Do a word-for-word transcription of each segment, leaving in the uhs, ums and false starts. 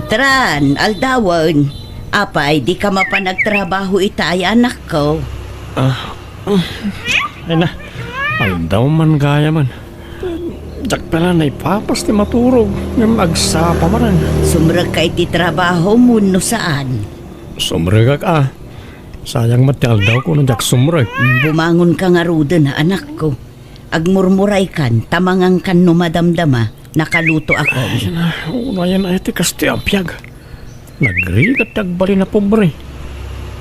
Tran, aldawen. Apay, di ka mapan agtrabaho ita ay anakko? Ah, mm. Ay na, aldaw man gayamen. Diak pay la naipapas ti maturog, ngem agsapa manen. Sumrek ka iti trabaho mo no saan? Sumrekak a. Sayang met ti aldawko no diak sumrek. Bumangon ka ngaruden, anakko. Agmurmuray kan, ta mangan kan no madamdama, nakaluto ako. Ay, na, unayen ay ti kastoy a biag. Nagrigat ti agbalin a pobre.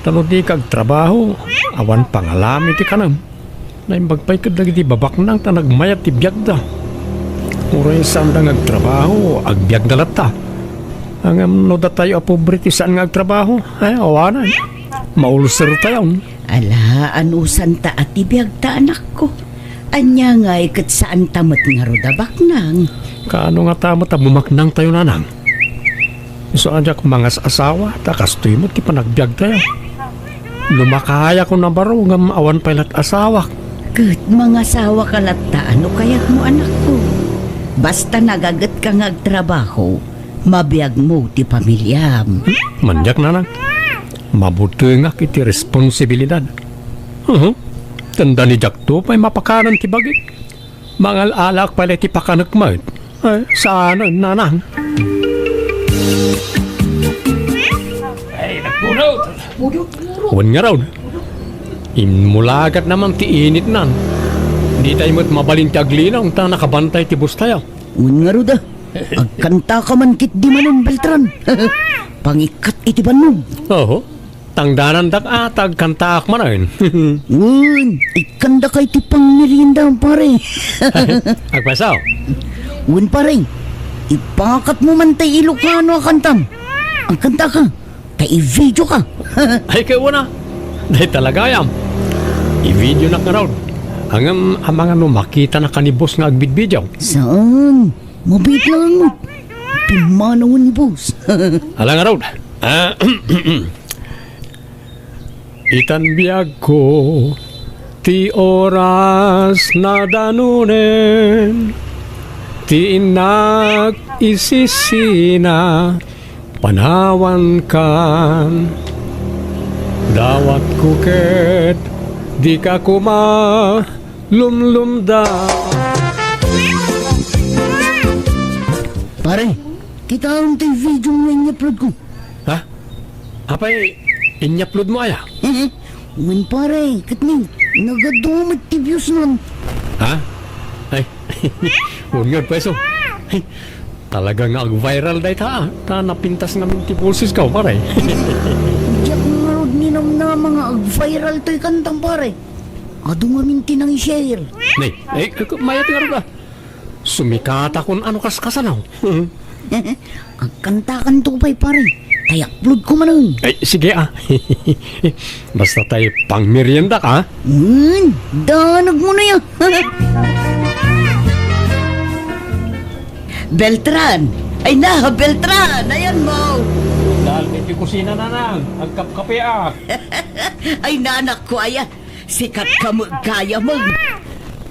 Ta no di ka agtrabaho, awan pangalami ti kanem. Naimbag pay ket dagiti babaknang ta nagmayat ti biagda. Uray saanda nga agtrabaho, agbiagda latta. Ngem no datayo a pobre ti saan nga agtrabaho, ay, awanan. Maulsertayon. Ala, anusanta a ti biagta, anakko. Ania ngay ket saanta met ngarud a baknang? Kaano ngata met a bumaknangtayo, nanang? Isu a diak mangas-asawa, ta kastoy met ti panagbiagtayo. Lumakayakon a baro ngem awan pay lat asawak. Ket mangasawaka latta no kayatmo, anakko. Basta nagagetka nga agtrabaho, mabiagmo ti pamiliam. Maniak, nanang. Mabutengak iti responsibilidad. Uhu. Tanda ni diakto pay mapakanen ti bagik. Mangal-alaak pay la iti pakanek met. Ay, saan, nanang? Ay, nagpudot! Wen ngarud. Immulagat naman ti initnan. Ditay met mabalin ti aglinong ta nakabantay ti bustayo. Wen ngarud a. Agkantaka man ketdi manen, Beltran. Pangikkat iti bannog. Oho. Tangdanandak a ta agkantaak manen. Wen, ikkandaka iti pangmerienda, pare. Agpasaw. Wen, pare. Ipakatmo man tay Ilocano a kantam. Agkantaka. Ta i-video ka. Ay, kay una. Day talagayam. I-video nak ngarud. Ngem amangan no makita na ka ni boss nga agbidbidiaw. Saan? Mabiit lang mo. Pimanawan ni boss. Ala ngarud. Ah, itan biagko, ti oras nadanunen, ti innak isisina, panawankan. Dawatko ket dika koma lumlumda. Pare, kitaem ti video nga inyupload ko. Ha? Apay, inyupload mo aya? Wen, pare, ket ni, nagadu met ti views nun. Ha? Ay, wen nga, pweso. Talaga nga ag-viral dayta, ah. Ta napintas ngamin ti boses ka, pare. Diak ngarud ninamnama nga ag-viral toy kantam, pare. Adu ngamin ti nang-share. Nay, ay, mayat ngarud, ah. Sumikatakon ano kas kasano. Agkantakanto pay, pare. Tay upload ko manen. Ay, sige, ah. Basta tay pangmerienda ka, ah. Hmm, danag mo na yan. Beltran! Ay na, Beltran! Ayan mo! Dal, iti kusina, nanang. Agkapkape, ah. Ay, nanak ko, ayan. Sikat ka mo, gaya mo.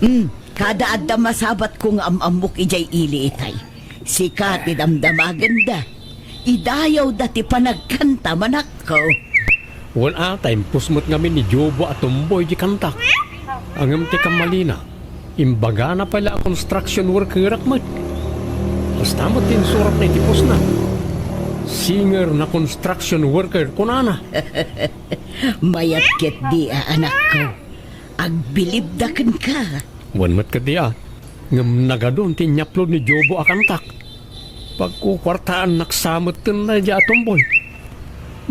Hmm. Kada adda masabatko nga am-ammok idiay ili itay. Sika ti damdamagenda. Idayawda ti panagkanta, manakko. Wen a, ta impus met ngamin ni Jobo a tumboy di kantak. Ngem ti kammalina, imbagana pay la a construction workerak met. Kasta met ti insuratna iti postna. Singer na construction worker, kunana. Mayat ketdi a, anakko. Agbilibda kenka. Wen met ketdi a, ngem nagadun ti inyapload ni Jobo a kantak. Pagkukuartaannak sa metten daydiay a tumboy.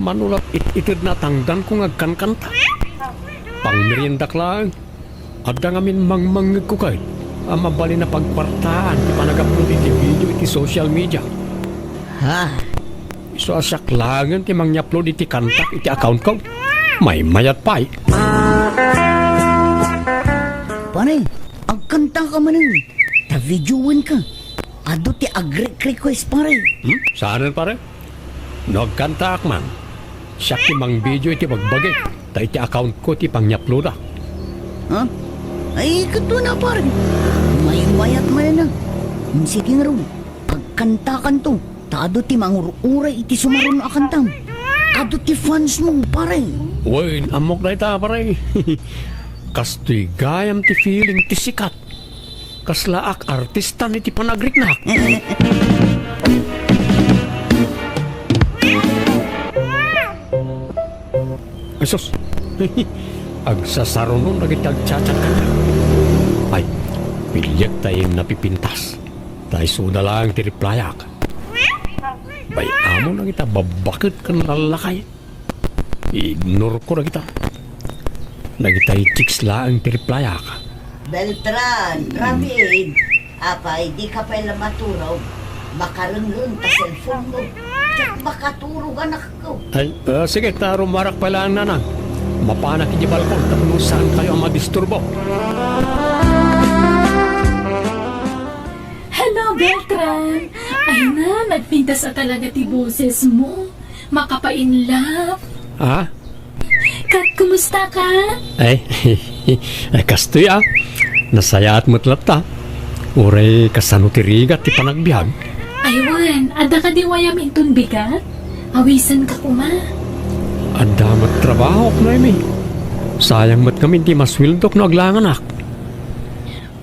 Mano la it-itedna a tangdanko nga agkankanta. Pangmeriendak laeng. Adda ngamin mangmangngegko ket a mabalin a pagkuartaan ti panag-upload iti video iti social media. Ha? Isu a siak laengen ti mangyaplod iti kantak iti accountko. Maymayat pay. Pare, agkantaka manen. Ta videoenka. Adu ti agre-request, pare. Hmm? Saanen, pare? No agkantaak man, siak ti mangvideo iti bagbagik, ta iti accountko ti pangyaplodak. Ha? Ay, kaduana, pare. Maymayat manen a. Hmm, sige ngarud. Agkantakanto. Adu ti mangur-uray iti sumaruno a kantam. Adu ti fans mo, pare. Wen, ammok dayta, pare. Kastoy gayam ti feeling ti sikat. Kaslaak artistan iti panagriknak. Ay, sus. Agsasaruno dagiti agchat-chat kaniak. Ay, piliek ta yen napipintas. Ta isuda laeng ti replyak. Bay-amon dagita babbaket ken lallakay. I-ignore ko dagita. Dagitay chicks laeng ti replyak. Beltran, Ramin, apay, di ka pay la maturog? Makarengreng ta cellphone mo. Ket makaturog, anakko. Ay, ah, sige, ta rumarak pay laeng, nanang. Mapanak iti balkon tapno saankayo a madisturbo. Hello, Beltran! Ay na, nagpintas a talaga ti boses mo. Makapa-in love. Ah? Kat, kumusta ka? Ay, ay, kastoy, ah. Nasayaat met latta. Uray kasano ti rigat ti panagbiag? Ay, wen, adda kadi wayam inton bigat? Awisan ka koma. Adda met trabahok, Noemi. Sayang met ngamin ti masueldok no aglanganak.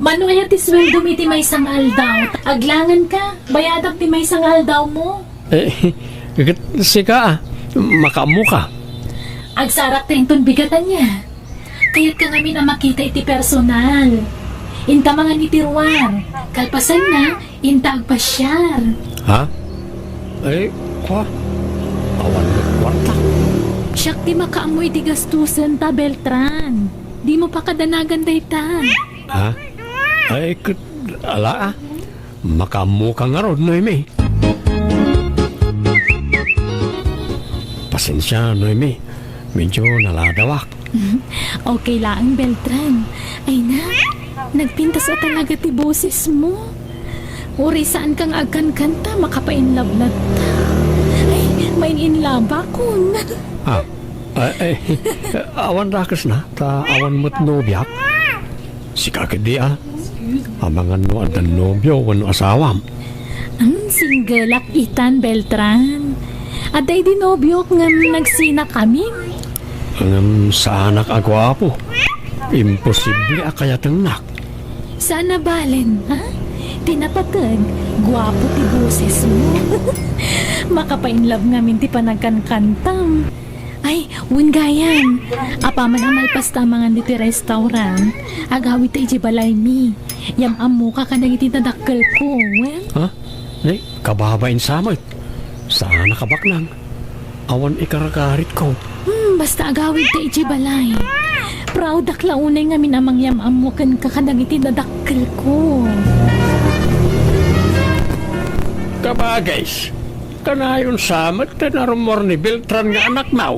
Mano aya ti sueldom iti maysa nga aldaw? Aglangan ka, bayadak ti maysa nga aldaw mo. Eh, ket sika, ah, makaammo ka. Agsarak ta inton bigat ania. Kayat ka ngamin a makita iti personal. Inta mangan iti ruar. Kalpasanna, inta agpasiar. Ha? Eh, kwa? Awan met kuarta. Siak ti makaammo iti gastusen ta, Beltran. Di mo pakadanagan dayta. Ha? Ay, ket, ala, ah. Makaammo ka ngarud, Noemi. Pasensia, Noemi. Medyo naladawak. Okay laeng, Beltran. Ay na, nagpintas a talaga ti boses mo. Uray saan ka nga agkankanta, makapa-in love latta. Ay, main-in love akon. Ah, ay, ay, awan dakes na, ta awan met nobiak. Sika ketdi, ah. Amangan no adda nobio wenno asawam. Hmm, single ak itan, Beltran. Adda idi nobiok ngem nagsinakami. Ngem saanak a guapo. Imposible a kayatengnak. Saan a balen, ha? Ti napateg, guapo ti boses mo. Makapa-in love ngamin ti panagkankantam. Ay, wen gayam. Apaman a malpas ta amangan ditoy restaurant, agawid ta idiay balaymi. Yam-ammoka kadagiti nadakkelko, wen? Ha? Nay, kababain sa met. Saan a kabaknang. Awan ikarkaritko. Hmm, basta agawid ta idiay balay. Proudak la unay ngamin a mangyam-ammo kenka kadagiti nadakkelko. Kabagis. Kanayon sa met ti narummuar ni Beltran nga anakna.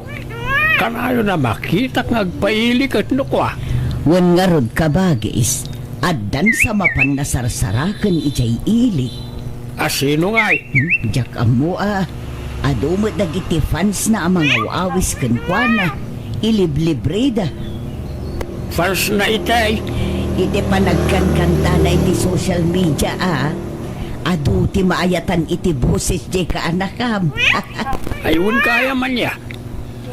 Kanayon a makitak nga agpaili ket no kua. Wen ngarud, kabagis, addan sa mapan nasarsaraken idiay ili. A sino ngay? Hmm, diak ammo a. Adu met dagiti fans na a mangaw-awis kenkuana. Iliblibrida. Fans na itay? Iti panagkankantana iti social media a. Adu ti maayatan iti boses diay kaanakam. Ay, wen gayam ania.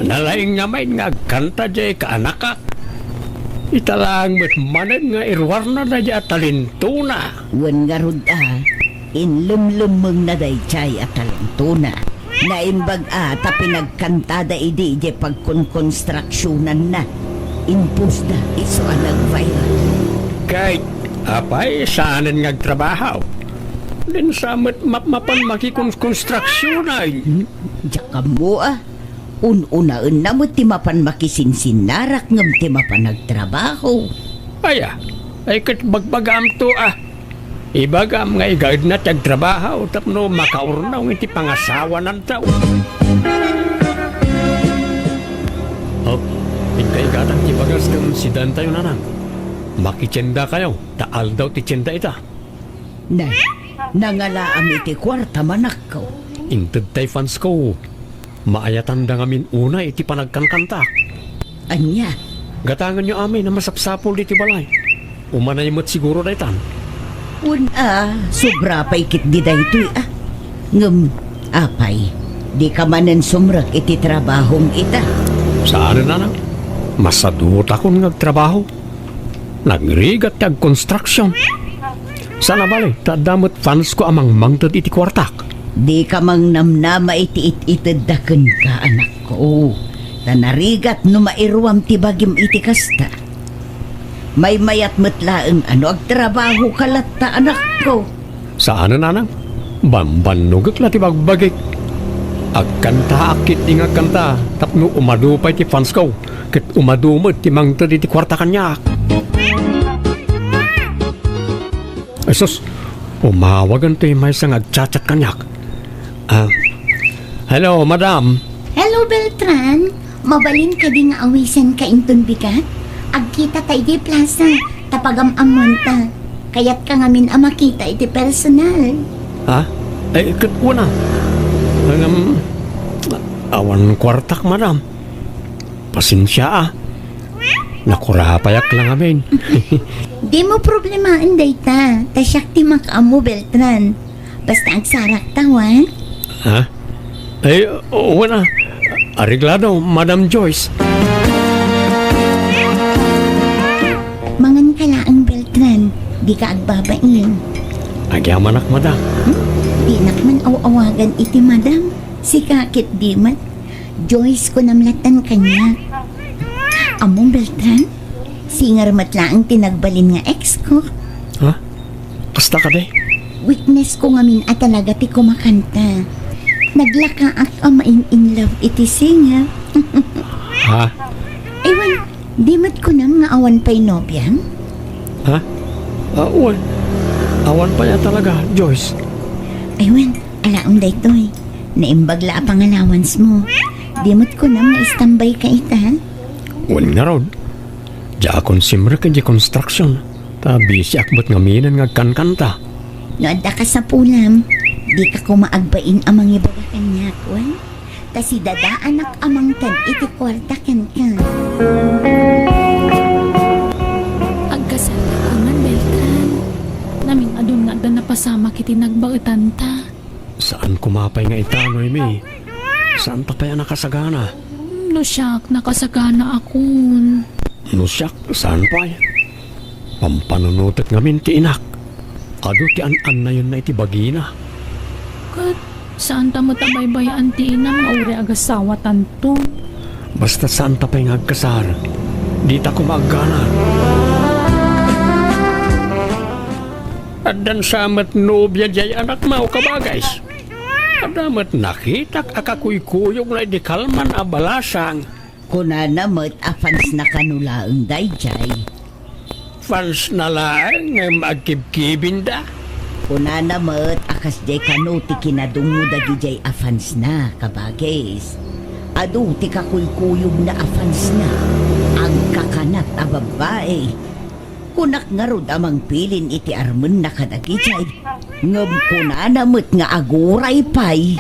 Nalaing ngamin nga agkanta diay kaanakak. Ita laeng met manen nga iruarna daydiay a talentona. Wen ngarud a, inlemlemmengna daydiay a talentona. Naimbag a ta pinagkantada idi idiay pagkonkonstruksionanna. Impostda isu a nag-viral. Ket apay saanen nga agtrabaho? Dinsa met mapmapan makikonkonstruksionan. Hmm? Diak ammo a. Un-unaenna met ti mapan makisinsinnarak ngem ti mapan agtrabaho. Aya, ay ket bagbagaamto a. Ibagam nga igaedna ti agtrabaho tapno makaurnaw iti pangasawananto. Oh, inkaigatak ti bagas ken sidantayo, nanang. Makitiendakayo, ta aldaw ti tienda ita. Ne, nangalaam iti kuarta, manakko. Inted tay fansko. Maayatanda ngamin unay iti panagkankantak. Ania? Gatangenyo amin a masapsapul ditoy balay. Umanay met siguro daytan. Wen a, sobra pay ketdi daytoy a. Ngem, Apay, dika manen sumrek iti trabahom ita? Saan, nanang. Masadutakon nga agtrabaho. Nagrigat ti agkonstruksion. Saan a bale, ta adda met fansko a mangmangted iti kuartak. Dika mangnamnama iti it-itedda kenka, anakko. Ta narigat no mairuam ti bagim iti kasta. Maymayat met laeng a no agtrabahoka latta, anakko. Saan, nanang. Bambannogek la ti bagbagik. Agkantaak ketdi nga agkanta tapno umadu pay ti fansko, ket umadu met ti mangted iti kuarta kaniak. Ay sus, umawagen ti maysa nga agchat-chat kaniak. Ah, hello, madam. Hello, Beltran. Mabalin kadi nga awisenka inton bigat? Agkitata idiay plaza, ta pagam-ammonta. Kayatka ngamin a makita iti personal. Ha? Ay, ket wen a. Ngem, awan kuartak, madam. Pasensia a. Nakurapayak la ngamin. Dimo problemaen dayta, ta siak ti makaammo, Beltran. Basta agsarakta, wen? Ha? Ay, wen a. Areglado, Madam Joyce. Manganka laeng, Beltran. Dika agbabain. Agyamanak, madam. Hmm? Dinak man aw-awagan iti madam. Sika ket di met. Joyce, kunam lattan kaniak. Ammom, Beltran? Singer met laeng ti nagbalin nga ex ko. Ha? Kasta kadi? Weakness ko ngamin a talaga ti kumakanta. Naglakaak a main-in love iti singer. Ha? Ay wen, di met kunam nga awan pay nobiam? Ha? Ah, wen. Awan pay a talaga, Joyce. Ay wen, alaem daytoy. Naimbag la a pangallowance mo. Di met kunam nga istambay ka ita? Wen ngarud. Diakon simrek idiay construction. Ta bisiak met ngaminen nga agkankanta. No adda kasapulam, dika koma agbain a mangibaga kaniak, wen? Ta sidadaanak a mangted iti kuarta kenka. Agkasarta koman, Beltran. Namin-adun nga adda napasamak iti nagbaetanta. Saan koma pay nga ita, Noemi. Saanta pay a nakasagana. No siak, nakasaganaakon. No siak, saan pay. Pampanunotek ngamin ti inak. Adu ti an-annayenna iti bagina. Ket saanta met a baybay-an ti inam nga uray agasawatanto. Basta saanta pay nga agkasar, dita koma aggana. Addan sa met nobia diay anakmo, kabagis. Adda met nakitak a kakuykuyogna idi kalman a balasang. Kunana met a fansna kano laeng daydiay. Fansna laeng ngem agkibkibinda. Kunana met a kasdiay kano ti kinadungngo dagidiay a fansna, kabagis. Adu ti kakuykuyogna a fansna. Agkakanat a babbai. Kunak ngarud a mangpilin iti armenna kadagidiay, ngem kunana met nga aguray pay.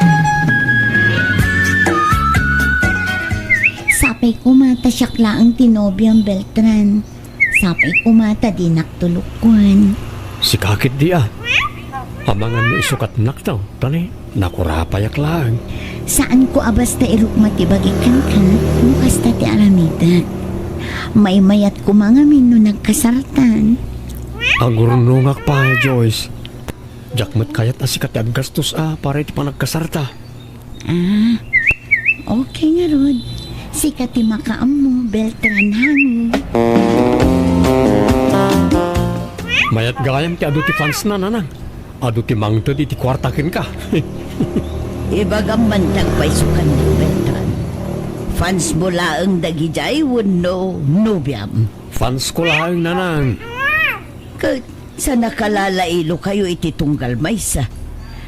Sapay koma ta siak laeng ti nobiam, Beltran. Sapay koma ta dinak tulokkuan. Sika ketdi a. Amangan no isukatnakto, tani? Nakurapayak laeng. Saanko a basta irukma ti bagik kenka no kasta ti aramidek. Maymayat koma ngamin no nagkasartan. Agurnongak pay, Joyce. Diak met kayat a sika ti aggastos a para iti panagkasarta. Ah, okay ngarud. Sika ti makaammo, Beltran, honey. Mayat gayam ti adu ti fansna, nanang. Adu ti mangted iti kuarta kenka. Ibagam man ti agpayso kaniak, Beltran. Fansmo laeng dagidiay wenno nobiam? Fansko laeng, nanang. Ket sa nakalalailo kayo iti tunggal maysa,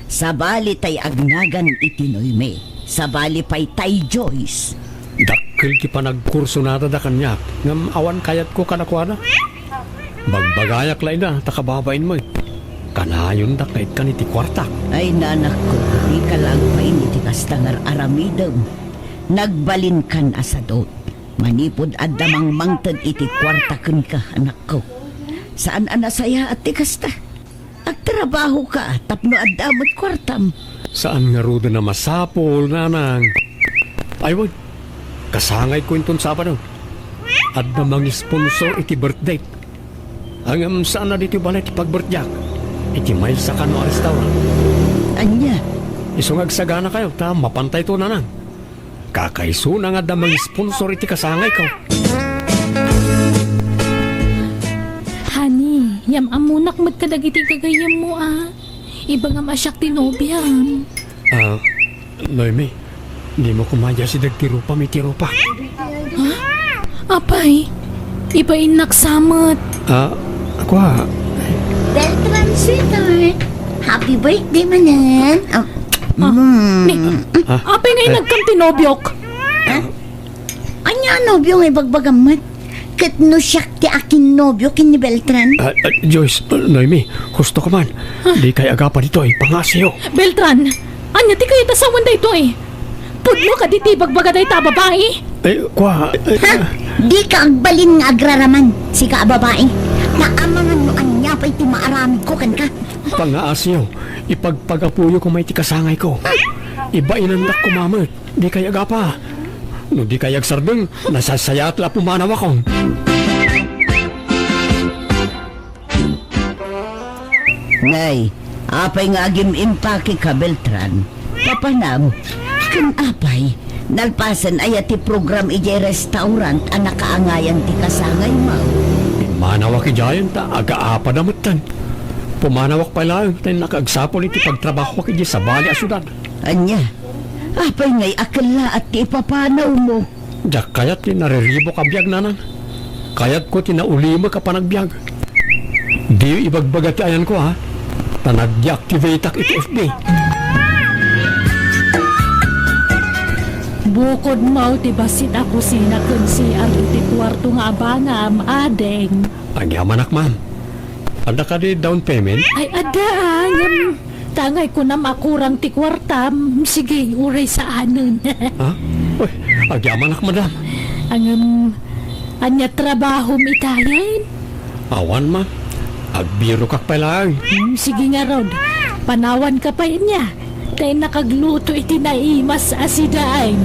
sabali tay agnagan iti Noemi, sabali pay tay Joyce. Dakkel ti panagkursonada da kaniak, ngem awan kayatko kadakuada. Bagbagayak la ida, ta kababain met. Kanayondak nga ikkan iti kuartak. Ay, nanakko, dika la agbain iti kasta nga ar-aramidem. Nagbalinkan a sadut. Manipud adda mangmangted iti kuarta kenka, anakko. Saan a nasayaat ti kasta. Agtrabahoka tapno adda met kuartam. Saan ngaruden a masapul, Nanang. Ay, wen. Kasangayko inton Sabado. Adda mangisponsor iti birthday. Ngem saan a ditoy balay ti pagbirthday-ak. Iti maysa kano a restaurant. Ania? Isu nga agsaganakayo, ta mapantayto, Nanang. Kakaisuna nga adda mangisponsor iti kasangayko. Honey, yam-ammonak met kadagiti gagayyemmo, a. Ibagam a siak ti nobiam. Ah, Noemi, dimo koma iyasideg ti rupam iti rupa. Ha? Apay, ibainnak sa met. Ah, kua. Beltran, sweetheart. Happy birthday manen. Ah, Ah, mm. Ni, Ah. apay nga inagkam ti nobiok? Ah? Ania a nobio nga ibagbagam met? Ket no siak ti akinnobio ken ni Beltran? Ah, ah, Joyce, ah, Noemi, husto ka man. Ah. Dikay agapa ditoy, pangaasiyo. Beltran, ania ti kayat a sawen daytoy? Pudno kadi ti ibagbaga dayta a babai? Ay, kua, ay, Ha? ah. Dika agbalin nga agraraman, sika a babai. Ta amangan no ania pay ti maaramidko kenka. Pangaasiyo, ipagpagapuyo koma iti kasangayko. Ibainandak koma met. Dikay agapa. No dikay agsardeng, nasasayaat la a pumanawakon. Nay, apay nga agim-impakeka, Beltran? Papanam, ken apay, nalpasen aya ti program idiay restaurant a nakaangayan ti kasangaymo? Pimmanawak idiayen ta agaapada metten. Pumanawak pay laeng ta innaka agsapul iti pagtrabahoak idiay sabali a siudad. Ania? Apay ngay a kellaat ti ipapanawmo? Diak kayat ti nariribuk a biag, Nanang. Kayatko ti naulimek a panagbiag. Diyo ibagbaga ti ayanko, ha? Ta nag-deactivate-ak iti F B. Bukod maw ti bassit a kusina ken C R iti kuarto nga abangam, ading. Agyamanak, ma'am. Adda kadi down payment? Ay, adda, ngem ta ngay kunam a kurang ti kuartam, sige, uray saanen. Ha? Uy, agyamanak, madam. Ngem, ania trabahom itayen? Awan, ma'am. Agbirokak pay laeng. Hmm, sige ngarud. Panawanka pay ania. Ta innaka agluto iti naimas a sidaem.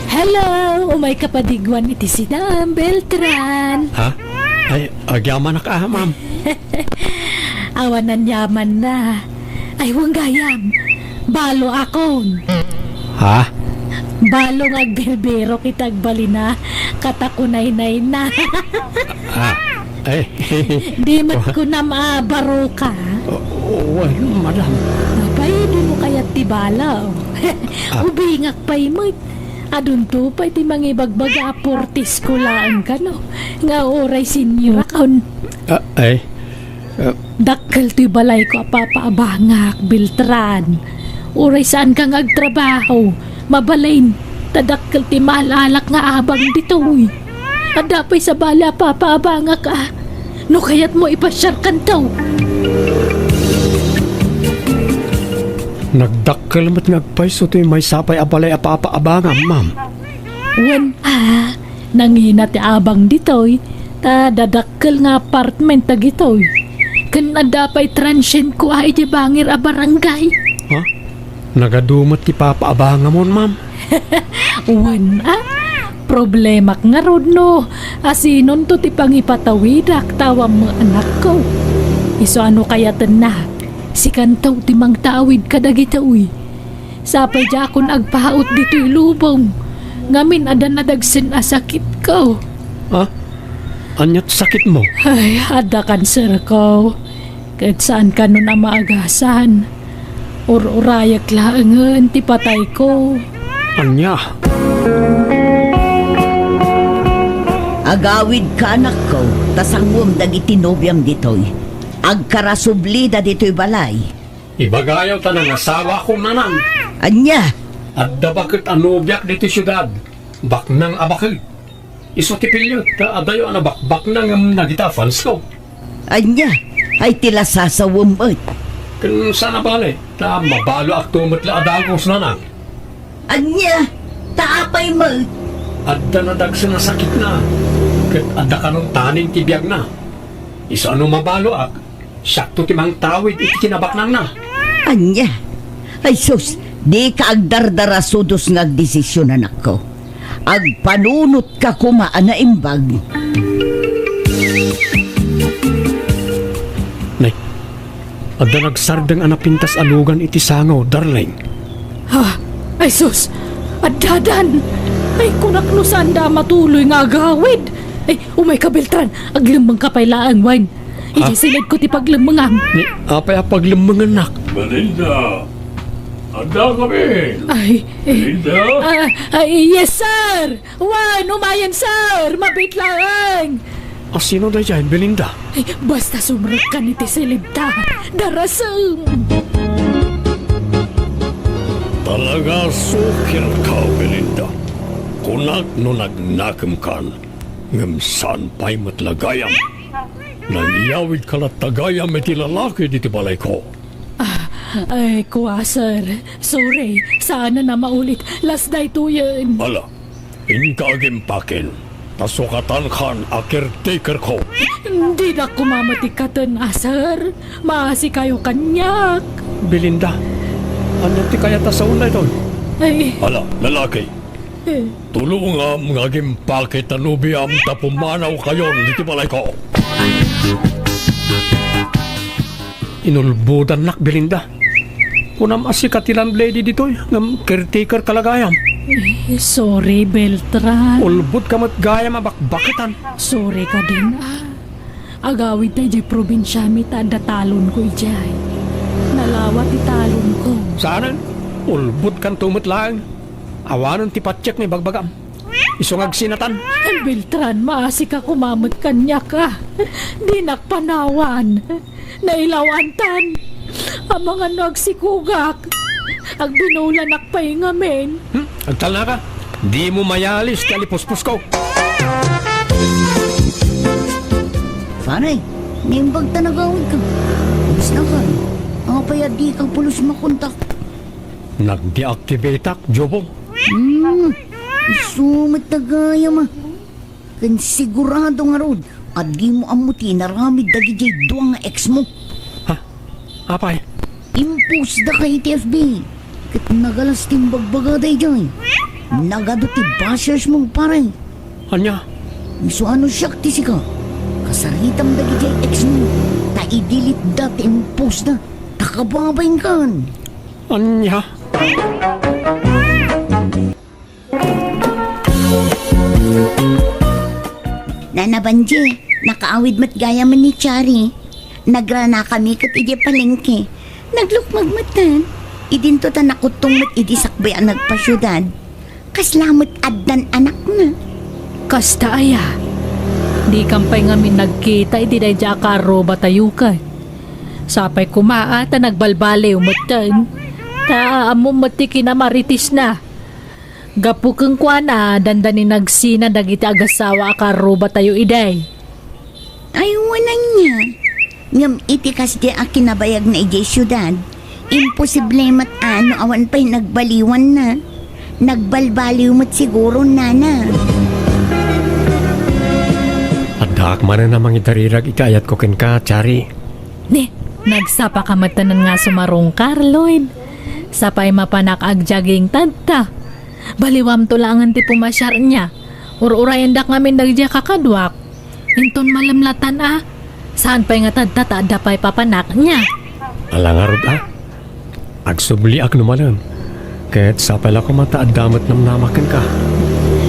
Hello! Umayka padigwan iti sidaem, Beltran. Ha? Ay, agyamanak a, ma'am. Awan aniamanna. Ay, wen gayam. Baloakon. Ha? Balo nga agbirbirok iti agbalina, ket a kunaynayna. Ah, ay. Di met kunam a baroka. O, wen, madam. Apay, dimo kayat ti balo? Ah. Ubingak pay met. Adunto pay ti mangibagbaga a portisko laeng kano nga uray seniorakon. Ah, ay. Ah. Dakkel toy balayko a papaabangak, Beltran. Uray saanka nga agtrabaho, mabalin, ta dakkel ti maal-alak nga abang ditoy. Adda pay sabali a papaabangak a. No kayatmo, ipasiarkanto. Nagdakkel met nga agpayso toy maysa pay a balay a papaabangam, ma'am. Wen a, nangina ti abang ditoy, ta dadakkel nga apartment dagitoy. Ken adda pay transientko a idiay bangir a barangay. Ha? Nagadu met ti papaabangamon, ma'am? Wen a, problemak ngarud no asinonto ti pangipatawidak ta awan met anakko. Isu a no kayatenna, sikanto ti mangtawid kadagitoy. Sapay diakon agpaut ditoy lubong, ngamin adda nadagsen a sakitko. Ha? Ania ti sakitmo? Ay, adda kanserko. Ket saan kanon a maagasan. Ur-urayek laengen ti patayko. Ania? Agawidka, anakko, ta sanguem dagiti nobiam ditoy. Agkarasublida ditoy balay. Ibagayo ta nangasawakon, Nanang. Ania? Adda baket a nobiak ditoy siudad. Baknang a baket. Isu ti pilio, ta adayo a nabakbaknang ngem dagita fansko. Ania? Ay ti lasasawem met. Ken saan a bale, ta mabaloakto met la a dagus, Nanang. Ania? Ta apay met? Adda nadagsen a sakitna, ket adda kanon taning ti biagna. Isu a no mabaloak, Siakto ti mangtawid iti kinabaknangna. Ania? Ay sus, dika agdardara sudos nga agdesisyon, anakko. Agpanunotka koma a naimbag. Nay, adda nagsardeng a napintas a lugan iti sango, darling. Ha? Ay sus! Addadan! Ay, kunak no saanda a matuloy nga agawid! Ay, umayka, Beltran! Aglemmengka pay laeng, wen. Idiay silidko ti paglemmengam. Ni, apay a paglemmengennak? Belinda! Adda kami! Ay, eh, Belinda? Ah, ay, yes, sir! Wen, umayen, sir! Mabit laeng! A, sino daydiay, Belinda? Ay, basta sumrekkan iti silidta. Darasem! Talaga sukirka, Belinda. Kunak no nagnakemkan, ngem saan pay met la gayam. Nangiyawidka latta gayam iti lalaki ditoy balayko. Ah, ay, kua, sir. Sorry, saan a maulit. Last daytoyen. Ala, inka agimpaken, ta sukatankan a caretakerko. Dinak koma met ikkaten a, sir. Maasikayo kaniak. Belinda, ania ti kayat a saona daytoy? Ay. Ala, lalaki. Eh. Tulongam nga agimpake ta nobiam ta pumanawkayon ditoy balayko. Inulbodannak, Belinda. Kunam a sika ti landlady ditoy, ngem caretakerka la gayam. Eh, sorry, Beltran. Ulbodka met gayam a bakbaketan. Sorry kadin, ah. Agawidta idiay probinsiami ta adda talonko idiay. Nalawa ti talonko. Saanen? Ulbodkanto met laeng. Awanen ti patiek nga ibagbagam. Isu nga agsinatan. Beltran, maasika koma met kaniak, ah. Dinak panawan. Nailawantan. Amangan no agsikogak. Agbinulanak pay ngamin. Hmm? Agtalnaka? Dimo mayalis ti alipuspusko. Pare, naimbag ta nagawidka. Kumusta ka? Apay a dika pulos makontak? Nag-deactivate-ak, Jobong. Hmm, isu met gayam a. Ken sigurado ngarud a dimo ammo ti inaramid dagidiay dua nga ex mo. Ha? Apay? Imposdaka iti F B. Ket nagalas ti imbagbagada idiay. Nagadu ti bashersmo, pare. Ania? Isu a no siak ti sika, kasaritam dagidiay ex mo, ta i-delete-da ti impostda, ta kababainkan. Ania? Nana Banji, nakaawid met gayamen ni Chari. Nagranakami ket idiay palengke. Naglukmeg metten. Idinto ta nakuttong met idi sakbay a nagpasiudad. Kasla met addan anakna. Kasta aya? Dikam pay ngamin nagkita idi daydiay a karrubatayo ket. Sapay koma a ta nagbalbaliw metten. Ta ammom met ti kinamaritisna. Gapu kenkuana, dandani nagsina dagiti agassawa a karrubatayo idi. Ay, wen ania. Ngem iti kasdi a kinabayagna idiay siudad, imposible met a no awan pay nagbaliwanna. Nagbalbaliw met siguro, nana. Addaak manen a mangidarirag iti ayatko kenka, Chari. Ni, nagsapaka metten nga sumarungkar, Lloyd. Sapay mapanak agjaging tadta. Baliwamto laengen ti pumasiar inia. Ur-urayendak ngamin dagiti a kakaduak. Inton malem latan a, saan pay nga tadta ta adda pay papanak inia. Ala ngarud a, agsubliak no malem. Ket sapay la koma ta adda met namnamak kenka.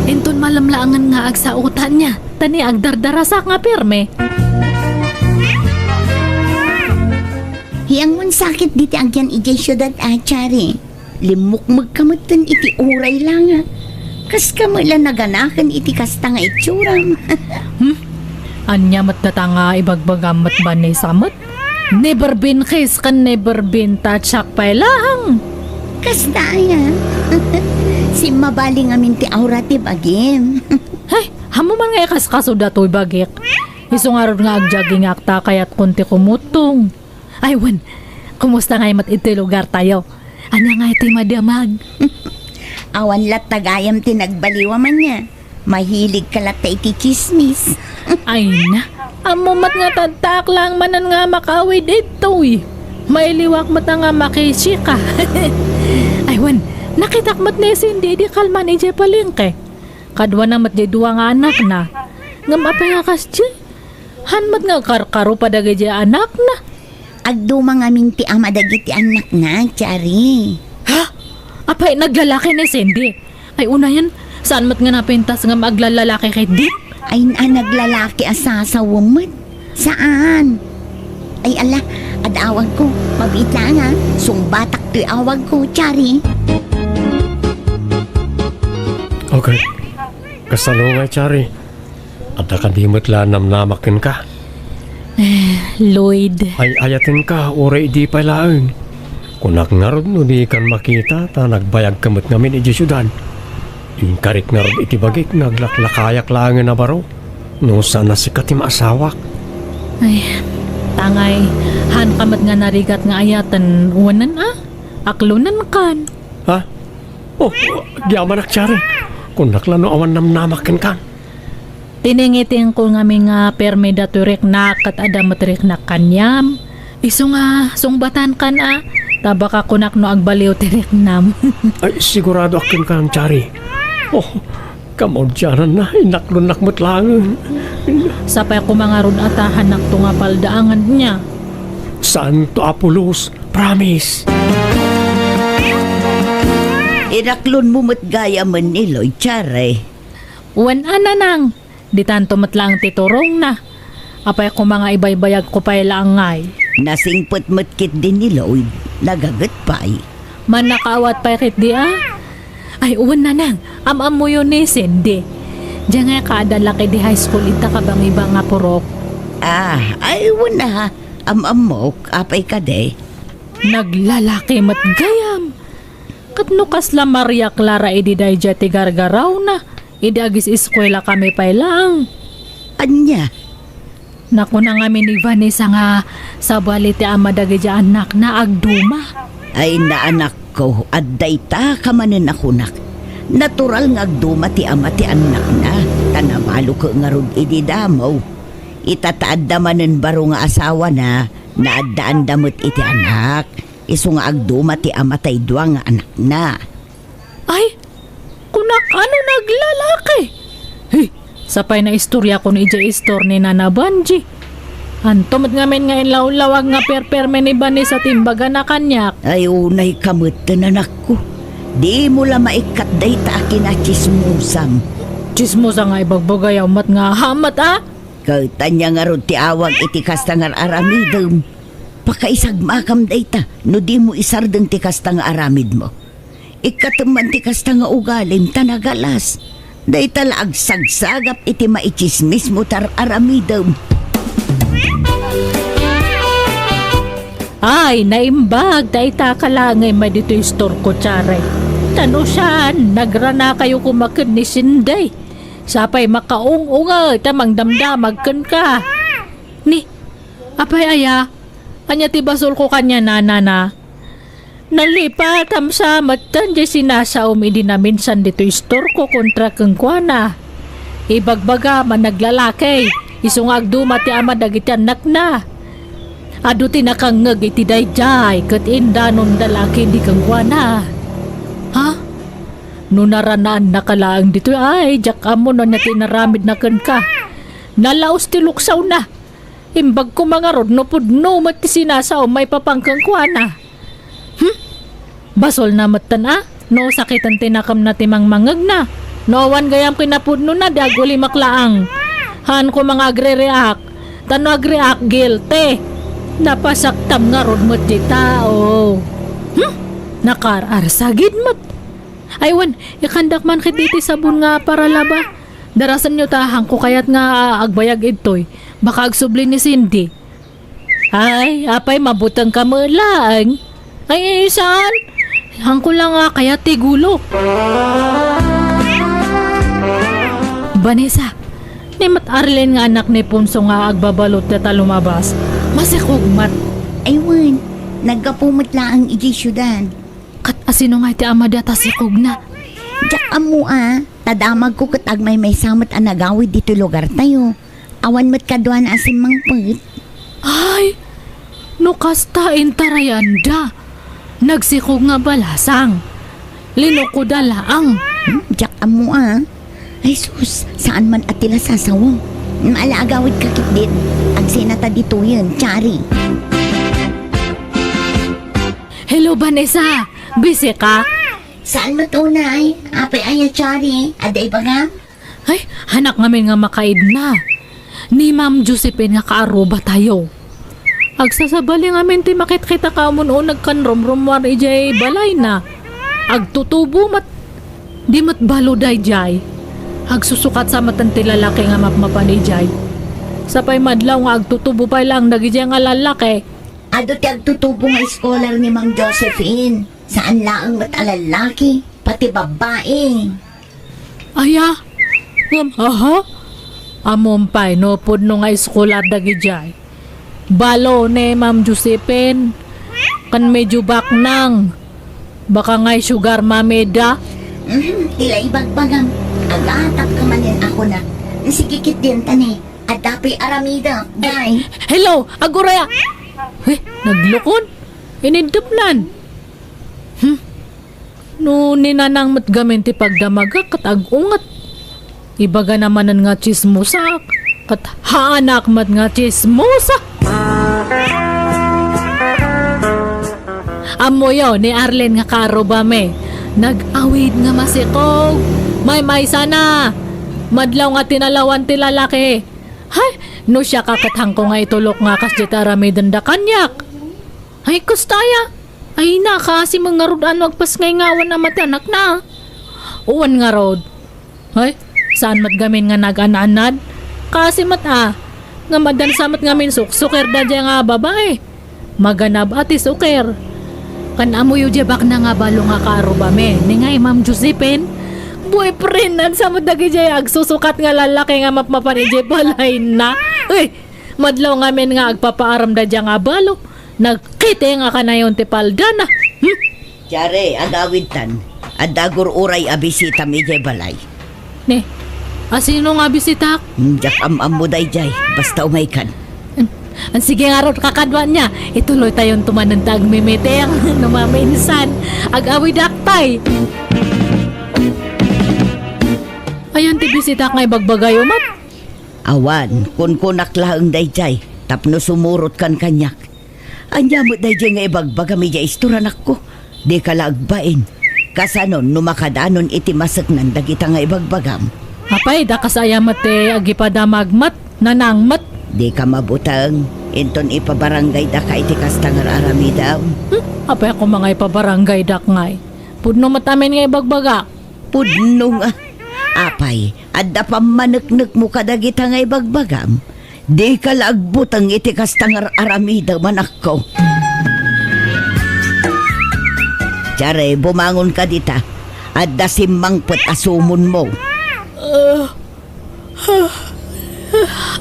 Inton malem laengen nga agsaotan inia, ta ni agdardarasak nga pirme. Hiangon sakit diti agyan idiay siudad a, Chari. Limmukmegka metten iti uray la nga. Kaskam la naganaken iti kasta nga itsuram. Hmm? Ania met data nga ibagbagam met, Vanessa met? Never been kiss ken never been touch-ak pay laeng. Kasta aya. Simmabali ngamin ti aura ti bagim. Hay, ammom man nga ikaskaso datoy bagik. Isu ngarud nga agjagingak ta kayatkon ti kumuttong. Ay, wen, kumusta ngay met iti lugartayo? Ania ngay ti madamag? Awan latta gayam ti nagbaliwam ania. Mahiligka latta iti tsismis. Ay na, Ammo met nga tadtaak laeng manen nga makaawid ditoy. Mailiwak met nga makisika. Ay, wen, nakitak met ni Cindy idi kalman idiay palengke. Kaduana met diay dua nga anakna. Ngem apay nga kasdi? Han met nga karkaro pa dagiti anakna. Agduma ngamin ti ama dagiti annakna, Chari. Ha? Apay, naglalaki ni Cindy? Ay, unayen, saan met nga napintas nga aglallalaki ketdi? Ay, na, naglalaki a sasawem met. Saan? Ay, ala, ad-awagko. Mabiit laeng, ha? Sungbatak toy awagko, Chari. Okay. Kasano nga, Chari? Adda kadi met la namnamak kenka? Eh, Lloyd. Ay, ayatenka, uray idi pay laeng. Kunak ngarud no dikan makita, ta nagbayagka met ngamin idiay siudad. Inkarik ngarud iti bagik nga aglaklakayak laengen a baro, no saan a sika ti maasawak. Ay, tangay, haanka met nga narigat nga ayaten, wenen a? Aklonenkan. Ha? Oh, agyamanak, Chari. Kunak la no awan namnamak kenkan. Tiningitingko ngamin nga permi datoy riknak ket adda met riknak kaniam. Isu nga sungbatankan a, ta baka kunak no agbaliw ti riknam. Ay, sigurado akken kan, Chari. Oh, kamaudiananna, inaklonnak met laeng. Sapay koma ngarud a ta hanakto nga paldaangan nia. Saanto a pulos, promise. Inaklonmo met gayamen ni Lloyd, Chari. Wen a, nanang, ditanto met laeng ti turongna. Apay koma nga ibaybayagko pay laeng ngay? Nasingpet met ketdi ni Lloyd, nagaget pay. Mannakaawat pay ketdi a? Ay, wen, nanang, am-ammoyo ni Cindy. Diay ngay kaadda la ketdi high school ita kabangibang nga purok. Ah, ay, wen a, am-ammok, apay kadi? Naglalaki met gayam. Ket no kasla Maria Clara idi daydiay ti gargarawna, idi agis-eskuelakami pay laeng. Ania? Nakuna ngamin ni Vanessa nga sabali ti ama dagiti annakna agduma. Ay, anakko, adda ita ka manen a kunak. Natural nga agduma ti ama ti annakna, ta nabaloka ngarud idi damo. Ita ta adda manen baro nga asawana, naaddaanda met iti anak. Isu nga agduma ti ama tay dua nga anakna. Ay, kunak a no naglalaki. Hey, sapay naistoriakon idiay istor ni Nana Banji. Anto met ngamin nga inlawlawag nga perpermi ni Vanessa ti imbagana kaniak? Ay, unayka met, anakko. Dimo la maikkat dayta a kinatsismosam. Tsismosa nga ibagbagayaw met nga hamat a? Ket ania ngarud ti awag iti kasta nga ar-aramidem? Pakaisagmakam dayta no dimo isardeng ti kasta nga aramidmo. Ikkatem man ti kasta nga ugalim ta nagalas. Dayta la agsagsagap iti maitsismismo ti ar-aramidem. Ay, naimbag, dayta ka laeng nga immay ditoy istorko, Chari. Ta no saan, nagranakayo koma ken ni Sinday. Sapay makaung-ungay ta mangdamdamag kenka. Ni, apay aya? Ania ti basolko kaniana, nana? Nalipatam sa metten diay sinasaom idi naminsan ditoy istorko kontra kenkuana. Ibagbagam a naglalaki, isu nga agduma ti ama dagiti annakna. Adu ti nakangngeg iti daydiay ket indanonda la ketdi kenkuana. Ha? No naranaannaka laeng ditoy, ay, diak ammo no ania ti inaramidna kenka. Nalaus ti luksawna. Imbag koma ngarud no pudno met ti sinasaom maipapan kenkuana. Hmm? Basolna metten a no sakiten ti nakemna ti mangmangegna. No awan gayam kinapudnona, di agulimak laeng. Haan koma nga agre-react. Ta no agreact, guilty. Napasaktam ngarud met ti tao. Hmm? Nakaar-arsagid met. Ay, wen, ikandak man ketdi ti sabon nga paralaba. Darasenyo ta, haanko kayat nga agbayag idtoy. Baka agsubli ni Cindy. Ay, apay, mabutengka met laeng. Ay, ay, saan? Haanko la nga kayat ti gulo. Vanessa, ni met Arlene nga anak ni Ponso nga agbabalot ta lumabas. Masikog met. Ay, wen, naggapu met laeng idiay siudad. Ket asino nga iti ama data sikogna? Diak ammo a, ta damagko ket agmaymaysa met a nagawid ditoy lugartayo. Awan met kaduana a simmangpet. Ay, no kasta intarayanda, nagsikog nga balasang. Linukoda laang. Hmm, diak ammo a. Ay sus, saan man a ti lasasawem. Ala, agawidka ketdin. Agsenata ditoyen, Chari. Hello, Vanessa. Busy ka? Saan met unay? Apay aya, Chari? Adda ibagam? Ay, anak ngamin nga makaidna. Ni Ma'am Josephine nga kaarrubatayo. Agsasabali ngamin ti makitkita ka amun-uneg ken rumrummuar idiay balayna. Agtutubo met, di met balo daydiay. Agsusukat sa met ti lalaki nga mapmapan idiay. Sapay madlaw nga agtutubo pay laeng dagidiay nga lalaki. Adu ti agtutubo nga scholar ni Ma'am Josephine. Saan laeng met a lalaki, pati babbai. Aya? Ngem, aha? Ammom pay no pudno nga eskolar dagidiay. Balo ni Ma'am Josephine. Ken medyo baknang. Baka ngay sugar mommy da. Mhm, ti la ibagbagam. Agatap ka manen a kuna. Sige ketdin, tani. Adda pay aramidek, day. Hello, aguraya. Eh, naglukon. Inidepnan. Hmm. No ni Nanang met gamin ti pagdamagak ket ag-unget. Ibagana manen nga tsismosaak, ket haanak met nga tsismosa. Ammoyo ni Arlene nga kaarrubami, nag-awid nga masikog. Maymaysana. Madlaw nga tinalawan ti lalaki. Hay, no siak a ket haanko nga itulok nga kasdiay ti aramidenda kaniak. Ay, kasta aya? Ay, nakaasi met ngarud a no agpasngay nga awan a mati anakna. Wen ngarud. Ay, saan met gamin nga nag-an-anad? Kaasi met a. Ngem addan sa met ngamin suksuker daydiay nga babai. Maganab a ti suker. Ken ammoyo diay baknang a balo nga kaarrubami, ni ngay Ma'am Josephine. Boyfriendnan sa met dagidiay agsusukat nga lalaki nga mapmapan idiay balayna. Uy, madlaw ngamin nga agpapaaram daydiay nga balo. Nagkiteng a kanayon ti paldana. Hmm? Jare, agawidtan. Adda agur-uray a bisitam idiay balay. Ne, asino nga bisitak? Hmm, diak am-ammo daydiay. Basta umaykan. An, an, sige ngarud, kakaduan niya. Ituloytayon to manen ta agmimiting. No maminsan, ag-awidak pay. Ayan ti bisitak nga ibagbagayo met. Awan, kunkunak laeng daydiay, tapno sumurot kan kaniak. Ania met daydiay nga ibagbagam idiay istorya, anakko? Dika la agbain. Kasanon no makadanon iti maseknan dagita nga ibagbagam? Apay, daka sa aya met ti agipadamag met, Nanang met? Dika mabuteng, inton ipabaranggaydaka iti kasta nga ar-aramidem. Hmm? Apay a koma nga ipabarangaydak ngay? Pudno met amin nga ibagbagak. Pudno nga. Apay, adda pammaneknekmo kadagita nga ibagbagam? Dika la agbuteng iti kasta nga ar-aramidem, anakko. Jare, bumangonka dita. Adda simmangpet a sumonmo. Ah, ah,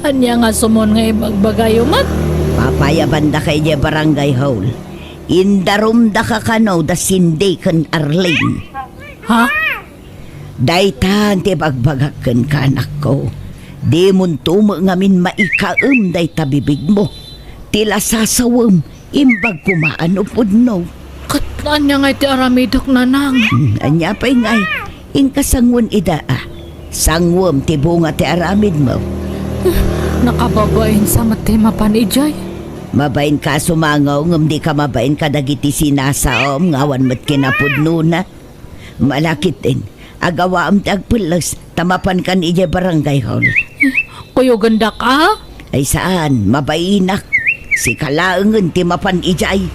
ania nga sumon nga ibagbagayo met? Papayabandaka idiay barangay hall. Indarumdaka kano da Cindy ken Arlene. Ha? Daytan ti ibagbagak kenka, anakko. Dimonto met ngamin maikaem dayta bibigmo. Ti lasasawem, imbag koma a no pudno. Ket ania ngay ti aramidek, Nanang? Hmm, ania pay ngay? Inka sangoen ida a. Sangoem ti bunga ti aramidmo. Nakababain sa met ti mapan idiay. Mabainka a sumango ngem dika mabain kadagiti sinasaom nga awan met kinapudnona. Malakit din, agawaam ti agpelles ta mapankan idiay barangay hall. Kuyogendak a? Ay saan, mabainak. Sika laengen ti mapan idiay.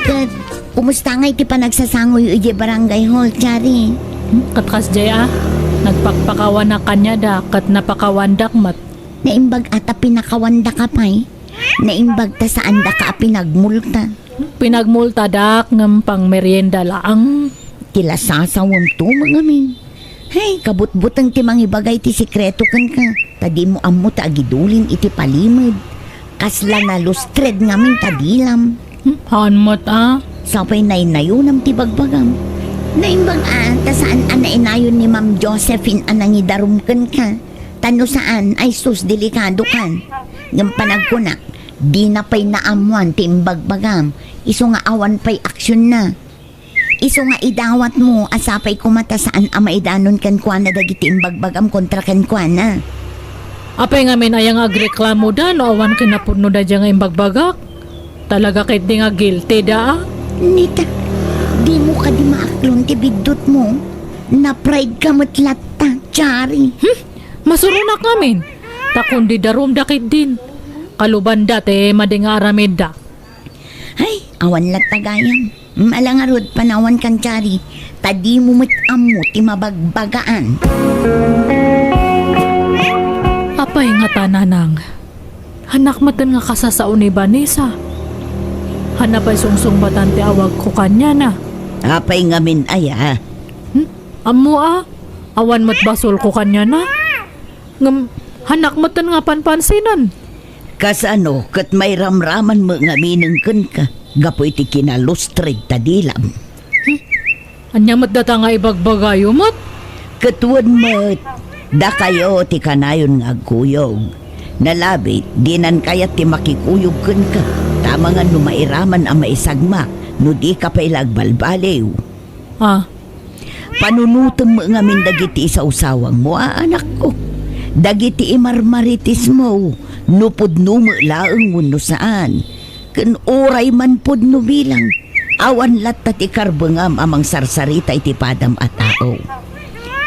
Ket, kumusta ngay ti panagsasangoyo idiay barangay hall, Chari? Hmm, ket kasdiay a, nagpakpakawanak kaniada ket napakawandak met. Naimbag a ta pinakawandaka pay. Naimbag ta saandaka a pinagmulta. Pinagmultadak ngem pangmerienda laeng. Ti lasasawemto met ngamin. Hay, kabutbuteng ti mangibagay ti sekreto kenka, ta dimo ammo ti agidulin iti palimed. Kasla nalustred ngamin ta dilam. Hmm, haan met a? Sapay naynayonam ti bagbagam. Naimbag a, ta saan a nainayon ni Ma'am Josephine a nangidarum kenka. Ta no saan, ay sus, delikadokan. Ngem panagkunak, dina pay naammoan ti imbagbagam, isu nga awan pay aksionna. Isu nga idawatmo a sapay koma ta saan a maidanon kenkuana dagiti imbagbagam kontra kenkuana. Apay ngamin aya nga agreklamoda no awan kinapudnoda daydiay nga imbagbagak? Talaga ketdi nga guilty da, a? Nita, dimo kadi maaklon ti biddutmo? Napride ka met latta, Chari. Hmm? Masuronak ngamin. Ta kundi darumda ketdin. Kalubanda ti madi nga aramidda. Ay, awan latta gayam. Mala ngarud, panawan kan Chari, ta dimo met ammo ti mabagbagaan. Apay ngata, Nanang? Hannak metten nga kasasao ni Vanessa. Hanna pay sungsungbatan ti awagko kaniana. Apay ngamin aya? Hmm? Ammo a, awan met basolko kaniana. Ngem, hannak metten nga panpansinan. Kasano ket mairamraman met ngamin kenka gapu iti kinalustreg ta dilam? Hmm? Ania met data nga ibagbagayo met? Ket wen met, dakayo ti kanayon nga agkuyog. Nalabit, dinan kayat ti makikuyog kenka, ta amangan no mairaman a maisagmak, no dika pay la agbalbaliw. Ah. Panunotem met ngamin dagiti isawsawangmo a anakko. Dagiti imarmaritismo, no pudno met laeng wenno saan. Ken uray man pudno bilang, awan latta ti karbengam a mangsarsarita iti padam a tao.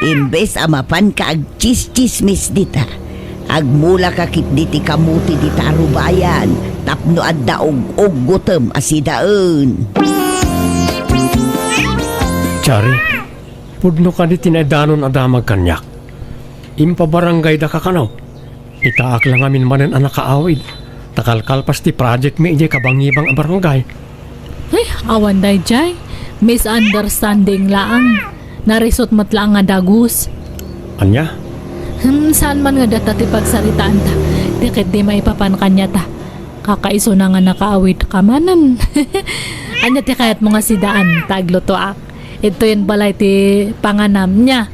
Imbes a mapanka agtsistsismis dita, agmulaka ketdi ti kamuti dita a rubayan tapno adda ug-uggutem a sidaen. Chari, pudno kadi ti naidanon a damag kaniak? Impabarangaydaka kano? Itaak la ngamin manen a nakaawid, ta kalkalpas ti project mi idiay kabangibang a barangay. Ay, awan daydiay. Misunderstanding laang. Narisot met laang nga dagus. Ania? Hmm, saan man nga data ti pagsaritaanta. Di ketdi maipapan kaniata. Kakaisuna nga nakaawidka manen. Ania ti kayatmo nga sidaan, ta aglutoak? Idtoyen balay ti panganam nia.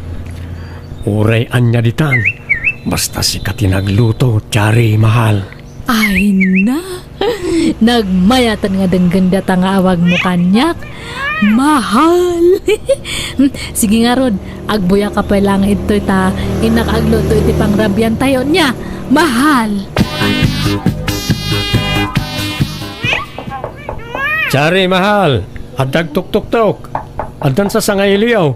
Uray ania ditan, basta sika ti nagluto, Chari, mahal. Ay na, nagmayaten nga denggen data nga awagmo kaniak, mahal. Sige ngarud, agbuyaka pay laeng idtoy ta innak agluto iti pangrabiantayo nia, mahal. Chari, mahal, adda agtuktuktok. Addan sasangailiyo.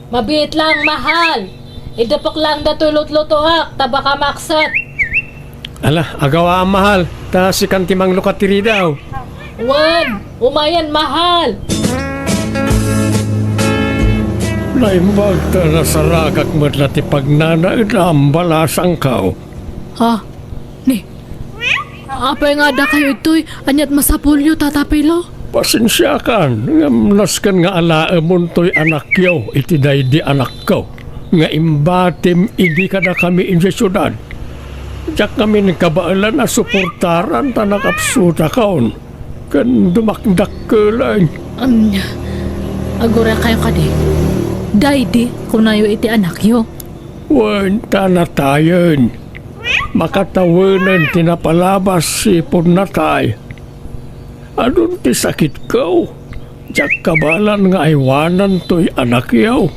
Mabiit laeng, mahal. Idupek laeng datoy lutlutoak, ta baka makset. Ala, agawaam, mahal. Ta sikan ti manglukat ti ridaw. Wen, umayen, mahal. Naimbag ta nasaragak met la ti pagnanaedam, balasangko. Ha? Ni, apay nga addakayo itoy? Aniat masapulyo, Tata Pilo? Pasensiakan, ngem nasken nga alaemontoy anakyo iti daydi anakko nga imbatim idi kadakami idiay siudad. Diak ngamin kabaelan a suportaran ta nakapsutakon ken dumakdakkelen. Ania, aguraykayo kadi? Daydi, kunayo iti anakyo. Wen, ta natayen. Makatawenen ti napalabas ti punnatay. Adun ti sakitko. Diak kabaelan nga aywanantoy anakyo.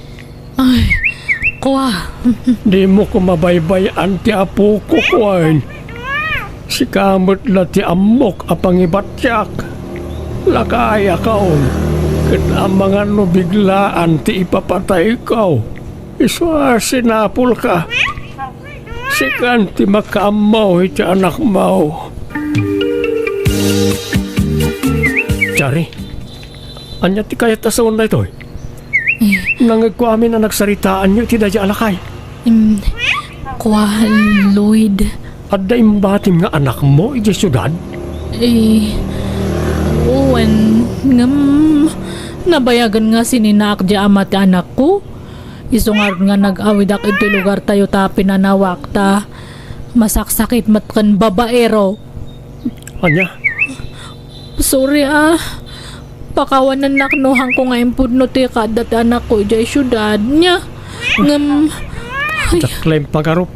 Ay, kua. Dimo koma baybay-an ti apoko, kuan. Sika met la ti ammok a pangibatiak. Lakayakon, ket amangan no biglaan ti ipapatayko. Isu a sinapulka. Sikan ti makaammo iti anakmo. Chari, ania ti kayat a sawen daytoy? Eh. Nangegko amin a nagsaritaanyo iti daydi a lakay. Em, kua, Lloyd. Adda imbatim nga anakmo idiay siudad? Eh, wen, ngem, nabayagen nga sininaak di ama ti anakko. Isu ngarud nga nag-awidak iti lugartayo ta pinanawak ta masaksakit met ken babaero. Ania? Sorry, ah. Pakawanennak no haanko nga impudno ti kaadda ti anakko idiay siudad nia. Ngem, ay. Diak la impagarup.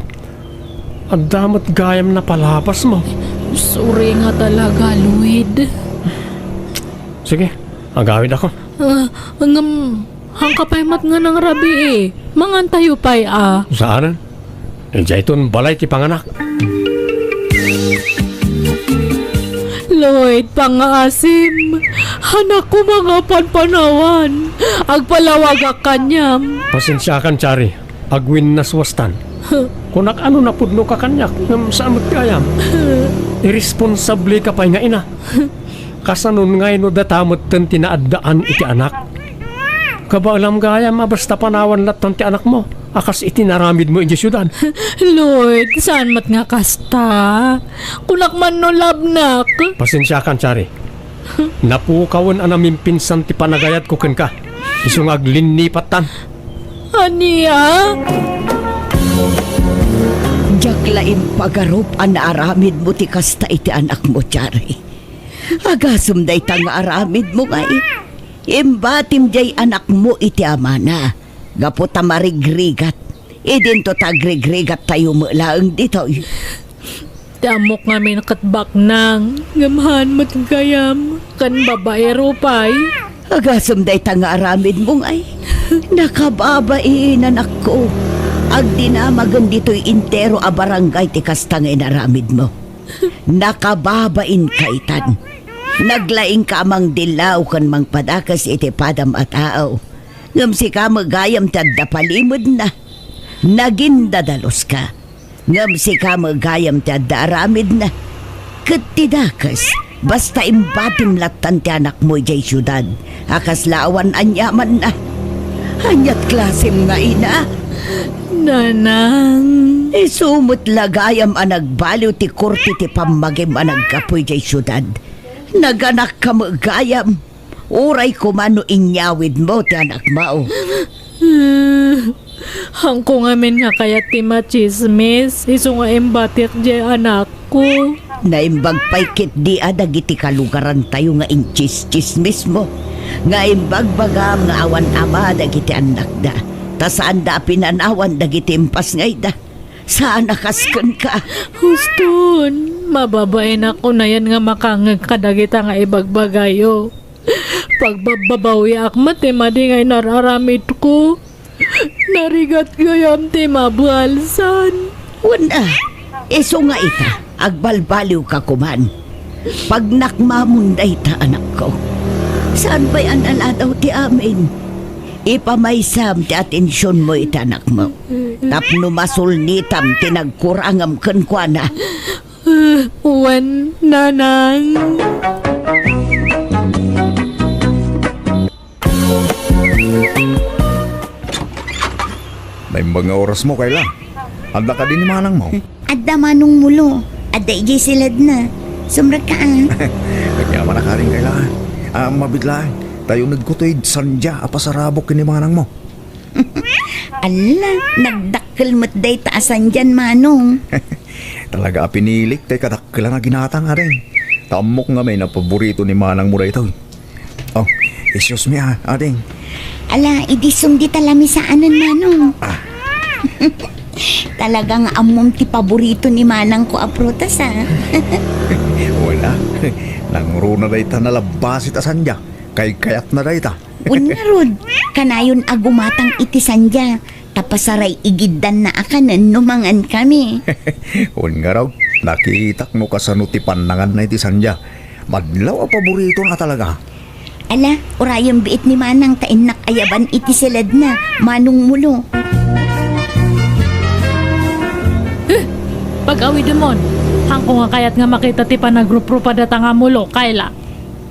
Adda met gayam napalabasmo. Sorry nga talaga, Lloyd. Sige, agawidakon. Ah, ngem, haanka pay met nga nangrabii. Mangantayo pay a. Saanen? Idiayton balay ti panganak. Lloyd, pangngaasim. Hanak koma nga panpanawan. Agpalawagak kaniam. Pasensiakan, Chari. Agwinnaswastan. Kunak a no napudnoka kaniak, ngem saan met gayam. Irresponsableka pay nga ina. Kasanon ngay no data metten ti naaddaan iti anak? Kabaelam gayam a basta panawan lattan ti anakmo, a kas iti naramidmo idiay siudad. Lloyd, saan met nga kasta? Kunak man no labnak. Pasensiakan, Chari. Napukawen a namimpinsan ti panagayatko kenka. Isu nga aglinnipattan. Ania? Diak la impagarup a naaramidmo ti kasta iti anakmo, Chari. Agasem dayta nga aramidmo ngay. Imbatim diay anakmo iti amana. Gapu ta marigrigat. Idinto ta agrigrigattayo met laeng ditoy. Ti ammok ngamin ket baknang, ngem haan met gayam, ken babaero pay. Agasem dayta nga aramidmo ngay. Nakababain, anakko. Agdinamagen ditoy intero a barangay ti kasta nga inaramidmo. Nakababain kaytan. Naglaingka a mangdillaw ken mangpadakes iti padam a tao. Ngem sika met gayam ti adda palimedna. Nagindadaluska. Ngem sika met gayam ti adda aramidna. Ket ti dakes, basta imbatim lattan ti anakmo idiay siudad a kasla awan aniamanna. Aniat klasem nga ina? Nanang. Isu met la gayam a nagbaliw ti korte ti pammagim a naggapu idiay siudad. Naganakka met gayam. Uray koma no inyawidmo ti anakmo. Haanko ngamin nga kayat ti machismis, isu nga imbatik diay anakko. Naimbag pay ketdi a dagiti kalugarantayo nga inchischismismo, nga imbagbagam nga awan ama dagiti annakda, ta saanda a pinanawan dagiti impasngayda. Saan a kas kenka. Huston, mababainak unayen nga makangngeg kadagita nga ibagbagayo. Pagbabbabawiak met ti madi nga inar-aramidko. Narigat gayam ti mabalsan. Wen a, isu nga ita, agbalbaliwka koman. Pagnakmamon dayta, anakko. Saan pay a naladaw ti amin? Ipamaysam ti atensionmo iti anakmo tapno masulnitam ti nagkurangam kenkuana. Wen, nanang. Naimbag nga orasmo, Kayla. Adda kadi ni manangmo? Adda, Manong Mulo. Adda idiay siledna. Sumrekka, a. Agyaman a karin, Kayla. A, mabiit laeng. Ta unegko toy sandia a pasarabok ken ni manangmo. Alla, nagdakkel met dayta a sandian, Manong. Talaga a pinilik tay kadakkelan a ginatang, ading. Ta ammok ngamin a paborito ni manangmo daytoy. Oh, excuse me, a, ading. Ala, idi sumdi ta lamisaanen, Manong. A. Talaga nga ammom ti paborito ni manangko a prutas, a. Wen a, nangruna dayta nalabbasit a sandia. Kaykayatna dayta. Wen ngarud, kanayon a gumatang iti sandia, ta pasaray-igiddanna a kanen no mangankami. Wen ngarud, nakitak no kasano ti pannanganna iti sandia. Madlaw a paboritona talaga. Ala, urayem biit ni manang ta innak ayaban iti siledna, Manong Mulo. Huh! Pag-awidemon, haanko nga kayat nga makita ti panagruprupa dayta nga mulo, Kayla.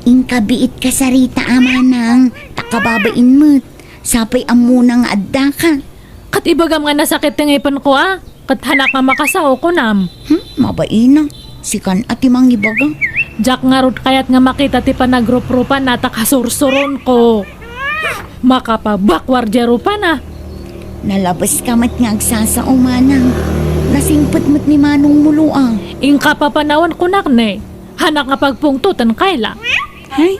Inka biit kasarita, a, manang, ta kababain met. Sapay ammona nga addaka. Ket ibagam nga nasakit ti ngipenko, a. Ket haanak nga makasao, kunam. Hmm, mabaina. Sikan a ti mangibaga. Diak ngarud kayat nga makita ti panagruprupanna ta kasursuronko. Makapabakwar diay rupana. Nalabeska met nga agsasao, manang. Nasingpet met ni Manong Mulo, a. Inka papanawen kunak ne. Haanak nga pagpungtoten, Kayla. Hay,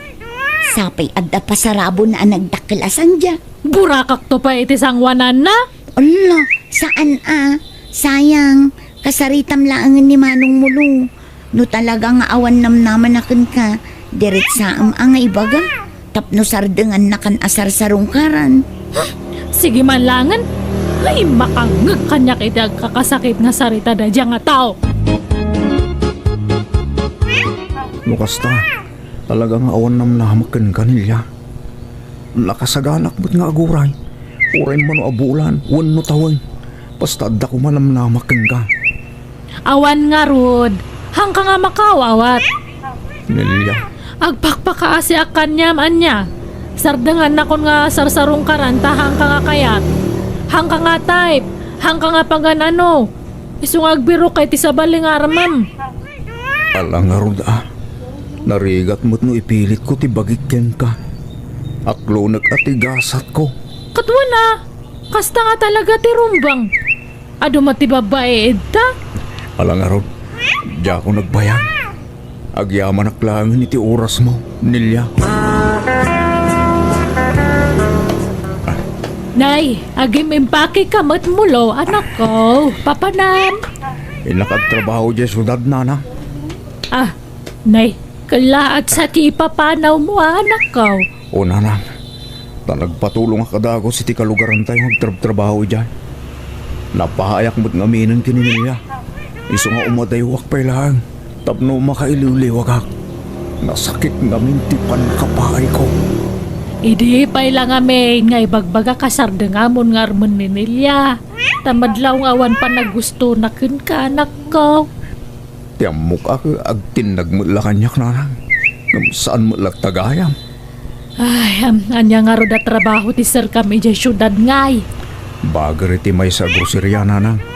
sapay adda pasarabona a nagdakkel a sandia. Burakakto pay iti sangoananna? Ala, saan a. Sayang, Kasaritam laengen ni Manong Mulo. No talaga nga awan namnamana kenka, diretsaem a nga ibaga tapno sardengannakan a sarsarungkaran. Sige man laengen, ay, makangngeg kaniak iti agkakasakit nga sarita daydiay nga tao. No kasta, talaga nga awan namnamak kenka, Nelia. Nakasaganak met nga aguray, uray mano a bulan wenno tawen, basta adda koma namnamak kenka. Awan ngarud, haanka nga makaawawat. Nelia. Agpakpakaasiak kaniam, ania? Sardengannakon nga sarsarungkaran ta haanka nga kayat. Haanka nga type, haanka nga pagan-ano. Isu nga agbirok ka iti sabali nga armem. Ala ngarud a. Narigat met no ipilitko ti bagik kenka. Aklonek a ti gasatko. Ket wen a, kasta nga talaga ti rumbeng. Adu met ti babbai idta? Ala ngarud, diakon agbayag. Agyamanak laengen iti orasmo, Nelia. Nay, agim-impakeka met, Mulo, anakko. Papanam. Innak agtrabaho diay siudad, nanang. Ah, nay, kellaat sa ti ipapanawmo, anakko. O, nanang, ta nagpatulongak a dagus iti kalugarantayo nga agtrabtrabaho idiay. Napaayak met ngamin ken ni Nelia. Isu nga umadayuak pay laeng tapno makailiwliwagak. Nasakit ngamin ti pannakapaayko. Idi pay la ngamin nga ibagbagak a sardengamon nga armen ni Nelia, ta madlaw nga awan panagustona kenka, anakko. Ti ammok a agtinnag met la kaniak, nanang, ngem saan met latta gayam. Ay, am, ania ngarud a trabaho ti serkam idiay siudad ngay? Bager iti maysa a groceria, nanang.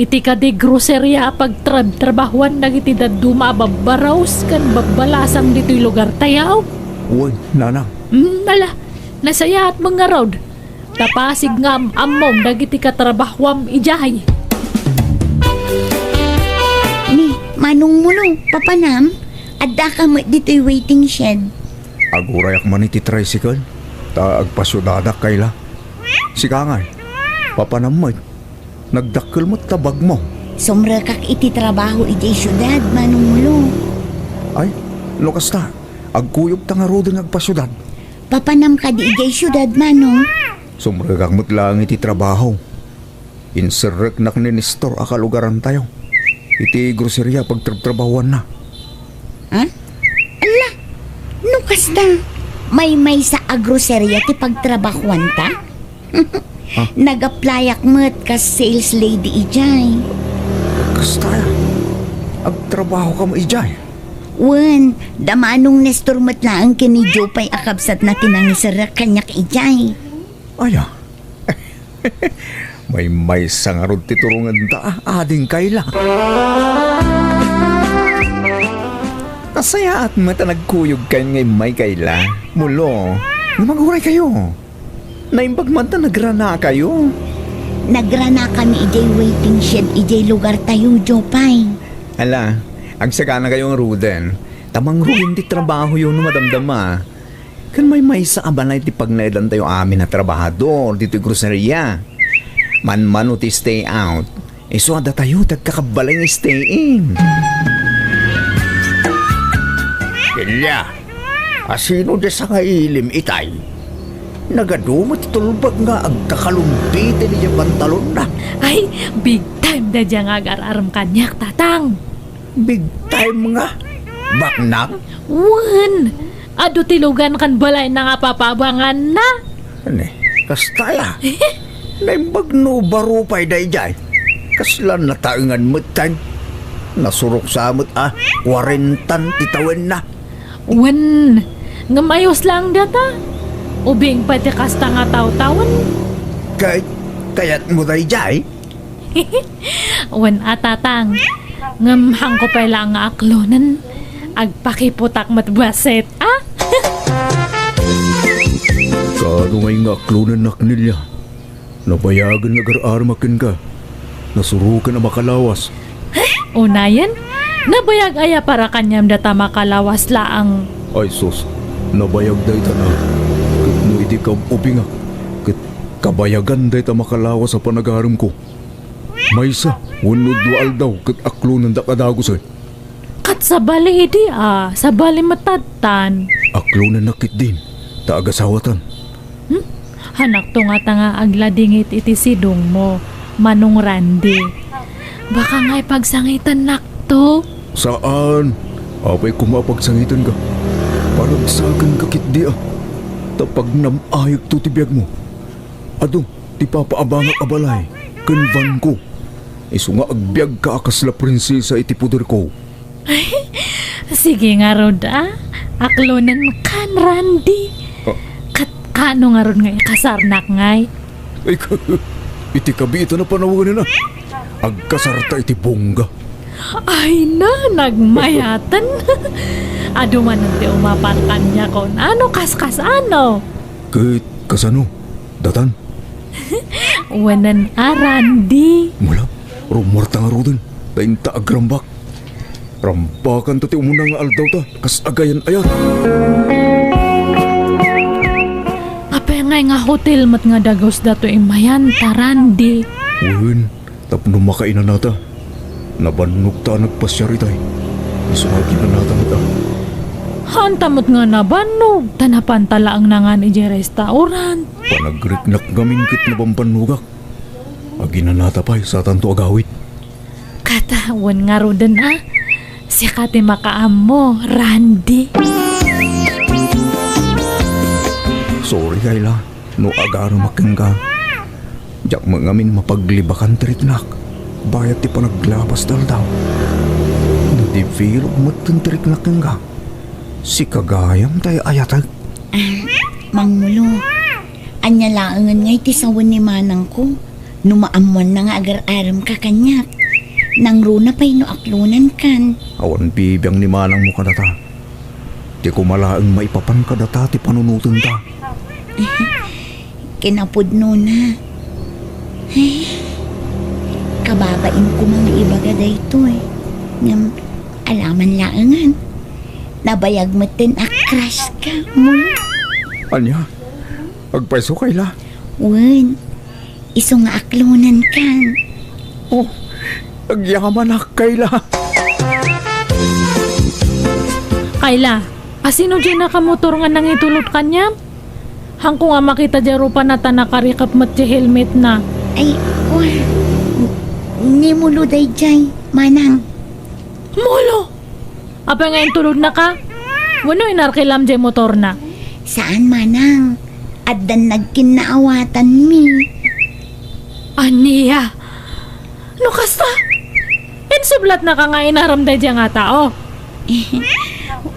Iti kadi groceria a pagtrabtrabahuan dagiti dadduma a babbarus ken babbalasang ditoy lugartayo? Wen, nanang. Hmm, ala, nasayaat met ngarud. Ta pasig nga am-ammom dagiti katrabahuam idiay. Ni, Manong Mulo, papanam, addaka met ditoy waiting shed. Agurayak man iti tricycle, ta agpasiudadak kayla. Sika ngay, papanam met, nagdakkel met ta bagmo. Sumrekak iti trabaho idiay siudad, Manong Mulo. Ay, no kasta, agkuyogta ngaruden nga agpasiudad. Papanam kadi idiay siudad, Manong? Sumrekak met laeng iti trabaho. Inserreknak ni Nestor a kalugarantayo iti groceria a pagtrabtrabahuanna. Ha? Ala, no kasta, maymaysa a groceria ti pagtrabahuanta? Ha? Nag-applyak met kas sales lady idiay. Kasta, agtrabaho ka mo idiay? Wen, da Manong Nestor met laeng ken ni Jopay a kabsatna ti nangiserrek kaniak idiay. Aya. Maymaysa ngarud ti turongenta, ading kayla. Nasayaat met a nagkuyogkayon nga immay kayla. Mulo, nga maguray kayo. Naimbag man ta nagranakayo. Nagranakami idiay waiting shed idiay lugartayo, Jopay. Ala, agsagana kayo ngaruden. Ta mangrugi ti trabahoyo no madamdama. Ken maymaysa a balay ti pagnaedantayo amin a trabahador ditoy groceria. Manmano ti stay out, isu a datayo ti agkakabbalay nga stay in. Nelia, asino diay sangailim itay? Nagadu met ti tulbag nga agkakalumpiten idiay pantalonna. Ay, big time daydiay nga agar-arem kaniak, Tatang. Big time nga? Baknang? Wen, adu ti lugan ken balayna nga papabanganna. Ani, kasta la. Naimbag no baro pay daydiay. Kasla nataengan met tay. Nasurok sa met a kuarentan ti tawenna. Wen, ngem ayos laeng data. Ubing pay ti kasta nga tawtawen. Kay, kayatmo daydiay? Wen a, Tatang. Ngem haanko pay la nga aklonen. Agpakiputak met bassit, a? Kaano ngay nga aklonennak, Nelia? Nabayagen nga agar-aremak kenka. Nasuroken a makalawas. Unayen, nabayag aya para kaniam data makalawas laeng? Ay sus, nabayag dayta na. Ket no idi kaub-ubingak, ket kabayagan dayta makalawas a panagaremko. Maysa wenno dua aldaw ket aklonendak a dagusen. Ket sabali idi a, sabali met tattan. Aklonennak ketdin, ta agasawatan. Hmm? Hanakto ngata nga agladingit iti sidongmo, Manong Randy. Baka nga ipagsangitennakto? Saan. Apay koma a pagsangitenka? Paragsakenka ketdi a. Ta pagnam-ayekto ti biagmo. Adu ti papaabangak a balay ken vanko. Isu nga agbiagka a kasla prinsesa iti poderko. Sige ngarud a, aklonenkan, Randy. Ah. Ket kaano ngarud nga ikasarnak ngay? Ay, iti kabiitan a panawen a, agkasarta iti bongga. Ay na, nagmayaten. Adu manen ti umapal kaniakon. Ano, kaskas, ano? Ket kasano? Datan? Wenen a, Randy. Mula, rummuarta ngaruden, ta inta agrambak. Rambakan ta ti umuna nga aldaw ta, kas agayan-ayat. Apay ngay nga hotel met nga dagus datoy imayan ta, Randy? Wen, tapno makainanata. Nabannog ta a nagpasiar itay. Isu nga aginanata met a. Haanta met nga nabannog, ta napanta laeng nangan idiay restaurant. Panagriknak ngamin ket nabambannogak. Aginanata pay, satanto agawid. Kata, wen ngaruden a. Sika ti makaammo, Randy. Sorry, Kayla. No agarumak kenka, diak met ngamin mapaglibakan ti riknak. Bayat ti panaglabas ti aldaw, na-develop metten ti riknak kenka. Sika gayam ti ay-ayatek. Ah, Mangmulo, ania laengen ngay ti sawen ni manangko no maammoanna nga agar-aremka kaniak? Nangruna pay no aklonenkan. Awan bibiang ni manangmo kadata. Ti koma laeng maipapan kadata ti panunotenta. Kinapudnona. Ay, kababain koma nga ibaga daytoy. Ngem, alaman laengen. Nabayag metten a crush ka, Mulo. Ania? Agpayso, Kayla? Wen, isu nga aklonenkan. Oh, agyamanak, Kayla. Kayla, asino diay nakamotor nga nangitulod kaniam? Haanko nga makita diay rupana ta nakarikep met ti helmetna. Ay, wa, ni Mulo daydiay, manang. Mulo! Apay nga intulodnaka? Wenno inarkilam diay motorna? Saan, manang. Addan nagkinnaawatanmi. Ania? No kasta, insublatnaka nga inaram daydiay nga tao?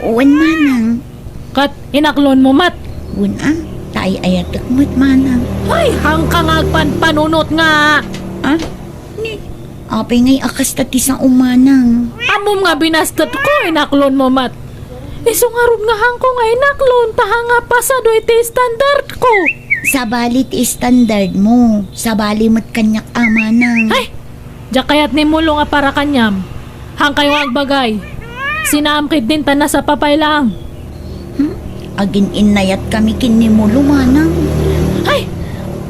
Wen, manang. Ket inaklonmo met? Wen a, ta ay-ayatek met, manang. Ay, haanka nga agpanpanunot nga. Ah? Ni, apay ngay a kasta ti sao, manang? Ammom nga binastetko, inaklonmo met. Isu ngarud nga haanko nga inaklon, ta haan nga pasado iti standardko. Sabali ti standardmo, sabali met kaniak a, manang. Ay! Diak kayat ni Mulo nga para kaniam. Haankayo nga agbagay. Sinaam ketdin ta nasapa pay laeng. Hmm? Agin-innayatkami ken ni Mulo, manang. Ay!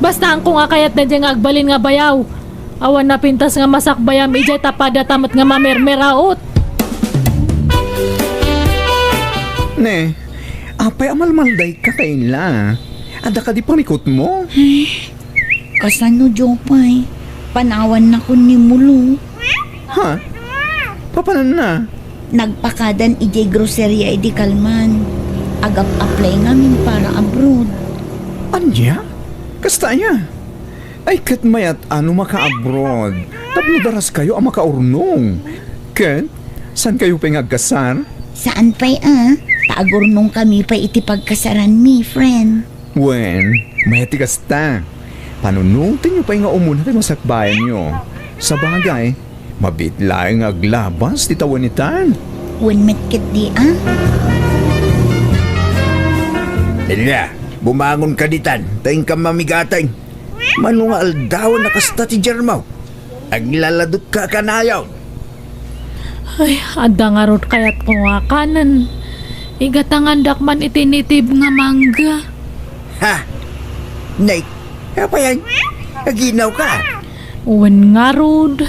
Basta haanko nga kayat daydiay nga agbalin nga bayaw. Awan napintas nga masakbayam idiay ta padata met nga mamermeraot. Ne, apay a malmaldayka, Kayla? Adda kadi pamikotmo? Ay, kasano, Jopay? Panawannakon ni Mulo. Ha? Papananna? Nagpakadan idiay groceria idi kalman. Agap-apply ngamin para abroad. Ania? Kasta aya? Ay, ket mayat a no maka-abroad tapno daraskayo a makaurnong. Ket, saankayo pay nga agkasar? Saan pay a, ta agurnongkami pay iti pagkasaranmi, friend. Wen, mayat ti kasta. Panunotenyo pay nga umuna ti masakbayanyo. Sabagay, mabiit laeng nga aglabas ti tawen itan. Wen met ketdi a. Nelia, bumangonka ditan, ta inka mamigateng. Mano nga aldawen a kasta ti diarmo? Aglaladutka a kanayon. Ay, adda ngarud kayatko nga kanen. Igatangandak man iti native nga mangga. Ha? Nay, apay a, aginawka? Wen ngarud,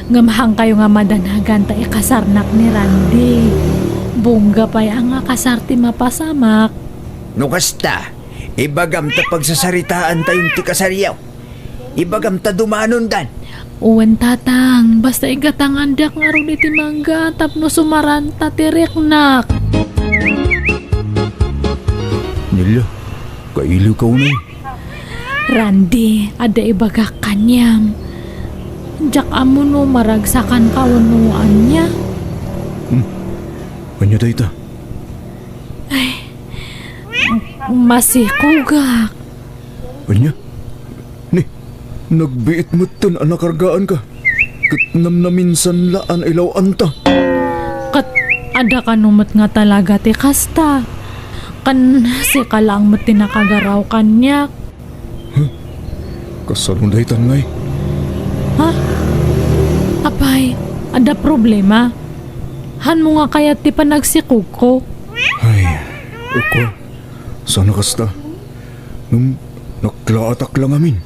ngem haankayo nga madanagan ta ikasarnak ni Randy. Bungga pay a nga kasar ti mapasamak. No kasta, ibagam ta pagsasaritaantayon ti kasaryo. Ibagam ta dumanondan. Wen, Tatang, basta igatangandak ngarud iti mangga tapno sumaranta ti riknak. Nelia, kailiwka unay. Randy, adda ibagak kaniam. Diak ammo no maragsakanka wenno ania. Hmm. Ania dayta? Ay, masikogak. Ania? Ni, nagbiit metten a nakargaanka. Ket namnaminsan la a nailawanta. Ket adda kano met nga talaga ti kasta. Ken sika laeng met ti nakagaraw kaniak. Huh? Kasano daytan ngay? Ha? Apay, adda problema? Hanmo nga kayat ti panagsikogko? Ay, eko, saan a kasta? Ngem naklaatak la ngamin.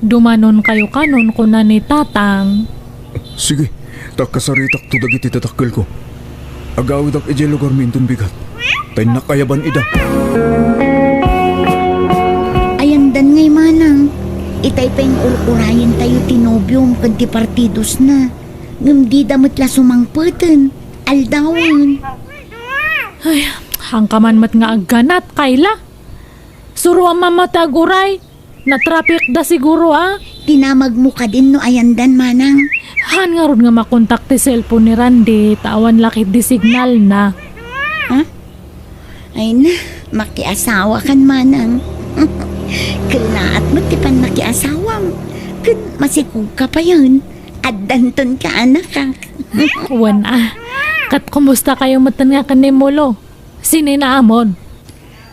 Dumanonkayo kanon, kuna ni Tatang. Sige, ta kasaritakto dagiti dadakkelko. Agawidak idiay lugarmi inton bigat. Ta innak ayaban ida. Ayandan ngay, manang. Itay pay nga ur-urayentayo ti nobiom ken ti partidosna. Ngem dida met la sumangpeten. Aldawen. Ay, haanka man met nga agganat, Kayla. Suroam man met ti aguray. Natrapikda siguro, a? Tinamagmo kadin no ayandan, manang. Haan ngarud nga makontak ti cellphone ni Randy, ta awan la ketdi signalna. Ha? Ay na, makiasawakan, manang. Kellaat met ti pannakiasawam. Ket masikogka payen. Addanton kaanakak. Wen a. Ket kumustakayo metten nga ken ni Molo? Sininaamon?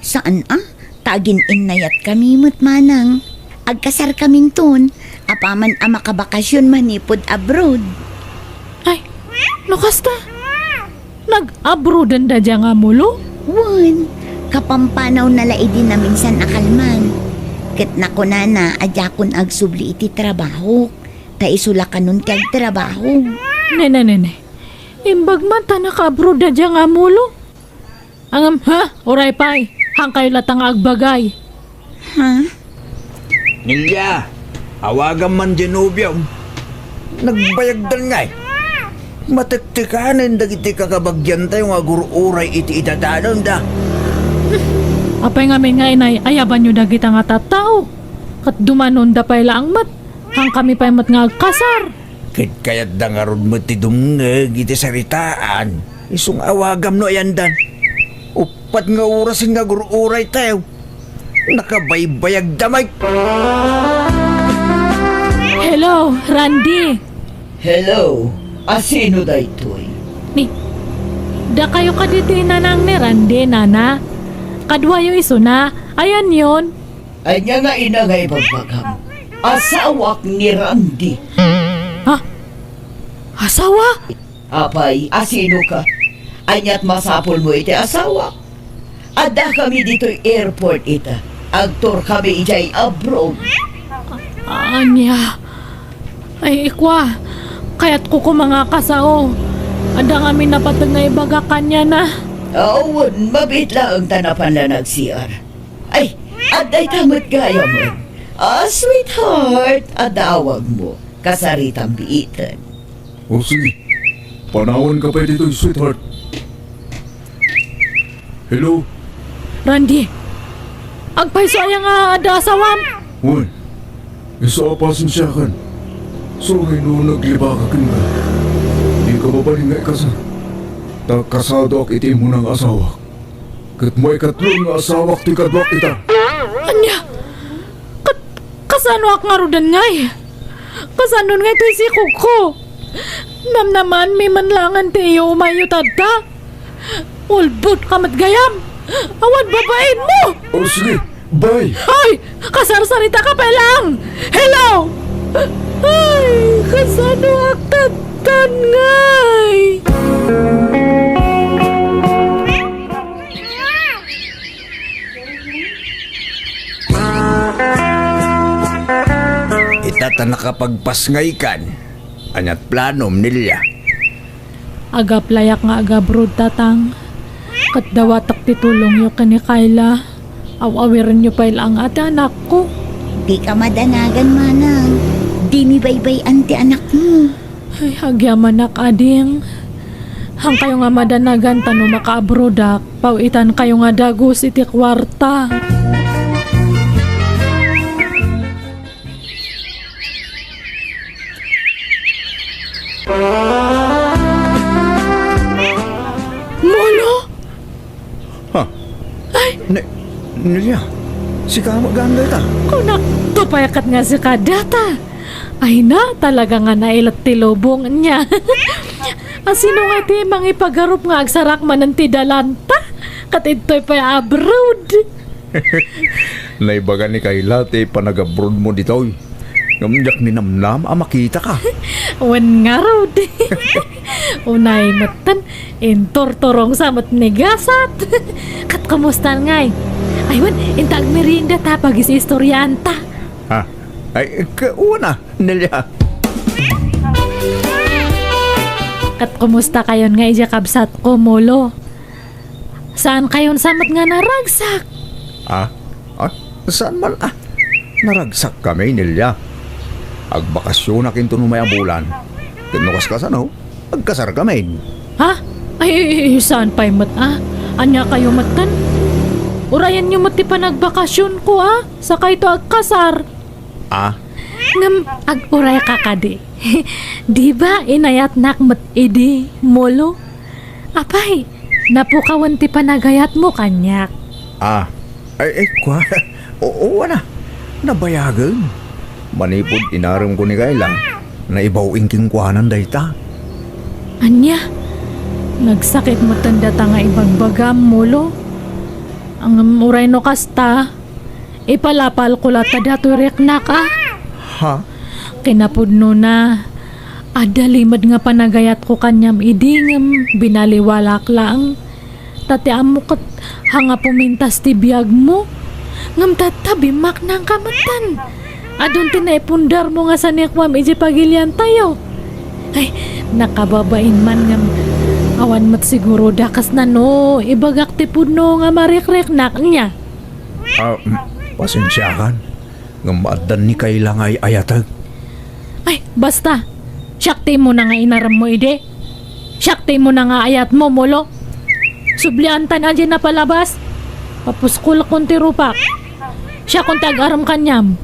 Saan a? Ta agin-innayatkami met, manang. Agkasarkaminton, apaman a makabakasion manipud abroad. Ay, no kasta? Nag-abroaden daydiay nga Molo? Wen, kapampanawna la idi naminsan a kalman. Ket nakunana a diakon agsubli iti trabahok, ta isu la kanon ti agtrabaho. Ne, ne, ne, ne. Imbag man ta naka-abroad daydiay nga Molo. Ngem, ha? Uray pay. Haankayo latta nga agbagay. Ha? Nelia, awagam man diay nobiom. Nagbayagdan ngay. Matektekanen dagiti kakabagiantayo nga agur-uray iti idadanonda. Apay ngamin nga inay-ayabanyo dagita nga tattao? Ket dumanonda pay laeng met. Haankami pay met nga agkasar. Ket kayatda ngarud met ti dumngeg iti saritaan. Isu nga awagam no ayandan. Uppat nga orasen nga agur-uraytayo. Nakabaybayagda met. Hello, Randy. Hello. A sino daytoy? Ni, dakayo kadi ti nanang ni Randy, nana? Kaduayo isuna. Ayanyon. Ania nga ina nga ibagbagam? Asawak ni Randy. Ha? Asawa? Apay, a sino ka? Ania't masapulmo iti asawak? Addakami ditoy airport ita. Agtourkami idiay abroad. Ania? Ay, ikua, kayatko koma nga kasao. Adda ngamin napateg nga ibagak kaniana. Awan, mabiit laeng ta napan la nag-C R. Ay, adda ita met gayam. Ah, sweetheart, adda awagmo. Kasaritam biiten. O sige, panawanka pay ditoy, sweetheart. Hello? Randy, agpayso aya nga adda asawam? Wen, isu a pasensiakan. Sorry no naglibaka kenka. Dika mabalin nga ikasar. Ta kasadoak iti immuna nga asawak. Ket maikatlo nga asawak ti kaduak ita. Ania? Ket kasanoak ngaruden ngay? Kasanon ngay ti sikogko? Namnamaanmi man laengen ti iyo umayyo tatta? Ulbodka met gayam! Awan babaenmo! O sige, bye! Ay! Kasarsaritaka pay laeng! Hello! Ay, kasanoak tattan ngay? Ita Ta nakapagpasngaykan. Ania't planom, Nelia? Agaplayak nga agabroad, Tatang. Ket dawatek ti tulongyo ken ni Kayla. Aw-awirenyo pay laeng a ti anakko. Dika madanagan, manang. Dimi baybay-an ti anakmo. Ay, agyamanak, ading. Haankayo nga madanagan ta no makaabroadak, paw-itankayo nga dagus iti kuarta. Molo! Ha? Ay! Ne-, Nelia, sika met gayam dayta? Kunakto pay ket nga sika dayta. Ay na, talaga nga nailet ti lubong niya. A, sino nga ti mangipagarup nga agsarak manen ti dalanta? Ket idtoy pay abroad. Naibaga ni Kayla ti panagabroadmo ditoy. Ngem diak ninamnam a makitaka. Wen ngarud. Unay metten, inturturongsa met ni gasat. Ket kumusta ngay? Ay wen, inta agmerienda ta pagis-istoriaanta. Ha? Ay, ka-, una, Nelia. Ket kumusta kayon nga idiay kabsatko, Molo? Saankayon sa met nga naragsak? Ah? Ah? Saan man, ah? Naragsak kami, Nelia. Agbakasyonak inton umay a bulan. Ket no kas-, kasano, agkasar kami. Ha? Ay, ay, ay, saan pay met, ah? Ania kayo metten? Urayanyo met ti panagbakasyonko, ah? Sakayto agkasar. Ah? Ngem ag-uray ka kadi. Di ba inayatnak met idi, Molo? Apay, napukawen ti panagayatmo kaniak. Ah, ay, ay, kua. Oo, ana. Nabayagen. Manipud inaremko ni Kayla, naibaw-ing kenkuana dayta. Ania? Nagsakit metten dayta nga ibagbagam, Molo. Ngem uray no kasta, ipalapalko latta datoy riknak, a. Ha? Kinapudnona, adda limed nga panagayatko kaniam idi ngem binaliwalak laeng. Ta ti ammo ket haan nga pumintas ti biagmo. Ngem tatta, bimmaknangka metten. Adun ti naipundarmo nga sanikuam idiay pagiliantayo. Ay, nakababain man ngem awan met siguro dakesna no ibagak ti pudno nga marikriknak nia. Ah, mm, pasensiakan. Ngem addan ni Kayla nga ay-ayatek. Ay, basta. Siak ti immuna nga inaremmo idi. Siak ti immuna nga ayatmo, Molo. Sublianta a diay napalabas. Papuskolkon ti rupak. Siakon ti agarem kaniam.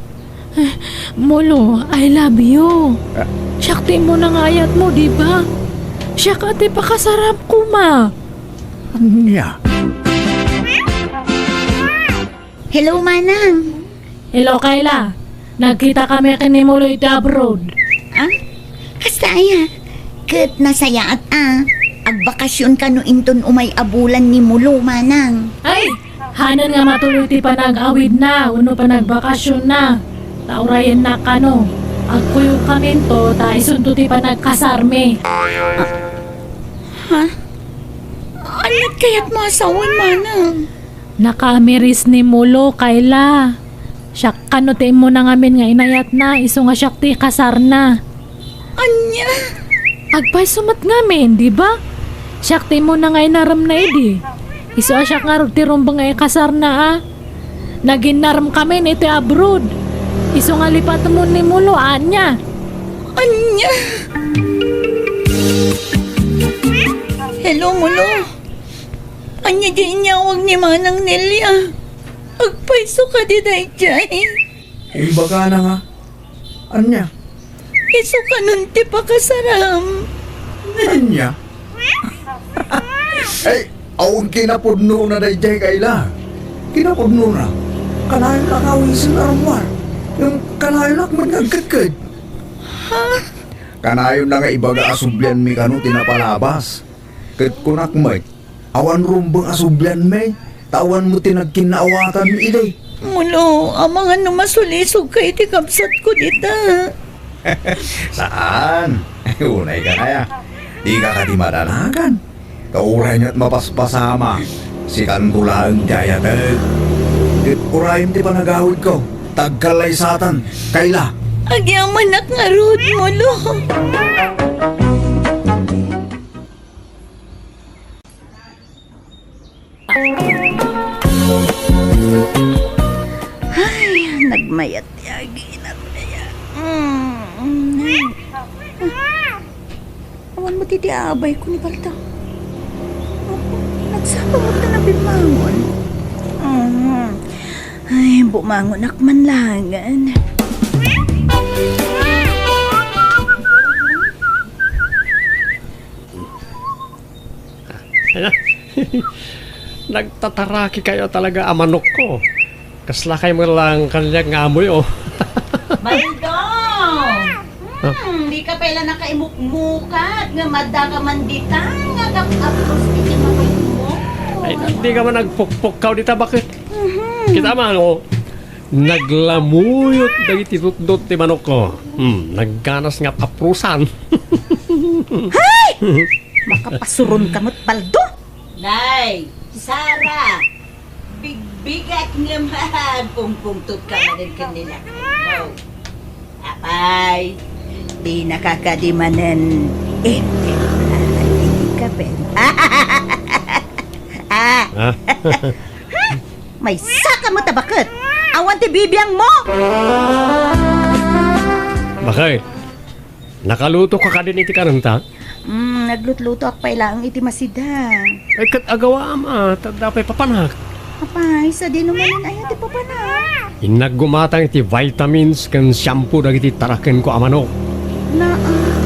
Eh, Molo, I love you. Ah. Siak ti immuna nga ayatmo, di ba? Siak a ti pakasaram koma. Ania? Hello, Manang. Hello, Kayla. Nagkita kami ken ni Molo iti abroad. Ah? Kasta aya? Ket nasayaat a agbakasyon kano inton umay a bulan ni Molo, Manang. Ay, hanen nga matuloy ti panag-awidna wenno panagbakasyonna. Ta urayennak kano. Agkuyogkaminto ta isunto ti panagkasarmi. Ah, ha? Ania't kayatmo a sawen, Manang? Nakaamiris ni Molo, Kayla. Siak kano ti immuna ngamin nga inayatna, isu nga siak ti ikasarna. Ania? Agpayso met ngamin, di ba? Siak ti immuna nga inaremna idi. Isu a siak ngarud ti rumbeng nga ikasarna, a. Naginnaremkamin iti abroad. Isu nga lipatmo ni Molo, ania? Ania? Hello, Molo. Ania diay inyawag ni Manang Nelia? Agpayso kadi daydiay? Imbagana nga. Ania? Isu kanon ti pakasaram. Ania? Ay, awan kinapudnona daydiay, Kayla. Kinapudnona. Kanayon a kawisen a rummuar. Ngem kanayonak met nga agkedked. Ha? Kanayonna nga ibaga a sublianmi kano ti napalabas. Ket kunak met, awan rumbeng a sublianmi, ta awan met ti nagkinnaawatan idi. Molo, amangan no masulisogka iti kabsatko dita. Saan? Unayka aya. Dika kadi madanagan. Ta uray met mapaspasama, sikanto laeng ti ayatek. Ket urayem ti panagawidko, ta agkallaysatan, Kayla. Agyamanak ngarud, Mulo. Ay, nagmayat ti aginat kaya. Mm. Awan met iti abayko ni Baldo. Apo, nagsapa met ta nabimmangon. Mm. Ay, bumangonak man laengen. Ano? Nagtatarakikayo talaga a manokko. Kaslakay met lang kaniak nga amoy, oh. Baldo! Ah. Hmm, dika pay la nakaimukmukat nga maddaka man dita nga kap-apros iti manokmo. Ay, dika man agpukpukkaw dita, baket. Mhm. Kita man, oh. Naglamuyot dagiti tutdot ti manokko. Hmm, nagganas nga aprosan. Hay! Makapasuronka met, Baldo. Nay, Sara, bigbigat nga agpungpungtotka manen ken ni lakaymo. Apay, dinaka kadi manen imbitaran iti kape? Ah. Ah. Maysaka met a baket. Awan ti bibiangmo. Baket, nakalutoka kadin iti kanenta? Mm, naglutlutoak pay laeng iti masida. Ay, ket agawaam a, ta adda pay papanak. Apay, sadino manen aya ti papanak? Innak gumatang iti vitamins ken shampoo dagiti tarakenko a manok. Na, ah,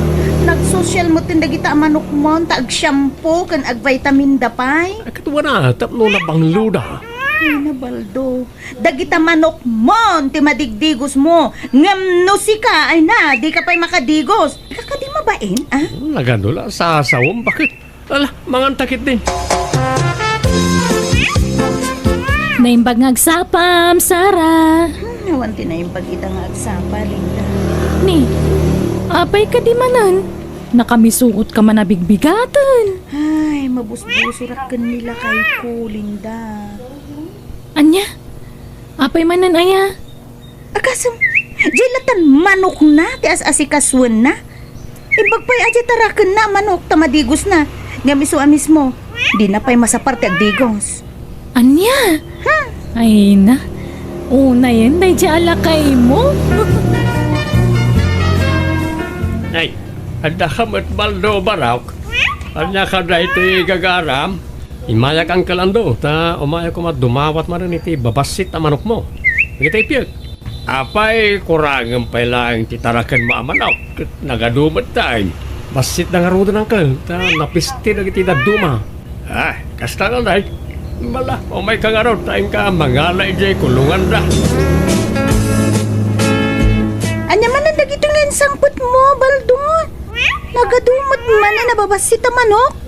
nagsosial metten dagita a manokmon ta agshampoo ken agvitaminda pay. Ay, ket wana, tapno nabangloda. Ay, na, Baldo. Dagita manokmon ti madigdigosmo, ngem no sika, ay na, dika pay makadigos. Dika kadi mabain, ah? Nagano la, sasawem, baket? Ala, manganta ketdi. Naimbag nga agsapam, Sara. Hmm, awan ti naimbag ita nga agsapa, Linda. Ni, apay kadi manen? Nakamisukotka man a bigbigaten. Ay, mabusbusorak ken ni lakayko, Linda. Ania? Apay manen aya? Agasem, diay latan manokna ti as-asikasuenna. Imbag pay a diay tarakenna a manok ta madigosna. Ngem isu a mismo, dina pay masapar ti agdigos. Ania? Hmm. Ay na, unayen daydiay a lakaymo. Ay, addaka met, Baldo, barok? Ania kada iti gagaram? Immayak, Uncle Ando, ta umayak koma dumawat manen iti babassit a manokmo. Dagiti ipyeg. Apay, kurangem pay laeng ti tarakenmo a manok, ket nagadu met tay. Bassitda ngaruden, Uncle, ta napiste dagiti dadduma. Ah, kasta ngay. Mala, umayka ngarud, ta inka mangala idiay kulonganda. Ania manen dagitoy nga insangpetmo, Baldo? Nagadu met manen a babassit a manok?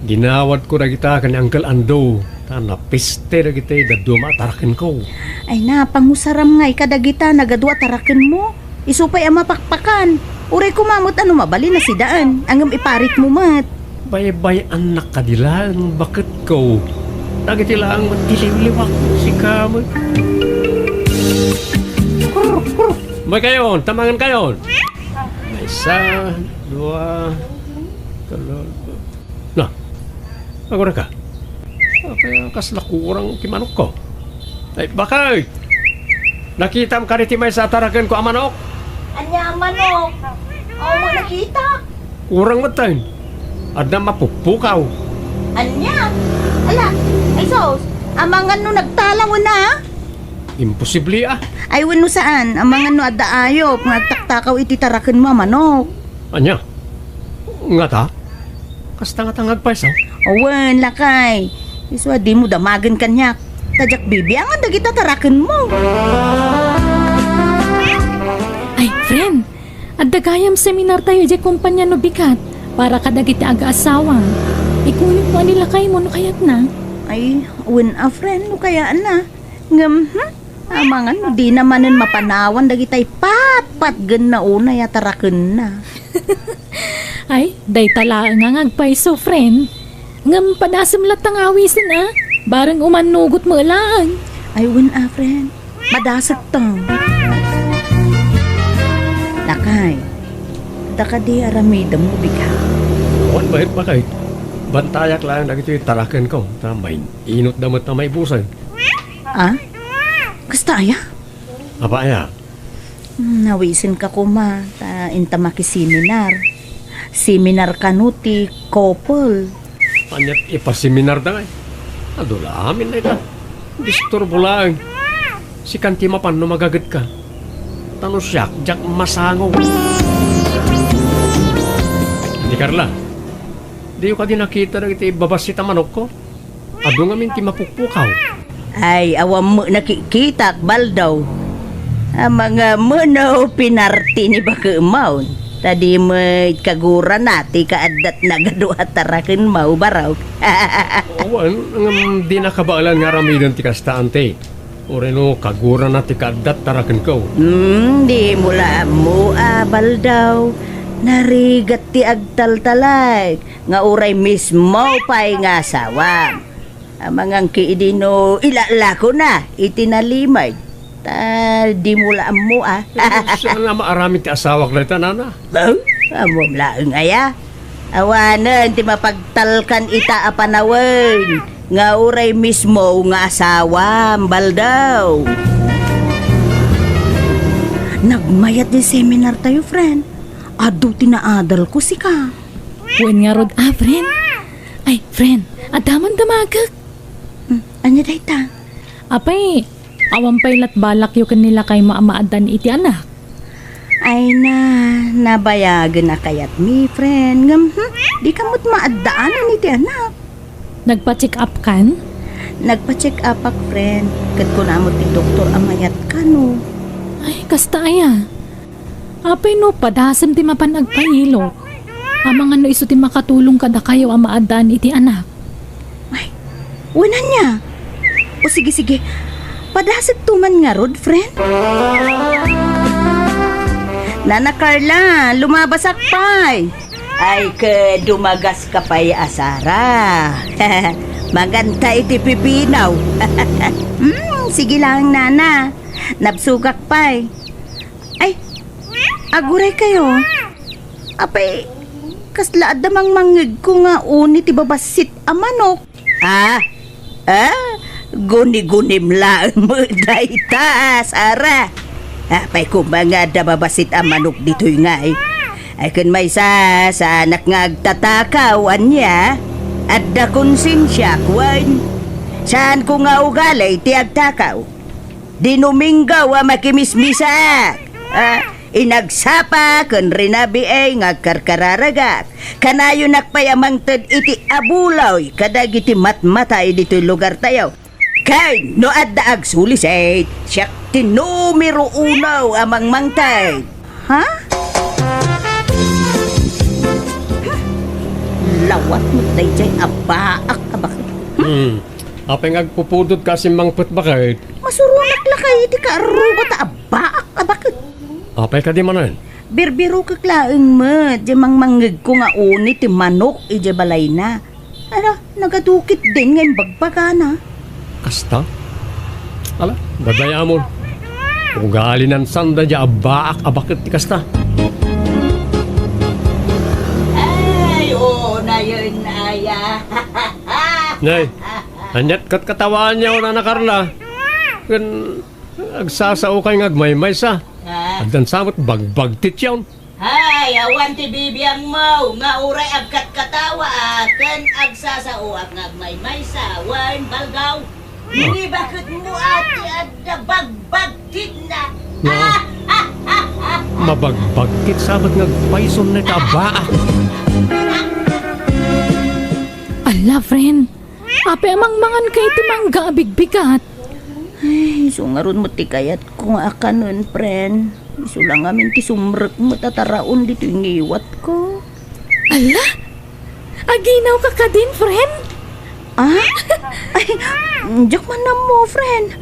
Dinawatko dagita ken ni Uncle Ando, ta napiste dagiti dadduma a tarakenko. Ay na, pangusaram ngay kadagita nagadu a tarakenmo. Isu pay a mapakpakan. Uray koma met a no mabalin a sidaen, ngem iparitmo met. Baybay-annak kadi laeng, baketko. Dagiti laeng met ti liwliwak, sika met. Umaykayon, ta mangankayon. Maysa, dua, telo. Na, agurayka. Apay a kasla kurang ti manokko? Ay, bakay! Nakitam kadi ti maysa a tarakenko a manok? Ania a manok? Awan mo nakita? Kurang metten. Adda mapuppukaw. Ania? Ala, ay sus, amangan no nagtalaw na? Imposible, ah. Ay, wenno saan, amangan no adda ayop nga agtaktakaw iti tarakenmo a manok. Ania? Ngata? Kasta ngata nga agpayso? Awan, lakay. Isu a dimo damagen kaniak. Ta diak bibiangan dagita tarakenmo. Ay, friend, adda gayam seminartayo idiay kompania no bigat para kadagiti agaasawa. Ikuyogmo a ni lakaymo no kayatna. Ay, wen a, friend, no kayaatna. Ngem, hmm? Amangan no dina manen mapanawan dagitay patpatgenna unay a tarakenna. Ay, dayta laeng nga agpayso, friend. Ngem padasem latta nga awisen, a? Bareng umannugot met laeng. Ay, wen a, friend. Madasek ta. Lakay, adda kadi aramidem no bigat? Wen, met, Bakay. Bantayak laeng dagiti tarakenko, ta maininotda met a maibusay. Ah? Kasta aya? Apay aya? Hmm, nawisenka koma, ta inta makiseminar. Seminar kano ti couple. Ania ti ipaseminarda ngay? Adu la amin dayta. Disturbo laeng. Sikan ti mapan no magagetka. Ta no siak, diak masango. Iti Carla, diyo kadi nakita dagiti babassit a manokko? Adu ngamin ti mapukpukaw. Ay, awan met nakikitak, Baldaw. Amangan met no pinarti ni bakemon. Ta di met kagurana ti kaaddatna adu a tarakenmo, Barok. Awan, ngem di nakabaelan nga aramiden ti kasta, Ante. Uray no kagurana ti kaaddat tarakenko. Hmm, dimo la ammo a, Baldaw. Narigat ti agtaltalek nga uray mismo pay nga asawam. Amangan ki idi no ilalakona iti nalimed. Ta dimo la ammo a. Saan a maaramid ti asawak dayta, nana? Oh, ammom laeng aya. Awanen ti mapagtalkan ita a panawen nga uray mismo nga asawam, Baldaw. Nagmayat ti seminar tayo, friend. Adu ti naadalko, sika. Wen ngarud a, friend. Ay, friend, adda man damagek. Hmm, ania dayta? Apay, awan pay lat balakyo ken ni lakaymo a maaddaan iti anak? Ay na, nabayagen a kayatmi, friend. Ngem, hmm, dika met maaddaanan iti anak. Nagpa-check up kan? Nagpa-check up ak, friend. Ket kuna met ti doktor a mayat kano. Ay, kasta aya. Apay no padasem ti mapan agpayilok? Amangan no isu ti makatulong kadakayo a maaddaan iti anak. Ay, wen ania? O sige, sige. Padasekto man ngarud, friend? Nana Carla, lumabasak pay. Ay, ket dumagaska pay a Sara. Manganta iti pipino. Hmm, sige lang, nana. Nabsogak pay. Ay, aguray kayo. Apay, kasla adda mangmangngegko nga uni ti babassit a manok. Ah? Ah? Guni-gunim laeng met dayta, Sara. Apay koma nga adda babassit a manok ditoy ngay? Ay, ken maysa, saanak nga agtatakaw, ania? Adda konsensiak, wen? Saanko nga ugali ti agtakaw. Dinuminggaw a makimismisak. Ah, inagsapa ken rinabii nga agkarkararagak. Kanayonak pay a mangted iti abuloy kadagiti matmatay ditoy lugartayo. Ken no adda agsulisit, siak ti numero uno a mangmangted. Ha? Lawat met daydiay a baak a baket. Hmm. Apay nga agpupudot ka a simmangpet, baket? Masuronak lakay iti kaarruba ta a baak a baket. Apay kadi manen? Birbirokek laeng met, diay mangmangngegko nga uni ti manok idiay balayna. Ala, nagadukit din nga imbagbagana. Kasta? Ala, dadayamon. Ugalinan sanda diay a baak a baket ti kasta. Ay, oo, nayon, aya. Nay, aniat katkatawaanyo, Nana Carla? Ken agsasaokay nga agmaymaysa. Ah. Addan sa met bagbagtityon. Hay, awan ti bibiangmo nga uray agkatkatawa ken agsasaoak nga agmaymaysa wen baldaw. Ah. Ni baketmo a ti adda bagbagtitna. Ah. Ah, ah, ah, ah, ah. Mabagbagtit sa met nga agpayson dayta a baak. Ala, friend. Apay a mangmangan ka iti mangga a bigbigat? Ay, isu ngarud met ti kayatko nga akanen, friend. Isu la ngamin ti sumrek met a taraon ditoy ngiwatko. Ala? Aginaw ka kadin, friend? Ah? Ay, diak man ammo, friend.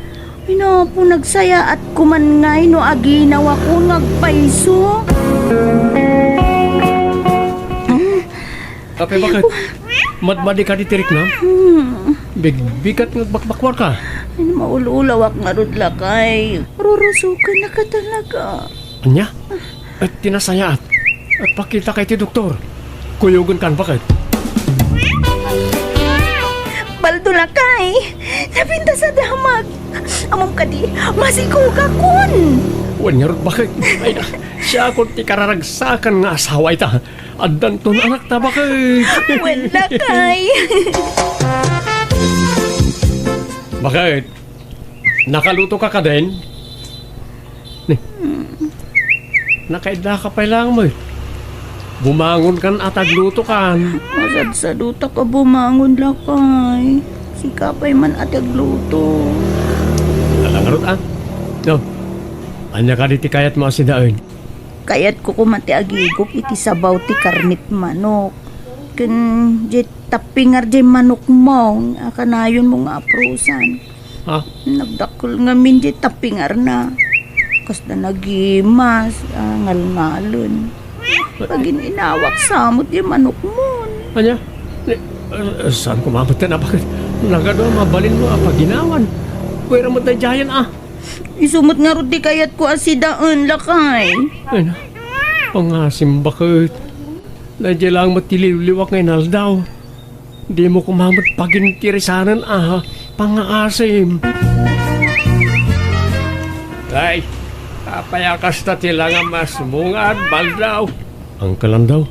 Ay, napo, nagsayaat ko man ngay no aginawakon nga agpayso. Mm. Apay, baket? Madmadi ka diti riknam? Hmm. Bigbigat nga bakbakwarka. Ay, maul-ulawak ngarud lakay. Rurusoken na ka talaga. Ania? Et ti nasayaat, et pakitaka iti doktor. Kuyogenkan, baket. Baldo, lakay! Napintas a damag! Ammom kadi, masikogakon! Wen ngarud, baket. Ay na, siakon ti kararagsakan nga asawa ita. Addanton anakta, baket. Wen, lakay! Baket, nakalutoka kadin? Ni, nakaidlaka pay laeng met. Bumangonkan a ta aglutokan. Masadsadutak a bumangon, lakay. Sika pay man a ti agluto. Ala ngarud, a. No, ania kadi ti kayatmo a sidaen? Kayatko koma ti agigop iti sabaw ti karnet manok. Ken diay tappingar diay manokmo a kanayonmo nga aprosan. Ha? Nagdakkel ngamin diay tappingarna. Kasla nagimas, a, ngalngalen. Pagin-inawak sa met diay manokmon. Ania? Ni, a, saan ko mamatyan a baket? Nagadu a mabalinmo a paginawan. Kuera met daydiayen, a. Isu met ngarud ti kayatko a sidaen, lakay. Ay na, pangasim, baket. Daydiay laeng met ti liwliwak nga inaldaw. Dimo koma met pagintirisanen a pangngaasim. Ay, apay a kasta ti langamas mo nga agbaldaw? Uncle Landaw,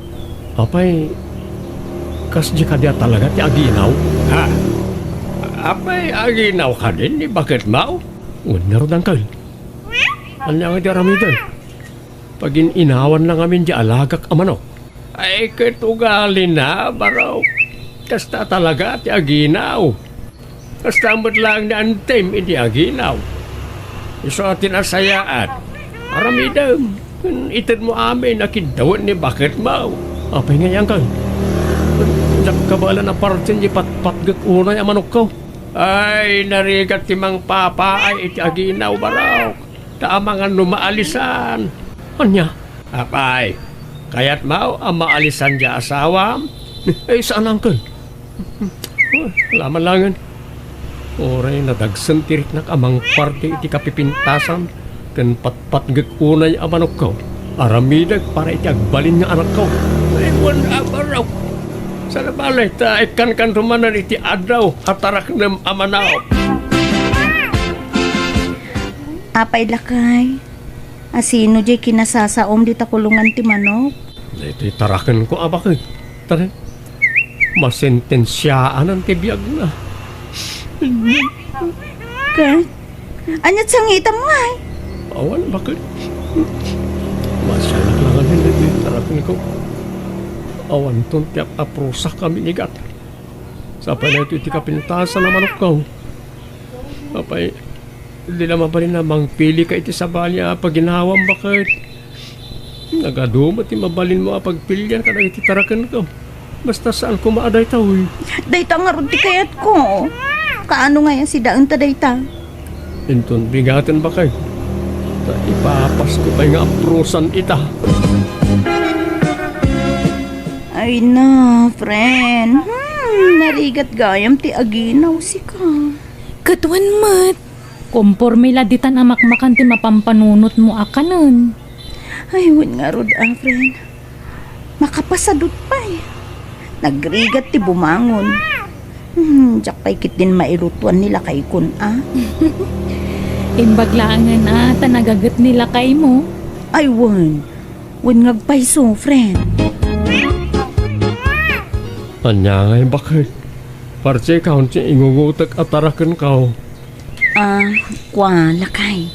apay, kasdi kadi a talaga ti aginaw? Ha? Apay aginaw kadin ni baketmo? Wen ngarud, Uncle. Ania nga di aramiden? Pagin-inawanna ngamin di alagak a manok. Ay, ket ugalina, barok. Kasta talaga ti aginaw. Kasta met laeng ni Antim idi aginaw. Isu a ti nasayaat. Aramidem, ken itedmo amin a kiddawen ni baketmo. Apay ngay, Uncle? Diak kabaelan a partien di patpatgek unay a manokko. Ay, narigat ti mangpapaay iti aginaw, barok. Ta amangan no maalisan. Ania? Apay, kayatmo a maalisan diay asawam? Ay, saan, Uncle. Oh, ala man laengen. Uray nadagsen ti riknak a mangparte iti kapipintasan ken patpatgek unay a manokko. Aramidek para iti agbalin nga anakko. Ay, wen a barok. Saan a bale ta ikkankanto manen iti addaw a taraknem a manok. Apay, lakay, asino diay kinasasaom dita kulongan ti manok? Daytoy tarakenko a baket. Tara. Masentensiaanan ti biagna. Ket, ania ti sangitam ngay? Awan, baket. Masianak laengen daytoy tarakenko. Awanton ti ap-aprosak a minigat. Sapay daytoy ti kapintasan a manokko. Apay, di la mabalin a mangpilika iti sabali a paginawam, baket. Nagadu met ti mabalinmo a pagpilian kadagiti tarakenko. Basta saan koma a daytoy. Dayta ngarud ti kayatko. Kaano ngay a sidaenta dayta? Inton bigaten, baket. Ta ipapasko pay nga aprosan ita. Ay na, friend. Hmm, narigat gayam ti aginaw sika. Ket wen met. Komporme la ditan a makmakan ti mapampanunotmo a kanen. Ay, wen ngarud a, friend. Makapasadut pay. Nagrigat ti bumangon. Hmm, diak pay ketdin mailutuan ni lakaykon a. Imbag laengen a ta nagaget ni lakaymo. Ay, wen. Wen nga agpayso, friend. Ania ngay, baket? Parti kaon ti ingugutek a tarakenko. Ah, kua, lakay.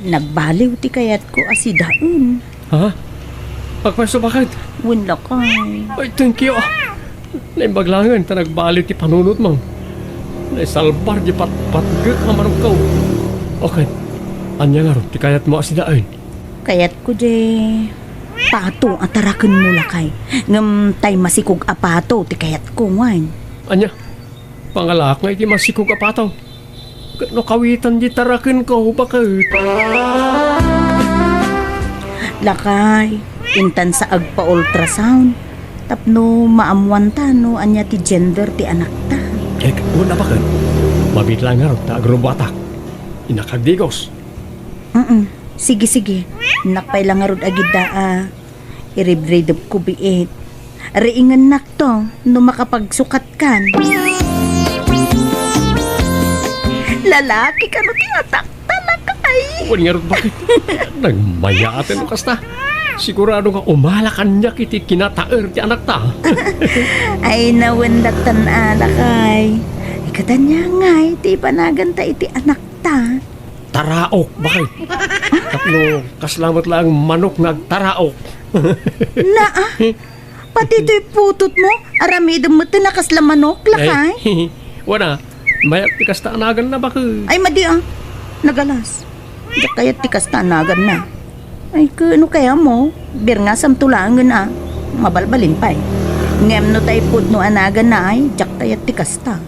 Nagbaliw ti kayatko a sidaen. Ha? Agpayso, baket? Wen, lakay. Ay, thank you, ah. Naimbag laengen ta nagbaliw ti panunotmo. Naisalbar di patpatgek a manokko. Okay. Ania ngarud ti kayatmo a sidaen? Kayatko di pato a tarakenmo, lakay. Ngem tay masikog a pato ti kayatko, wen. Ania? Pangalaak nga iti masikog a pato. Ket no kawitan di tarakenko, baket. Lakay, intan sa agpa-ultrasound tapno maammuanta no ania ti gender ti anakta. Eh, wen a, baket. Mabiit laeng ngarud ta agrubuatak. Innak agdigos. Mm-mm. Sige, sige. Innak pay la ngarud agidda a iribridepko biit. Riingennakto no makapagsukatkan. Lalaki kano ti anak, talakay. Wen ngarud, bakit? Nagmayaten no kasta. Sigurado nga umala kaniak iti kinataer ti anakta. Ay, nawen datan, alakay. Ikatanya ngay ti ipanaganta iti anakta. Taraok, bakit? Tapno kasla met laeng manok nga agtaraok. Naa, pati toy putotmo, aramidem met ti nakasla manok, lakay? Ay, wana, mayat ti kasta a naganna, bakit? Ay, madi, ah. Nagalas. Diak kayat ti kasta a naganna. Ay, ken no kayatmo, birngasamto laengen, ah. Mabalbalin pay. Ngem no tay pudno a naganna, ay, diak kayat ti kasta.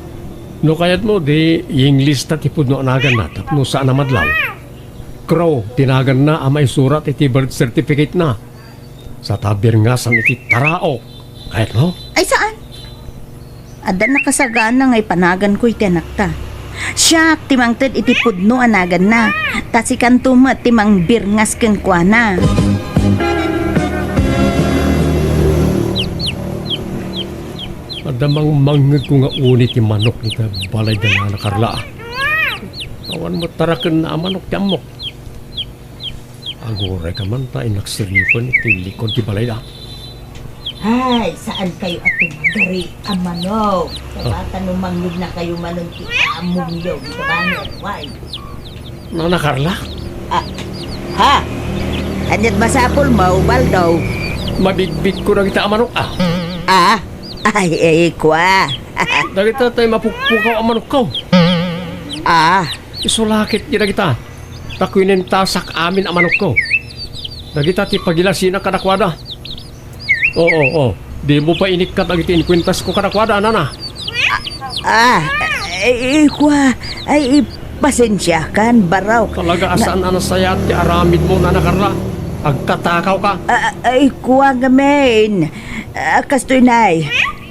No kayatmo, di English ta ti pudno a naganna tapno saan a madlaw. Crow ti naganna a maisurat iti birth certificate-na. Sa ta birngasam iti taraok. Kayatmo? Ay, saan? Adda nakasagana nga ipanaganko iti anakta. Siak ti mangted iti pudno a naganna. Ta sikanto met ti mangbirngas kenkuana. Adda mangmangngegko nga uni ti manok iti balayda ni Nana Carla. Awan met tarakenna a manok ti ammok. Aguray ka man ta innak siripen iti likod ti balayda. Ay, saan kayo a tumagari a manok? Ah. Kapata no mangngegna kayo manen ti amongyo, di ka ba, way? Nana Carla? Ah, ha? Aniat masapulmo, Baldo? Mabigbigko dagita a manok, ah. Ah? Ay, ay, kua. Dagita tay mapukpukaw a manokko. Ah. Isu lakit di dagita. Ta kuinentasak amin a manokko. Dagita ti pagilasinak kadakuada. Oo, oo. Dimo pay inikkat dagiti inkuentasko kadakuada, nana. Ah, ay, kua, ay, pasensiakan, barok. Talaga a saan a nasayaat ti aramidmo, Nana Carla. Agkatakawka. Ah, ay, kua ngamin. Ah, kastoy, nay.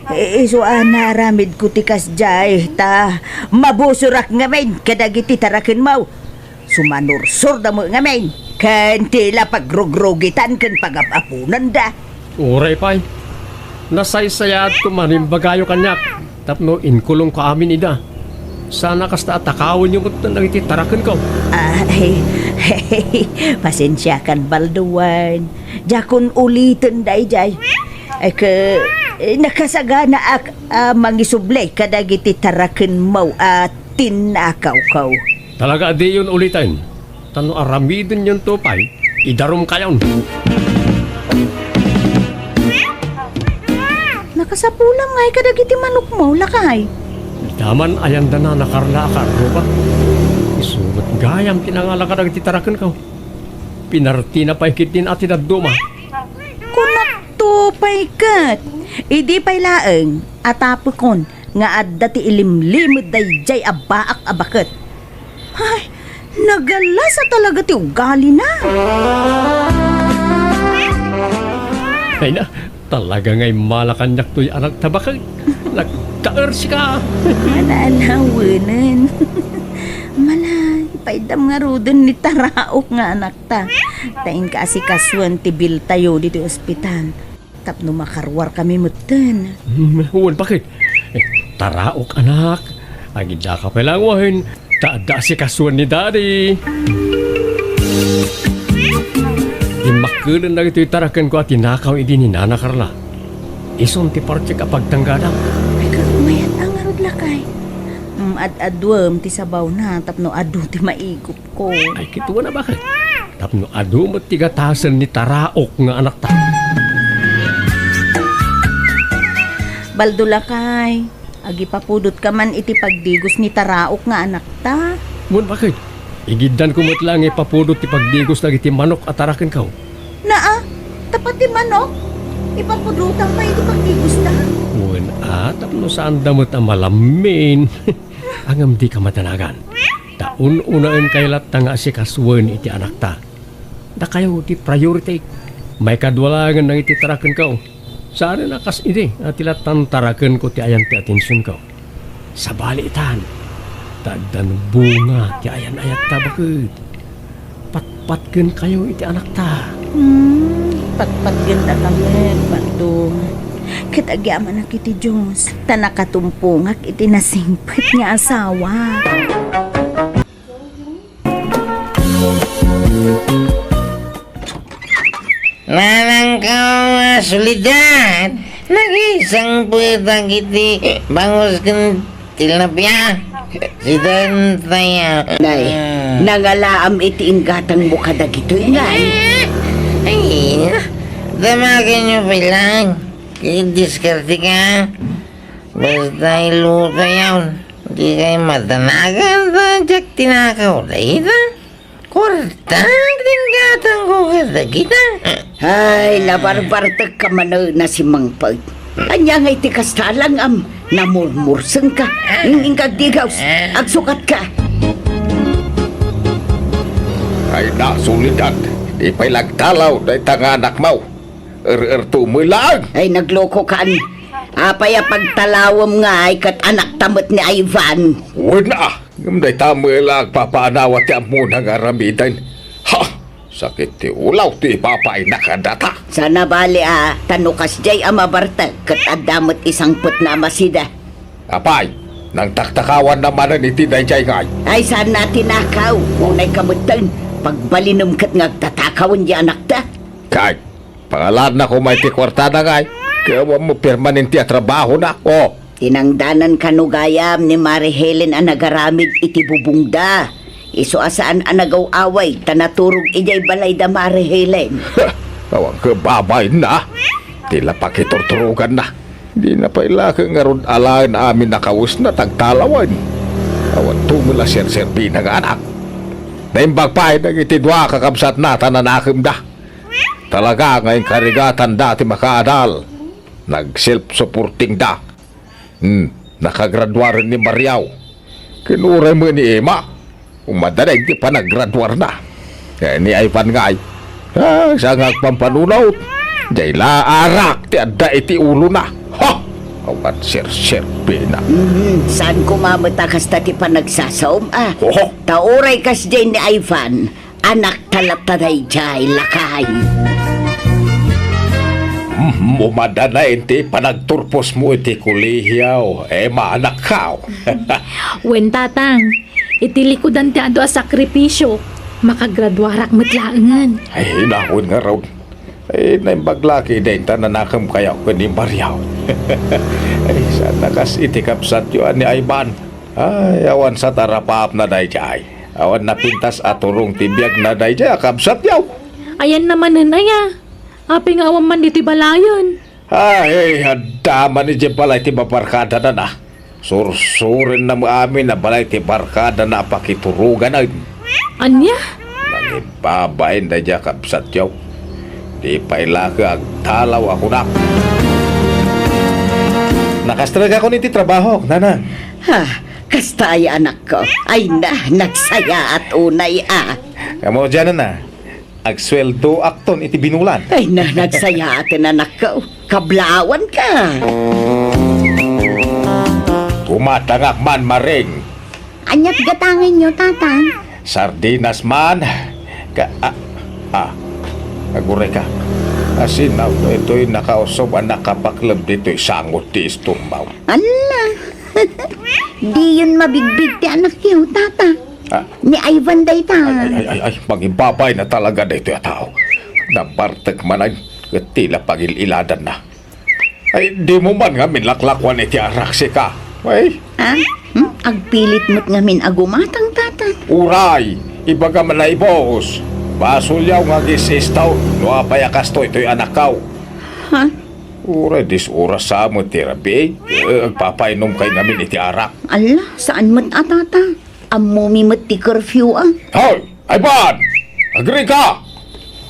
I-, isu a naaramidko ti kasdiay, ta mabusorak ngamin kadagiti tarakenmo. Sumanursorda met ngamin, ken ti la pagrugrugitan ken pagap-aponanda. Uray pay, nasaysayaat koma no imbagayo kaniak tapno inkulongko amin ida. Sana kasta a takawenyo metten dagiti tarakenko. Ay, pasensiakan, Baldo, wen. Diakon uliten daydiay. Ay, ke, nakasaganaak a mangisubli kadagiti tarakenmo a tinnakawko. Talaga a diyon uliten. Ta no aramidenyonto pay, idarumkayon. Nakasapulam ngay kadagiti manokmo, lakay. Ita man ayanda, Nana Carla, a kaarruba. Isu met gayam ti nangala kadagiti tarakenko. Pinartina pay ketdin a ti dadduma. Kunakto pay ket, idi pay laeng a tapekon nga adda ti ilimlimed daydiay a baak a baket. Ay, nagalasa talaga ti ugalina. Ay na, talaga nga immala kaniak toy anak ta baket. Nagtaer sika. Ala, ala, wenen. Mala, ipaiddam ngaruden ni taraok nga anakta. Ta inka asikasuen ti biltayo ditoy ospital. Tapno makaruarkami metten. Hmm, wen, baket? Eh, taraok, anak. Agiddaka pay laeng wen, ta adda asikasuen ni Daddy. Dimmakkelen dagitoy tarakenko a tinakaw idi ni Nana Carla. Isun ti partiek a pagtanggadam. Ay, ket mayat a ngarud, lakay. Mm, ad-aduem ti sabawna tapno adu ti maigup. Ko. Ay, kitaem a, baket? Tapno adu met ti gatasen ni taraok nga anakta. Baldo, lakay, agipapudotka man iti pagdigos ni taraok nga anakta. Wen, baket? Igiddanko met laeng nga ipapudot ti pagdigos dagiti manok a tarakenko. Naa, ta pati manok, ipapudotam pay iti pagdigosta. Wen, a, tapno saanda met a malammin. Ngem dika madanagan. Ta un-unaenkayo latta nga asikasuen iti anakta. Dakayo ti priority. Maikadua laengen dagiti tarakenko. Saanen a kas idi a ti lattan tarakenko ti ayan ti atensionko. Sabali itan, ta addan bunga ti ayan-ayatta, baket. Pat- Patgenkayo iti anakta. Hmm, patpatgenda kami, Badong. Ket agyamanak iti Dios, ta nakatumpongak iti nasingpet nga asawa. Nanangkaw nga Soledad, nagisangpetak iti bangus ken tilapia. Sida tayo. Nay, nangalaam iti inggatangmo kadagitoy, ngay. Ay, damagenyo pay laeng. Ket diskarte ka. Basta iluto yaon. Di kay matanagan ta diak tinakaw dayta. Kwarta, tinggatangko kadagita. Ay, nabarbartek ka manen a simangpet. Ania nga iti kasta lang am, namurmurseng ka. Ing-, ingkagdigaws, agsukat ka. Ay, na, Soledad, di pay lagtalaw dayta nga anakmo. Er-erto met laeng. Ay, naglokokan. Apay a pagtalawem ngay ket anakta met ni Ivan? Wen a, ngem dayta met la agpapaanawa ti ammona nga aramiden. Ha! Sakit ti ulaw ti ipapainak a data. Saan a bali a, ta no kasdiay a mabartek ket adda met isangpetna a masida. Apay, nangtaktakawanna manen iti daydiay ngay? Ay, saanna a tinakaw. Unay ka metten, pagbalinem ket nga agtatakawen diay anakta. Kay, pangalaanna koma iti kuartada ngay, ket awan met permanente a trabahona. O. Tinangdanan kano gayam ni Mari Helen a nagaramid iti bubongda. Isu a saan a nagaw-away ta naturog idiay balayda, Mari Helen. Awan ket babainna. Ti la pakiturturoganna. Dina pay la ket ngarud alaen amin a kawesna ti agtalawen. Awan tumel a serserbina nga anak. Naimbag pay dagiti dua a kakabsatna ta nanakemda. Talaga nga inkarigatanda ti makaadal. Nag-self-supportingda. Hmm, nakagraduaren ni Mariaw. Ken uray met ni Emma. Umadda dagiti panagraduarna. Eh, ni Ivan ngay, ah, saan nga agpampanunot. Diay la arak ti adda iti ulona. Ha! Awan serserbina. Mhm, saan koma met a kasta ti panagsasaom, a? Oho. Ta uray kasdiay ni Ivan, anakta latta daydiay, lakay. Mhm, umadda na iti panagturposmo iti kolehio, Emma, anakko. Wen, Tatang. Iti likudan ti adu a sakrifisio, makagraduarak met laengen. Ay, nawen ngarud. Ay, naimbag la ket dayta nanakemkayo ken ni Mariaw. Ay, saan a kas iti kabsatyo a ni Ivan. Ay, awan sa tarapapna daydiay. Awan napintas a turong ti biagna daydiay a kabsatyo. Ayanna manen aya. Apay nga awan man ditoy balayen? Ay, adda man idiay balay ti babarkadana. Sursurenna met amin a balay ti barkadana a pakituroganen. Ania? Mangibabain daydiay a kabsatyo. Di pay la ket agtalaw a kunak. Nakastrek ako iti trabahok, nanang. Ha, kasta aya, anakko. Ay na, nagsayaat unay a. Kamo diay, nanang. Agsueldoakton iti binulan. Ay na, nagsayaaten, anakko. Kablawanka. Tumatangak man, Maring. Aniat gatangenyo, Tata? Sardinas man. Ka, ah, ah. Aguray ka. Asin, ah, itoy nakausob a nakapakleb ditoy sangot ti istorbaw. Ala. Diyon mabigbig ti anakyo, Tata. Ah. Ni Ivan dayta. Ay, ay, ay, ay, ay, mangibabain a talaga daytoy a tao. Nabartek manen, ket ti la pagil-iladanna. Ay, dimo man ngamin laklakuan iti arak, sika. Ay. Ah? Hmm? Agpilit met ngamin a gumatang, Tata. Uray, ibagam a naibus. Basolyo nga agis-istaw, no apay a kastoy toy anakko. Ha? Uray, dis oras sa met ti rabii. Eh, agpapainomkay ngamin iti arak. Ala, saan met a, Tata? Ammomi met ti curfew, a. Hoy! Ivan! Agrika!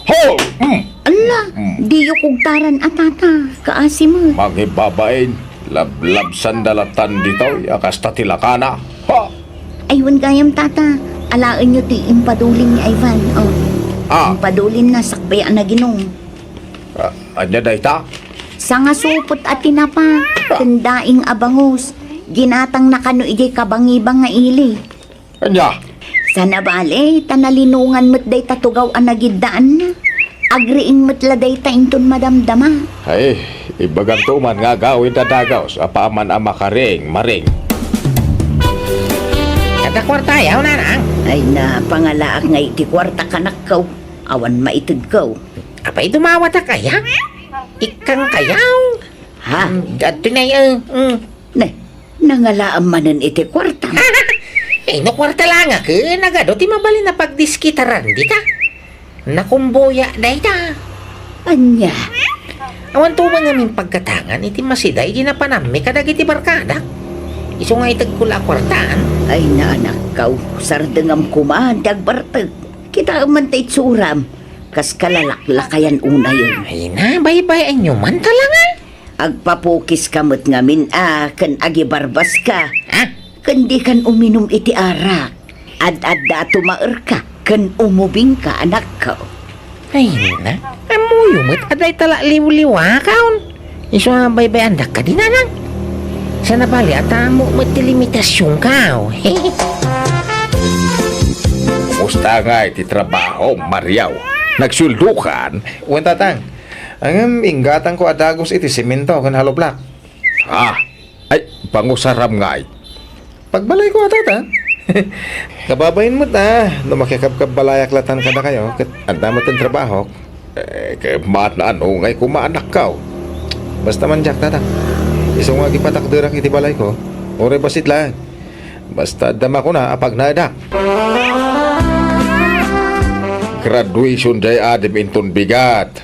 Hoy! Mm! Ala, mm, diyo kugtaran a, Tata. Kaasi met. Mangibabain, lablabsanda latan ditoy a kasta ti lakana. Ha! Ay, wen gayam, Tata. Alaenyo ti impadulin ni Ivan. Oh. Ah. Impadulin na sakbay a naginom. Ah, ania dayta? Sangasupot a tinapa, ken daing a bangus. Ginatangna kano idiay kabangibang nga ili. Ania? Sana bale, ta nalinongan met dayta tugaw a nagiddaanna. Agriing met la dayta inton madamdama. Ay, ibaganto man nga agawid a dagus apaman a makariing, Maring. Adda kuartayaw, nanang? Ay, napangalaak nga iti kuarta, kanakko. Awan maitedko. Apay dumawatak aya? Ikkang kayaw? Ha? Mm, adto na, eh, mm. Ne, nangalaam manen iti kuarta. Eh, no kuarta la nga ket, nagadu ti mabalin a pagdiskitaran dita. Nakumboya dayta. Ania? Awan tumangan nga impagkatangan iti masida idi napanammi kadagiti barkadak. Isu nga itegko la a kuartaan. Ay, naanakkaw, sardengam koma ti agbartek. Kitaem man ta itsuram, kas kalalaklayan unayen. Ay na, baybay-anyo man talaga. Agpapukiska met ngamin a ken agibarbaska. Ha? Ken dikan uminum iti arak. Ad-adda a tumaerka ken umubingka, anakko. Ay na, ammoyo met a dayta la liwliwakon. Isu nga baybay-andak kadi, nanang. Sana bale a tammo met ti limitasionkaw. Kumusta ngay ti trabaho, Mariaw? Nagsueldokan? Wen, tatang. Ngem inggatangko a dagus iti semento ken hollow block. Ah, ay, pangusaram ngay. Pagbalayko a, tatang. Kababain met a, no makikabkabbalayak latan kadakayo, ket adda met ti trabahok. Eh, ket maan-ano ngay koma, anakko. Basta man diak, tatang. Isu nga agipatakderak iti balayko, uray bassit laeng. Basta adda makuna a pagnaedak. Graduation diay adim inton bigat.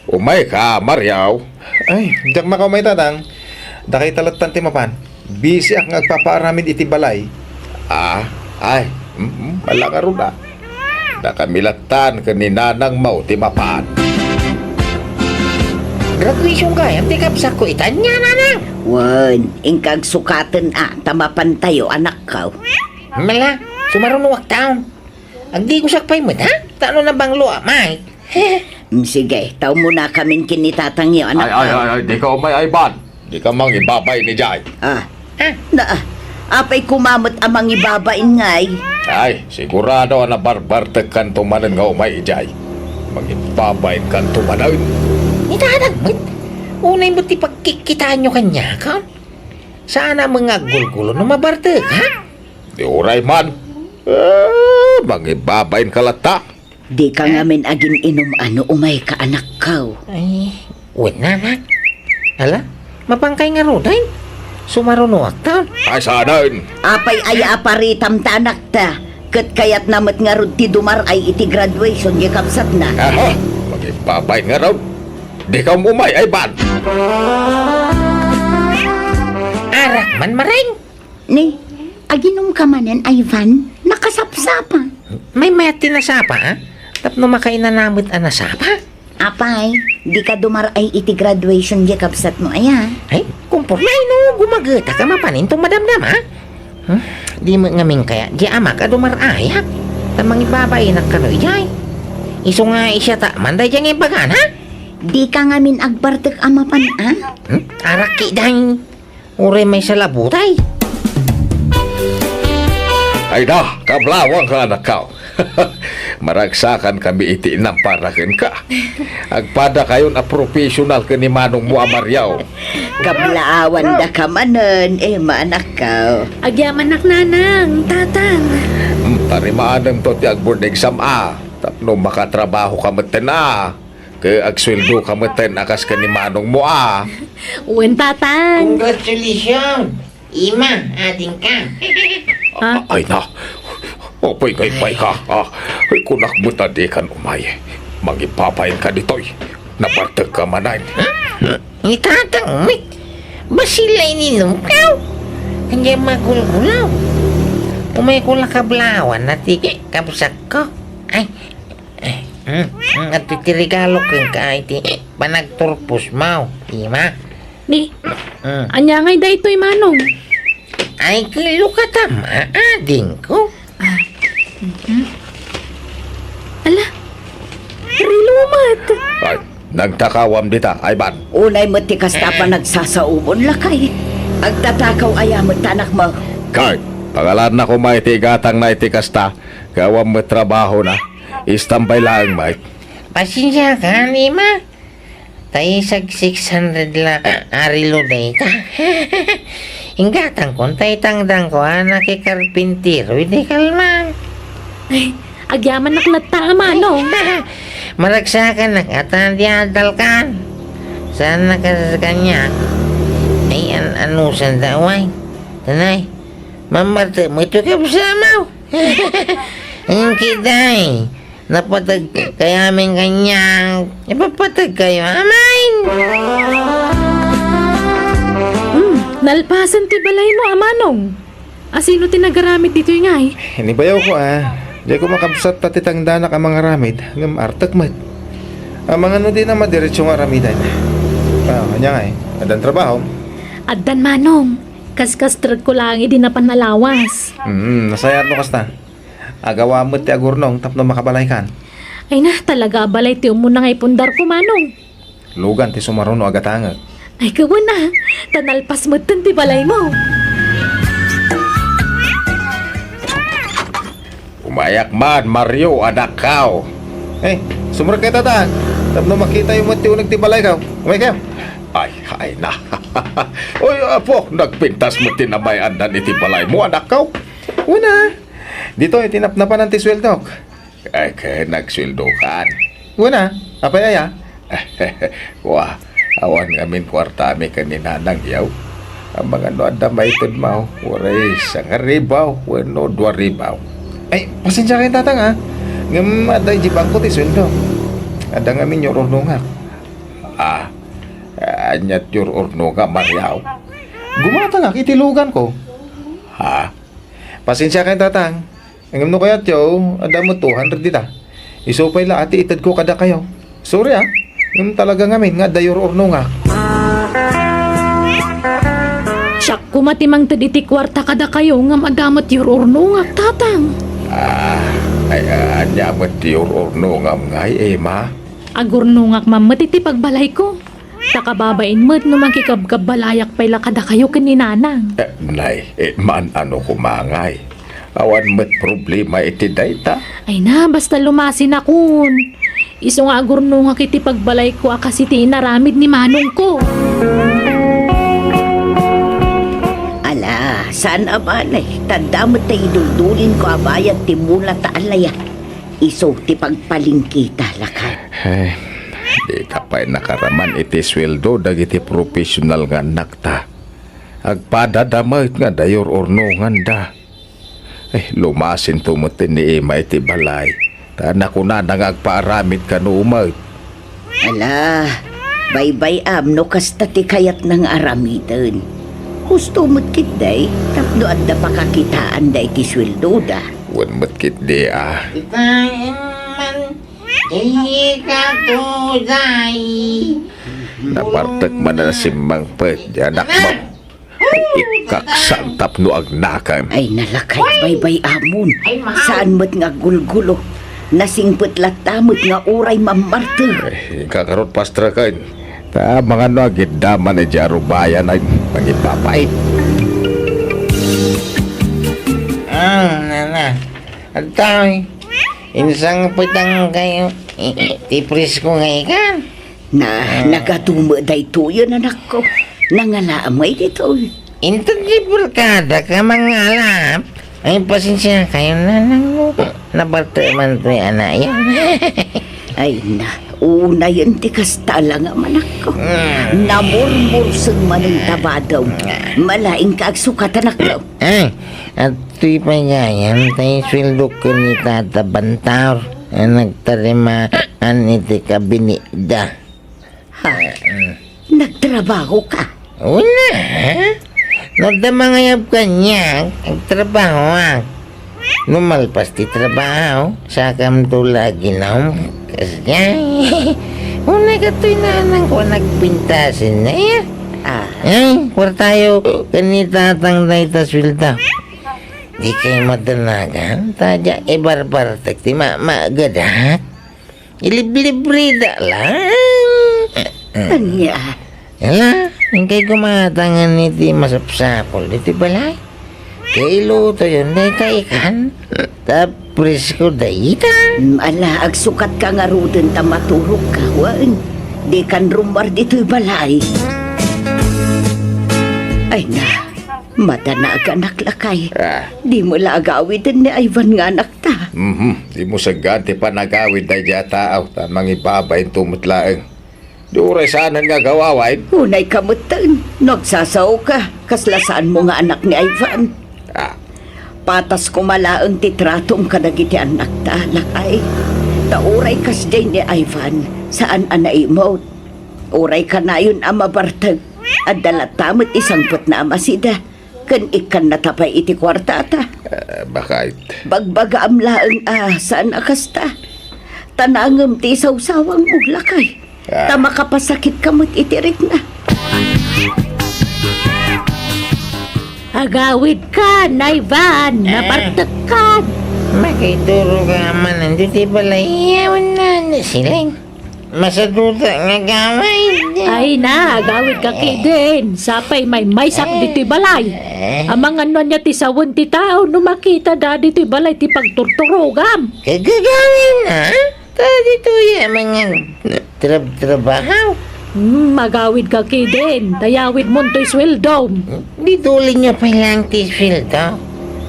Umayka, Mariaw. Ay, diak makaumay, tatang. Dakayta lattan ti mapan. Bisiak nga agpapaaramid iti balay. Ah, ay, mm, ala ngarud a. Dakami lattan ken ni nanangmo ti mapan. Graduation gayam ti kabsatko ita ania, nanang? Wen, inka agsukaten a, ta mapantayo, anakko. Mala, sumarunoak taon. Agdigosak pay met, ha? Ta no nabanglo a, Mike. Mm, sige, taumuna kamin ken ni tatangyo, anak. Ay, ay, ay, ay, dika umay, Ivan. Dika mangibabain idiay. Ah. Ah. Na, ah, apay koma met a mangibabain ngay? Ay, sigurado a nabarbartekkanto manen nga umay idiay. Mangibabainkanto manen. Ni tatang met. Unay met ti pagkikkitaanyo kaniak, ha? Saan a nga aggulgulo no mabartek, ha? Di uray man. Eh, mangibabainka latta. Dika ngamin agin-inum a no umayka, anakko. Ay, wen, anak. Ala, mapankay ngaruden? Sumarunoak taon. Ay, saan? Apay aya a paritam ta, anakta? Ket kayatna met ngarud ti dumar-ay iti graduation diay kabsatna. Aha, mangibabain ngarud. Dika umay, Ivan. Arak man, Maring. Ni, aginumka manen, Ivan? Nakasapsapa. Maymayat ti nasapa, a? Tapno makainana met a nasapa. Apay, dika dumar-ay iti graduation diay kabsatmo aya? Ay, kumpor no gumagetak a mapanen ti madamdama. Hmm? Di met ngamin kayat diay amak a dumar-ayak. Ta mangibabainak kano idiay. Isu nga isiatak man daydiay nga imbagana. Dika ngamin agbartek a mapan, a? Hmm? Arak ketdin. Uray maysa la butay. Ay da, kablaawanka, anakko. Maragsakankami iti inampara kenka. Agpadakayon a professional ken ni manongmo a Mariaw. Kablaawandaka manen, Emma, anakko. Agyamanak, nanang, tatang. Hmm, tarimaanemto ti agboard exam a, tapno makatrabahoka metten a. Ket agsueldoka metten a kas ken ni manongmo a. Wen, tatang. Congratulations, Emma, adingka. Ha? Ay na. Apay nga imayka, a? Ay, kunak met a dikan umay. Mangibabainka ditoy. Nabartekka manen. Ha? Ni tatang met. Bassit la ininumko. Ania, magulgulaw. Umayko la kablaawan ti kabsatko. Ay, Eh, hmm, hmm, adtoy ti regalo kenka iti panagturposmo, Emma. Ni, hmm. Ania ngay daytoy, manong? Ay, kello ka ta, adingko. Ah, mhm. Ala, relo met. Ay, nagtakawam dita, Ivan. Unay met ti kasta a panagsasaomon, lakay. Agtatakaw aya met ti anakmo? Kay, pangalanna koma iti igatangna iti kasta, Awan met trabahona. Istambay laeng met. Pasensiakan, Ima. Ta isag six hundred la a relo dayta. Inggatangkon ta itangdangko a nakikarpintero idi kalman. Ay, agyamanak latta a manong. Maragsakanak a ta di adalkan. Saan na kas kaniak? Ay, an-, anusanda, way? Tanay, mamartek met ti kabsatmo. Ang kiday, napateg kayo amin kaniak. Ipapateg kayo amin. Hmm, nalpasen ti balaymo a manong. Asino ti nagaramid ditoy ngay? Ni bayawko a, diay ko makabsat ta ti tangdanak a mangaramid, ngem artek met. Amangan no dina madiretso nga aramiden. Ah, ania ngay? Addan trabaho? Addan manong. Kaskastrekko laeng idi napan a lawas. Hmm, nasayaat no kasta. Agawa met ti agurnong tapno makabalaykan. Ay na, talaga a balay ti umuna nga ipundarko, manong. Lugan ti sumaruno a gatangek. Ay, kawen a, ta nalpas metten ti balaymo. Umayak man, Mario, anakko. Eh, sumrekkayo, Tatang. Tapno makitayo met ti uneg ti balayko. Umaykayo. Ay, ay na. Oy, apo, nagpintas met ti namay-andan iti balaymo, anakko. Wen a. Ditoy ti napnapanan ti sueldok. Ay, ket nagsueldokan. Wen a, apay aya? Wa, awan ngamin kuartami ken ni Nanang, yaw. Amangan no adda maitedmo, uray sangaribu wenno duaribu. Ay, pasensiakayo, Tatang, a. Ngem adda idiay bangko ti sueldo. Adda ngamin yur-urnongak. Ah, ania ti yur-urnongam, Mario? Gumatangak iti luganko. Ha? Pasensiakayo, Tatang. Ngem no kayatyo, adda met two hundred dita. Isu pay la a ti itedko kadakayo. Sorry a, ngem talaga ngamin nga adda yur-urnongak. Siak koma ti mangted iti kuarta kadakayo ngem adda met yur-urnongak, Tatang. Ah, ay, ania met ti yur-urnongam ngay, Ima? Agurnongak man met iti pagbalayko. Ta kababain met no mangkikabkabbalayak pay la kadakayo ken ni Nanang. Eh, nay, eh, maan-ano koma ngay. Awan met problema iti dayta. Ay na, basta lumasinakon. Isu nga agurnongak iti pagbalayko a kas iti inaramid ni manongko. Ala, saan a balay, ta adda met ta iduldulinko a bayad ti mula ta alaya. Isu ti pagpalingkita, lakay. Eh, dita pay nakaraman iti sueldo dagiti professional nga annakta. Agpadada met nga adda yur-urnonganda. Eh, lumasinto met ni Ima iti balay. Ta nakunana nga agpaaramid kano met. Ala, baybay-am no kasta ti kayatna nga aramiden. Husto met ketdi, tapno adda pakakitaanda iti sueldoda. Wen met ketdi a. Itaen man, ikatuday. Napartek man a nasimmangpet, di anakmo. Ikaksan tapno agnakem. Ay, nalakay, baybay-amon. Saan met nga aggulgulo. Nasingpet latta met nga uray mammarter. Ay, inka karot, pastreken. Ta amangan no agiddaman idiay arubayan a mangipapait. Ah, nana. Adtoy. Insangpetan kayo. Ti presko nga ikan. Na, nagadu met daytoyen, anakko. Nangalaam ngay ditoy. Inton di barkada ka mangalap, ay, pasensiakayo, nanang, no napartek man toy a nayan. Ay na, unayen ti kasta la nga manakko. Mm. Namurmurseng manen ta badom. Mm. Malaing ka agsukatan, anakko. Ay, adtoy pay gayam ta isueldok ken ni Tata Bantaur a nagtarimaan iti kabinitda. Ha? Nagtrabaho ka? Wen a. No adda mangayab kaniak, agtrabahoak. No malpas ti trabaho, sakamto la aginum. Kasdiay. Unay, katoy nanangko a nagpintasen na, ya. Ah. Ay, kuartayo ken ni Tatang dayta sueldo. Dikay madanagan, ta diak ibarbartek ti ma-, maagedak. Iliblibrida lang. Ania? Ala, inkay gumatangan iti masapsapul iti balay. Kailutoyon dayta ikan. Tapno Presko dayta? Mm, ala, agsukatka ngaruden ta maturogka, wen. Dikan rummuar ditoy balay. Ay na, madanaganak, lakay. Ah. Dimo la agawiden ni Ivan nga anakta. Mhm. Dimo saggan ti panagawid daydiay a tao, ta mangibabain to met laeng. Di uray saanen nga agaw-awayen? Unayka metten, no agsasaoka, kasla saanmo nga anak ni Ivan. Ah. Patas koma laeng ti tratom kadagiti annakta, lakay. Ta uray kasdiay ni Ivan, saan a naimut. Uray kanayon a mabartek, adda latta met ti sangpetna a masida. Ken ikkannata pay iti kuartata. Ah, bakit? Bagbagaam laeng a saan a kasta. Ta nangem ti isawsawangmo, lakay. Ah. Ta makapasakitka met iti rikna. Agawidkan, Ivan, eh, nabartekkan. Makituro ka man ditoy balay, awan na, ni Siling. Masaduta nga agawid. Ay na, agawidka ketdin. Sapay maymaysak ditoy balay. Eh. Amangan no ania ti sawen ti tao no makitada ditoy balay ti pagturturogam. Kagagawin, ha? Ta ditoy, amangan, trab-, trabaho. Hmm, agawidka ketdin. Tayawidmon toy sueldom. Di tulinyo pay laeng ti sueldo.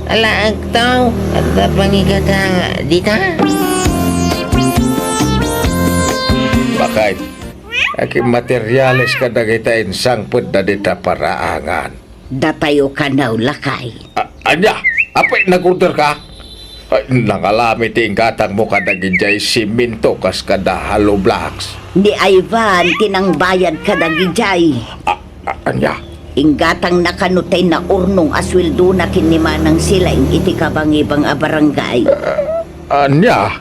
Alaekto, adda pangigata dita. Bakit? Akin materiales kadagita insangpetda dita paraangan. Datayo kano, lakay. A-, ania? Apay, nag-order ka? Ay, nangalami ti inggatangmo kadagijay siminto kas kada hollow blocks. Ni Ivan ti nangbayad kadagijay. A-, a-, ania? Inggatangna kano tay naurnong a sueldona ken ni Manang Silaing iti kabangibang a barangay. A-, ania?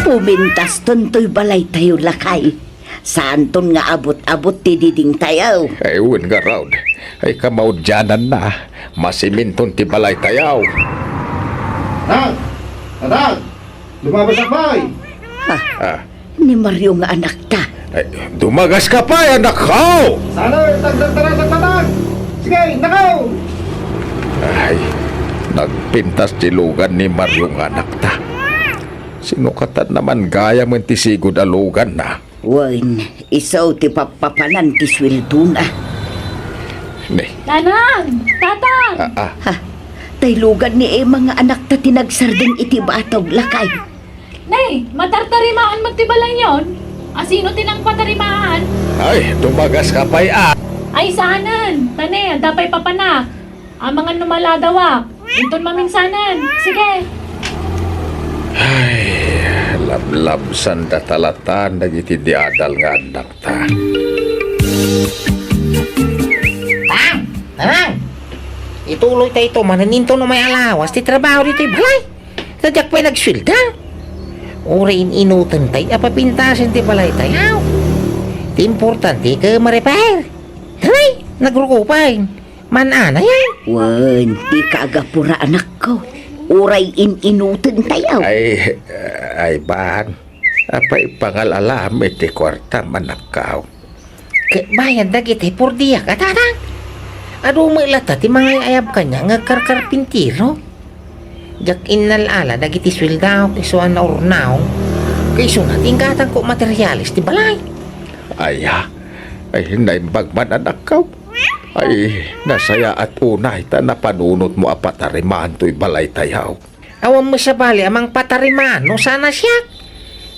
Pumintaston toy balaytayo, lakay. Saanton nga abut-abut ti didingtayo. Ay, wen ngarud. Ay, kamaudiananna. Masiminton ti balaytayo. Tatang! Tatang! Dumagakka pay! Ah, ah. Ni Mario nga anakta. Ay, dumagakka pay, anakko! Sana, tagdagdarasak, Tatang! Sige, nakaw! Ay, nagpintas ti lugan ni Mario nga anakta. Sinukatan naman gayam ti sigud a luganna. Wen, isu ti pappapanan ti sueldona. Ne. Nanang! Tatang! Ah, ah. Ha? Tay lugan ni Emma nga anakta ti nagsardeng iti batog, lakay. Ne, matartarimaan met ti balayyon. Asino ti nangpatarimaan? Ay, dumagakka pay, ah. Ay, saanen. Ta ne, adda pay papanak. Amangan no maladawak, inton maminsanan. Sige. Ay, lablabsanda talatan dagiti diadal nga annakta. Tang! Tang! Ituloyta ito, manen inton umay alawas ti trabaho ditoy balay. Ta diak pay nagsuelda. Uray in-inutentayo a papintasen ti balaytayo. Ti importante, ket ma-repair. Hay, nagruko pay. Man-anay, ay. Wen, dika agapura, anakko. Uray in-inutentayo. Ay, ay, ban. Apay pangal-alam iti kuartam, anakko. Ket bayad dagiti purdiak a, Tatang. Adu met latta ti mangay-ayab kaniak nga agkarkarpintiro. Diak innal-ala dagiti sueldaok isu a naurnaw. Ket isuna ti inggatangko materiales ti balay. Aya, ay, naimbag man, anakko. Ay, nasayaat unay ta napanunotmo a patarimaan toy balaytayo. Awan met sabali a mangpatarimaan no saan a siak.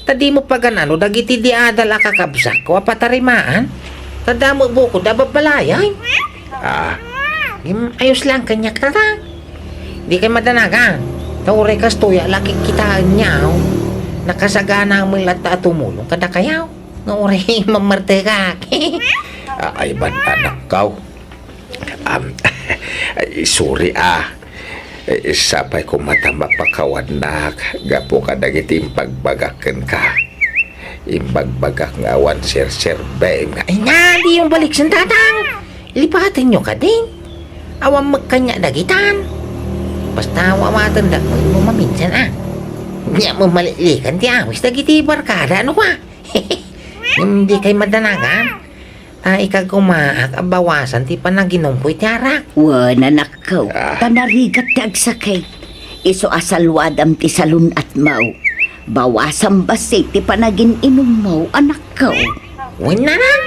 Ta dimo pagan-ano dagiti diadal a kakabsatko a patarimaan. Ta damo bukod a babbalayay. Ah. Ngem ayos laeng kaniak, Tatang. Dikay madanagan. Ta uray kastoy a lakik kitaenyo. Nakasagana met latta a tumulong kadakayo. Nga uray mamartekak. Ah, ay man, anakko. Am, ay, sorry, ah. Eh, sapay koma ta mapakawannak gapu kadagiti imbagbagak kenka. Imbagbagak nga awan serserbem nga, ay nga, diyo baliksen, Tatang. Lipatenyo kadin. Awan met kaniak dagitan. Basta awatendak no maminsan, ah. Nia met maliklikan ti awis dagiti barkada, no, kwa? Ngem dikay madanagan. A, ikagumaak a bawasan ti panaginumko iti arak. Wen, anakko, ta narigat ti agsakit. Isu a saluadam ti salun-atmo. Bawasam bassit ti panagin-inummo, anakko. Wen, nanang!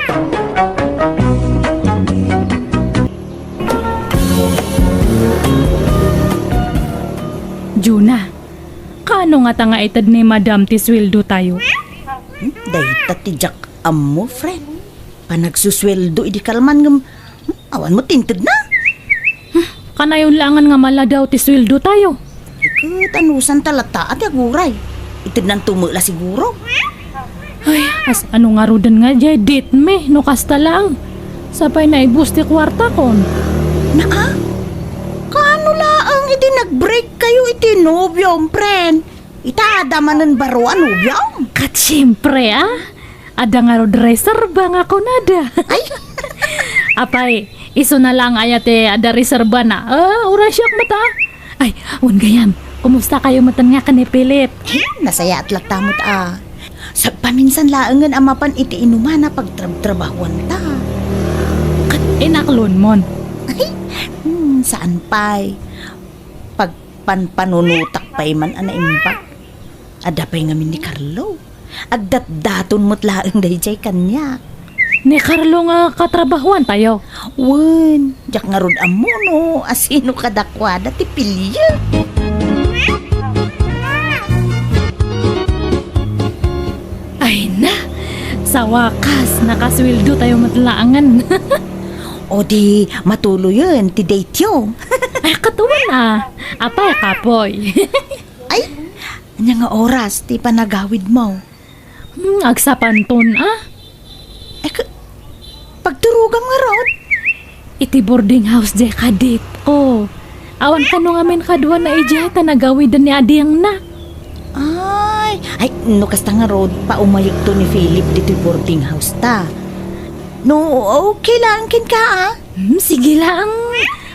Juna, kaano ngata nga ited ni Madam ti suweldotayo? Hmm, dayta ti diak ammo, friend. Panagsusueldo idi kalman ngem, hmm, awan met ti intedna. Hmm, kanayon laengen nga maladaw ti suweldotayo. Ket anusanta latta a ti aguray. Itednanto met la siguro. Ay, kasano ngaruden nga diay date mi no kasta laeng? Sapay naibus ti kuartakon. Naa? Kaano laeng idi nag-break kayo iti nobiom, friend? Ita, adda manen baro a nobiom? Ket siempre, a. Adda ngarud reserba nga kunada. Ay! Apay, isuna laeng aya ti adda reserbana. A, urasiak met, a. Ay, wen gayam, kumusta kayo metten nga ken ni Philip? Hmm, nasayaat latta met, a. Sagpaminsan laengen a mapan iti inumana pagtrabtrabahuanta. Ket inaklonmon? Ay, hmm, saan pay. Pagpanpanunotak pay man a naimbag. Adda pay ngamin ni Carlo. Agdatdaton met laeng daydiay kaniak. Ni Carlo nga katrabahuantayo? Wen, diak ngarud ammo no asino kadakuada ti pilia. Ay na, sa wakas, nakasueldotayo met laengen. O di, matuloyen ti dateyo. Ay, ket wen a. Apay, kapoy. Ay, ania nga oras ti panagawidmo? Hmm, agsapanton, a. Ay, ka-, pagturogam ngarud? Iti boarding house diay kaditko. Awan kano ngamin kaduana idiay ta nagawiden ni adingna. Ay, ay, no kasta ngarud, paumayekto ni Philip ditoy boarding house ta. No, okay lang kenka, a. Hmm, sige lang.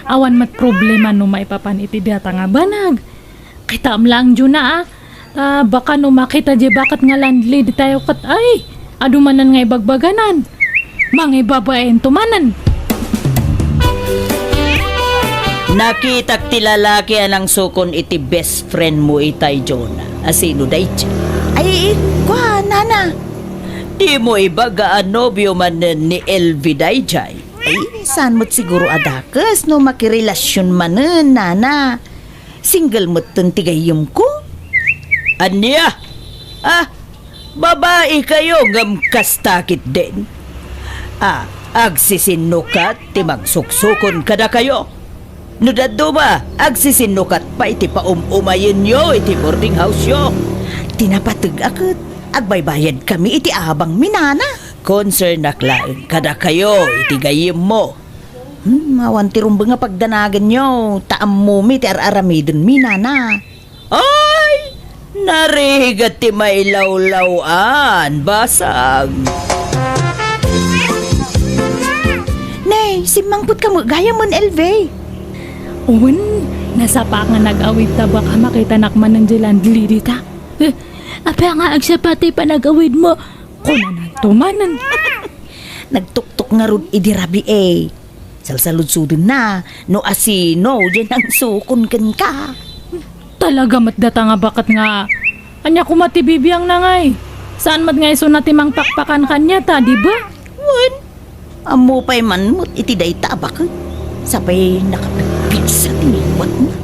Awan met problema no maipapan iti data nga banag. Kitaem laeng, Juna, a. Ta baka no makita diay baket nga landlady tayo ket, ay, adu manen nga ibagbaganan. Mangibabainto manen. Nakitak ti lalaki a nangsukon iti best friend mo itay, Juna. Asino daydiay? Ay, kua, nana. Dimo ibaga a nobio manen ni Elvi daydiay? Ay, saan met siguro a dakes no makirelasion manen, nana. Single metten ti gayyemko. Ania? A, babai kayo ngem kasta ketdin. A, agsisinnukat ti mangsuksukon kadakayo. No dadduma, agsisinnukat pay ti paum-umayenyo iti boarding house-yo. Ti napateg a ket agbaybayadkami iti abangmi, nana. Konsernak laeng kadakayo iti gayyemmo. Hmm, awan ti rumbeng a pagdanaganyo, ta ammomi ti ar-aramidenmi, nana. Ay! Narigat ti mailawlaw-an, basag. Nay, simmangpetka met gayam, Elve. Wen, nasapaak nga nag-awidta baka makitanak manen diay landlady ta. Eh, apay nga agsapa ti panag-awidmo? Kunananto manen. Nagtuktok ngarud idi rabii. Salsaludsodenna no asino diay nangsukon kenka. Talaga met data nga baket nga, ania koma ti bibiangna ngay? Saan met nga isuna ti mangpakpakan kaniata, di ba? Wen, ammo pay man met iti dayta a baket. Sapay nakapigpigsa ti ngiwatna.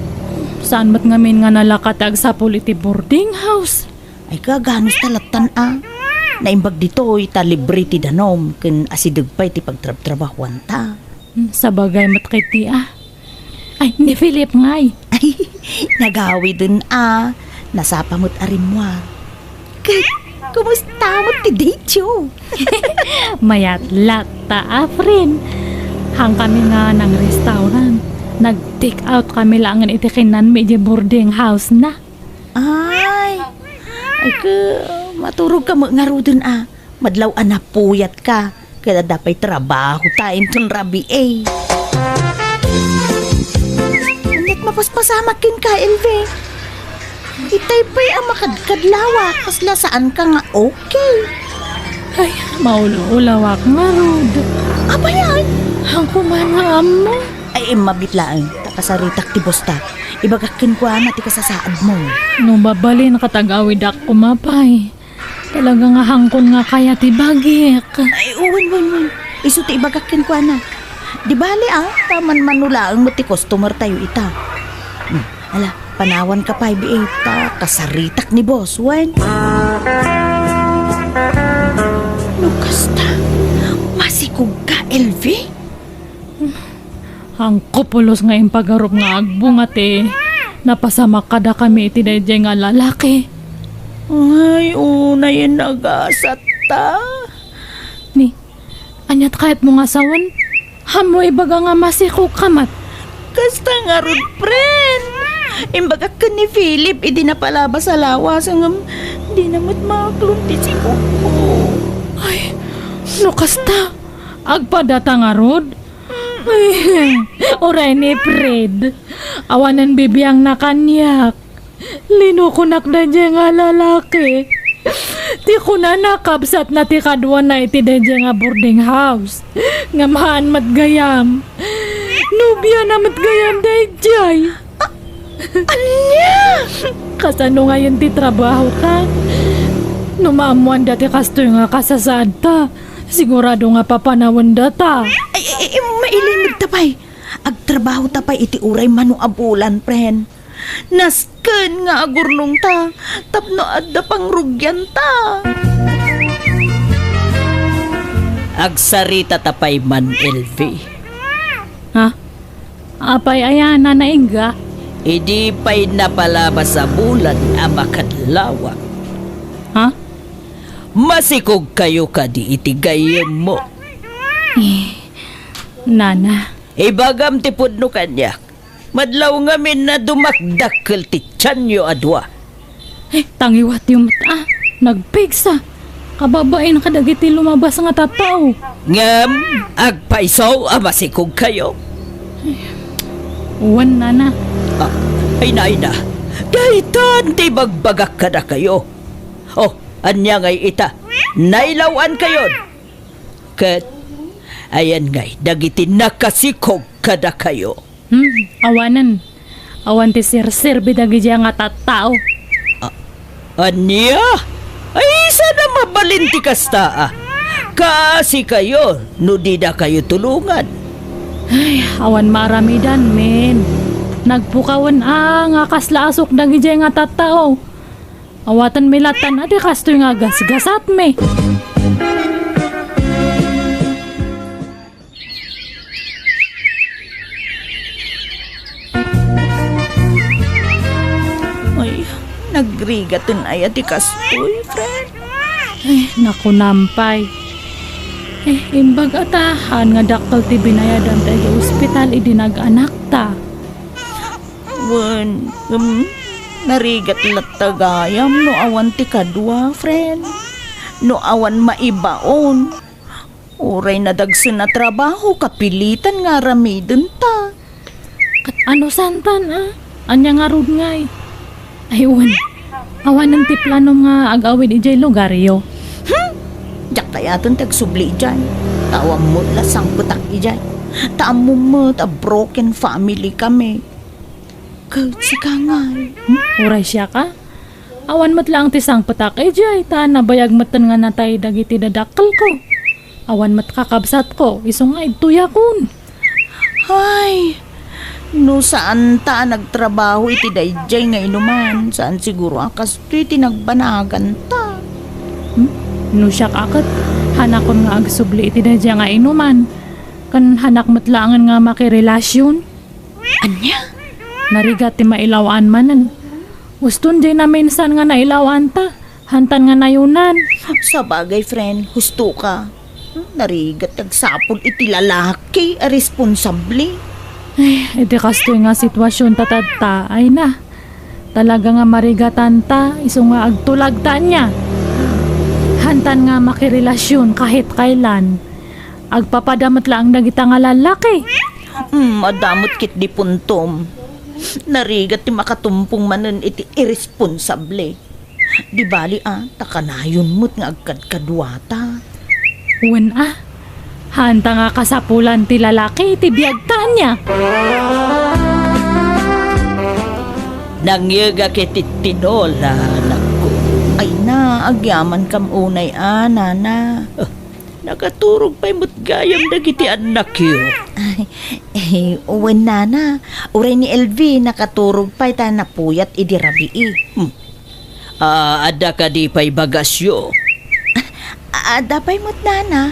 Saan met ngamin nga nalaka ti agsapul iti boarding house? Ay, kaganus ta lattan a. Naimbag ditoy ta libre ti danum ken asideg pay ti pagtrabtrabahuanta. Hmm, sabagay met ketdi a. Ay, ni Philip ngay. Ay, nagawiden a. Nasapa met a rimmuar. Ket, kumusta met ti dateyo? Mayat latta a, friend. Haankami nga nang-restaurant. Nag-take out kami laengen iti kinanmi idiay boarding house-na. Ay, ay, ke, maturogka met ngaruden a. Madlaw a napuyatka. Ket adda pay trabahota inton rabii. Aniat mapaspasamak kenka, Elve? Itay pay a makadkadlawak, kasla saanka nga okay. Ay, maul-ulawak ngarud. Apay, ay? Haanko man nga ammo. Ay, immabit laeng, ta kasaritak ti bosta. Ibagak kenkuana ti kasasaadmo. No mabalin, katagawidak koma pay. Talaga nga haangkon nga kaya ti bagik. Ay, wen, wen, wen. Isu ti ibagak kenkuana. Di bali, ah, ta manmano laeng met ti customer tayo ita. Hmm, ala, panawanka pay, B A, ta kasaritak ni boss, wen. No kasta, masikog ka, L V? Haanko pulos nga impagarup nga agbunga ti napasamak kadakami iti daydiay nga lalaki. Ay, unay a nagasatta. Ni, aniat kayatmo nga sawen? Haanmo ibaga nga masikog ka met? Kasta ngarud, friend. Imbagak ken ni Philip idi napalabas a lawas, ngem dina met maaklon ti sikogko. Ay, no kasta, agpadata ngarud? Uray ni Fred, awanen bibiangna kaniak. Linukonak daydiay nga lalaki. Ti kunana, kabsatna ti kaduana iti daydiay nga boarding house. Ngem haan met gayam. Nobiana met gayam daydiay. Ania? Kasano ngayen ti trabahota? No maammoanda ti kastoy nga kasasaadta, sigurado nga papanawendata. Ay, ay, ay, mailimedta pay. Agtrabahota pay iti uray mano a bulan, friend. Nasken nga agurnongta tapno adda pangrugianta. Agsaritata pay man, L V. Ha? Apay aya, Nana Inga? Idi pay napalabas a bulan a makadlawak. Ha? Masikogkayo kadi iti gayyemmo? Eh, Nana. Ibagam ti pudno kaniak. Madlaw ngamin a dumakdakkel ti tianyo a dua. Eh, tangiwatyo met a, nagpigsa. Kababain kadagiti lumabas nga tattao. Ngem, agpayso a masikogkayo. Wen, Nana. Ah, ay, na, ay, na. Daytan ti ibagbagak kadakayo. Oh, ania ngay ita? Nailaw-ankayon. Ket, ayan ngay, dagiti nakasikog kadakayo. Hmm, awanen. Awan ti serserbi dagidiay nga tattao. A-, ania? Ay, saan a mabalin ti kasta, a? Kaasikayo no didakayo tulongan. Ay, awan maaramidan, men. Nagpukawen a nga kasla asuk dagidiay nga tattao. Awatenmi lattan a ti kastoy nga gasgasatmi. Ay, nagrigaten aya ti kastoy, friend? Ay, nakunam pay. Eh, imbag a ta, haan nga dakkel ti binayadanta iti ospital idi nag-anakta. Wen, em, narigat latta gayam no awan ti kadua, friend. No awan maibaon. Uray nadagsen a trabaho, kapilitan nga aramidenta. Ket ano santan, a? Ania ngarud ngay? Ay, wen. Awanen ti planom nga ag-awid idiay lugaryo. Hmm? Diak kayaten ti agsubli idiay. Ta awan met la sangpetak idiay. Ta ammom met a broken family kami. Ket sika ngay? Hmm? Uray siak a? Awan met laeng ti sangpetak idiay, ta nabayag metten nga natay dagiti dadakkelko. Awan met kakabsatko, isu nga idtoyakon. Ay, no saanta a nagtrabaho iti daydiay nga inuman, saan siguro a kastoy ti nagbanaganta. Hmm? No siak a ket, hanakon nga agsubli iti daydiay nga inuman. Ken hanak met laengen nga makirelasyon. Ania? Narigat ti mailaw-an manen. Uston diay naminsan nga nailaw-anta, hantan nga nayunan. Sabagay, friend, husto ka. Narigat ti agsapul iti lalaki a responsable. Ay, iti kastoy nga sitwasyon ta tatta, ay na. Talaga nga marigatanta, isu nga agtulagta ania. Hantan nga makirelasyon kahit kailan. Agpapada met laeng dagita nga lalaki. Mm, adda met ketdi puntom. Narigat ti makatumpong manen iti irresponsable. Di bali a, ta kanayon met nga agkadkaduata. Wen a, haanta nga kasapulan ti lalaki iti biagta ania? Nangyegak iti tinola, anakko. Ay na, agyamankam unay a, nana. Ah, nakaturog pay met gayam dagiti annakyo. Ay, eh, wen, nana. Uray ni Elvi, nakaturog pay ta napuyat idi rabii. Hmm. Ah, adda kadi pay bagasyo? Ah, adda pay met, nana.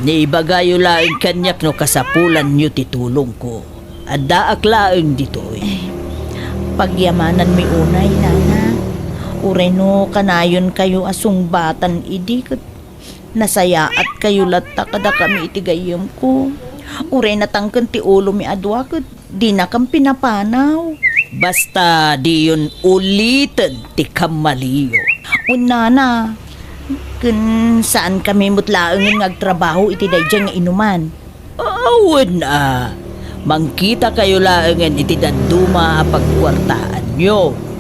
Ni ibagayo laeng kaniak no kasapulanyo ti tulongko. Addaak laeng ditoy. Eh, pagyamananmi unay, nana. Uray no kanayonkayo a sungbatan idi ket nasayaatkayo latta kadakami iti gayyemko. Uray natangken ti ulomi a dua ket dinakam pinapanaw. Basta diyon uliten ti kammaliyo. Wen, nana, ken saankami met laengen nga agtrabaho iti daydiay nga inuman. Awen a, mangkitakayo laengen iti dadduma a pagkuartaanyo.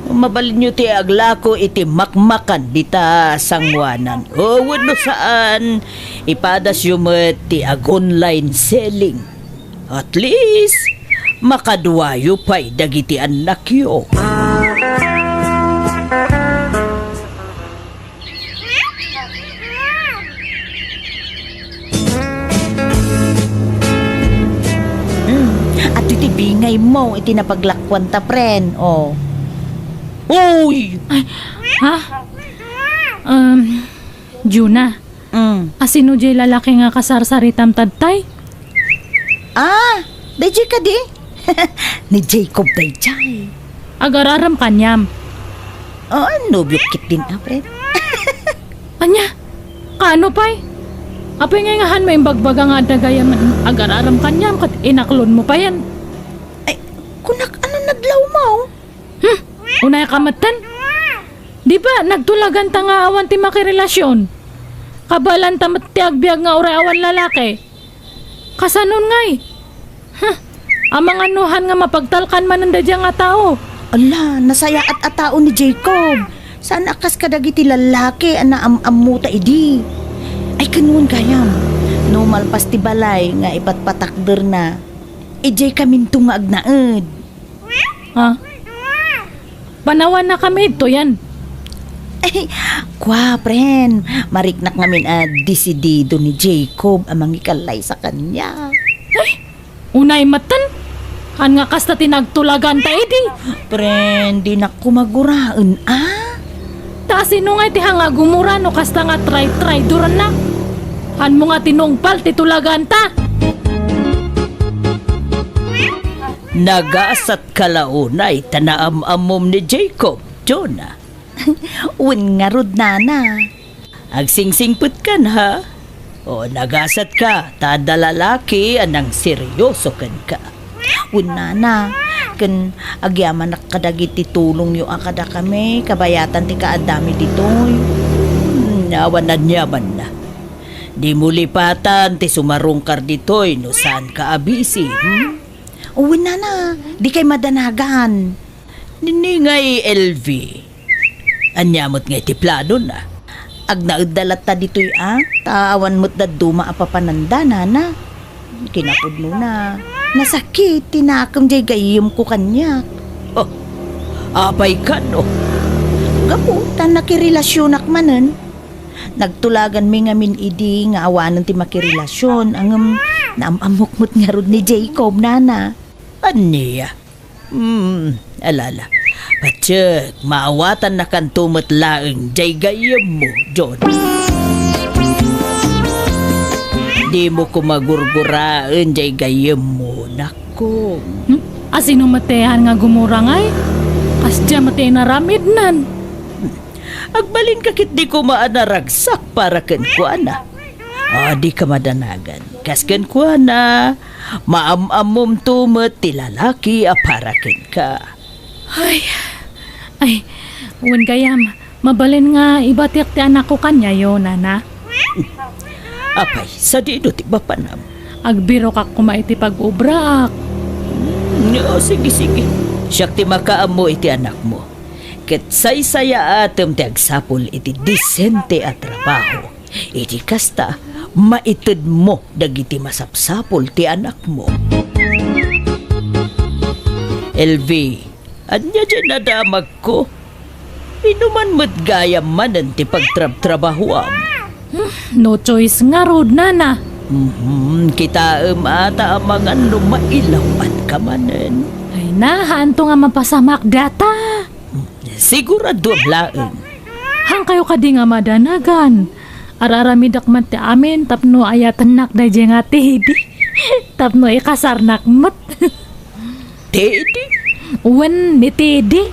Mabalinyo ti aglako iti makmakan dita sangoanan. O, wenno saan, ipadasyo met ti ag-online selling. At least, makaduayo pay dagiti annakyo. Hmm, adda ti bingaymo iti napaglakuanta, pren. Oh. Uy! Ay, ha? Um, Juna, mm. Asino jay lalaki nga kasarsaritam tattay? Ah, dayjay kadi? Ni Jacob dayjay. Agar-aram kaniam. Oh, nobiok ketdin a, pren. Ania? Kaano pay? Apay ngay nga hanmo imbagbaga nga adda gayam agar-aram kaniam ket inaklonmo payen? Ay, kunak, ano nadlawmo? Hmm? Unay ka metten? Di ba nagtulaganta nga awan ti makirelasion? Kabalanta met ti agbiag nga uray awan lalaki. Kasanon ngay? Huh! Amangan no han nga mapagtalkan manen daydiay nga tao. Ala, nasayaat a tao ni Jacob. Saan a kas kadagiti lallaki a naam-ammota idi. Ay, ken wen gayam, no malpas ti balay nga ipatpatakderna, idiay kaminto nga agnaed. Ha? Panawanna kami ditoyen. Ay, kua, pren. Mariknak ngamin a desidido ni Jacob a mangikalaysa kaniak. Ay, unay metten. Han nga kasta ti nagtulaganta idi. Pren, dinak koma guraen, a? Ta asino ngay ti han nga gumura no kasta nga tray-traydoranna? Hanmo nga tinungpal ti tulaganta. Nagasatka la unay ta naam-ammom ni Jacob, Jonah. Wen ngarud, nana. Agsingsingpetkan, ha? O, nagasatka, ta adda lalaki a nangseryoso kenka. Wen, nana, ken agyamanak kadagiti tulongyo a kadakami, kabayatan ti kaaddami ditoy. Hmm, awan aniamanna. Dimo lipatan ti sumarungkar ditoy no saanka a busy, hmm? Wen, nana, dikay madanagan. Nini ngay, Elvi. Ania met ngay ti planona? Agnaedda latta ditoy a, ta awan met dadduma a papananda, nana. Kinapudnona, nasakit ti nakem jay gayyemko kaniak. Oh, apay kano? Gapu ta nakirelasionak manen. Nagtulaganmi ngamin idi nga awanen ti makirelasion, ngem naam-ammok met ngarud ni Jacob, nana. Ania? Hmm, alala. Patiek, maawatannakanto met laeng jay gayyemmo, John. Dimo koma gurguraen jay gayyemmo, nakko. Hmm? Asino met ti han nga gumura ngay? Kasdiay met ti inaramidnan. Agbalinka ketdi koma a naragsak para kenkuana. A, dika madanagan. Kas kenkuana, maam-ammomto met ti lalaki a para kenka. Ay, ay, wen gayam, mabalin nga ibatiak ti anakko kaniayo, nana. Apay, sadino ti mapanam? Agbirokak koma iti pag-obraak. Hmm, o, sige, sige. Siak ti makaammo iti anakmo. Ket saysayaatem ti agsapul iti disente a trabaho. Iti kasta, maitedmo dagiti masapsapul ti anakmo. Elvi, ania diay nadamagko? Inuman met gayam manen ti pagtrabtrabahoam. Hmm, no choice ngarud, nana. Mhm, kitaem a ta amangan no mailaw-anka manen. Ay na, haanto nga mapasamak data. Siguraduam laeng. Haankayo kadi nga madanagan? Ar-aramidek man ti amin tapno ayatennak daydiay nga Teddy. Tapno ikasarnak met. Teddy? Wen, ni Teddy.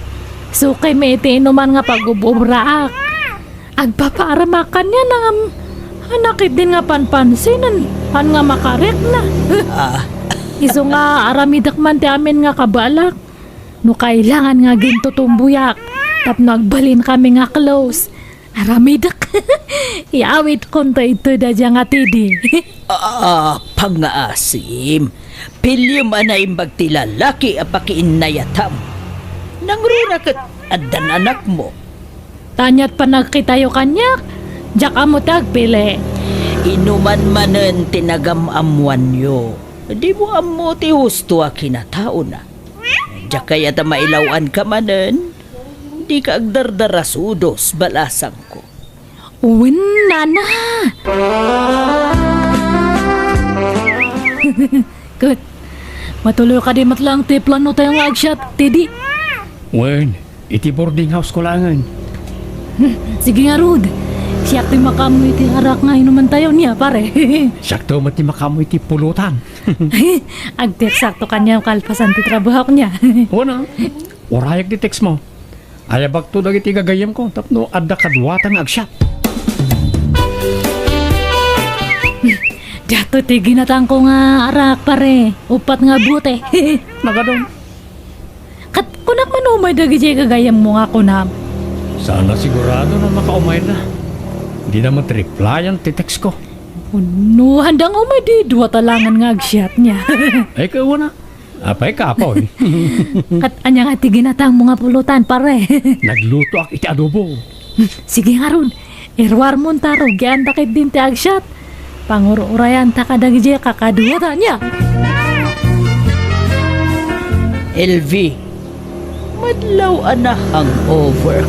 Sukaymi iti inuman nga pagub-ubraak. Agpapaaremak kaniana ngem haanna ketdin nga panpansinen, haan nga makarikna. Ah. Isu nga aramidek man ti amin nga kabaelak. No kailangan nga gintutumboyak tapno agbalinkami nga close, aramidek. Iawidkonto ditoy daydiay nga Teddy. Ah, pangngaasim. Piliem a naimbag ti lalaki a pakiinnayatam. Nangruna ket addan anakmo. Ta ania't panagkitayo kaniak, diak ammo ti agpili. Inuman manen ti nagam-ammoanyo. Dimo ammo ti husto a kinataona. Diak kayat a mailaw-anka manen. Dika agdardarasudos, balasangko. Wen, nana. Ket, matuloy kadi met laeng ti plano tayo nga agsiat, Teddy? Wen, iti boarding house ko laengen. Hmm, sige ngarud. Siak ti makaammo iti arak nga inuman tayo niya, pare. Siakto met ti makaammo iti pulutan. Agteksakto kaniam kalpasan ti trabahok niya. Wen a. Urayak ti text mo. Ayabakto dagiti gagayyemko tapno adda kaduata nga agsiat. Diato ti ginatangko nga arak, pare. Uppat nga bote. Nagadon. Ket kunak man umay dagidiay gagayyemmo nga kunam. Saan a sigurado no makaumayda. Dida met replyan ti text ko. No, handang umay di dua talangan nga agsiat niya. Ay, kawana. Apay, kapoy. Ket ania nga ti ginatangmo nga pulutan, pare? Naglutoak iti adobo. Sige ngarud, iruarmon ta rugianta ketdin ti agsiat. Pangur-urayanta kadagiti kakaduata niya. Elvi, madlaw a na hangover.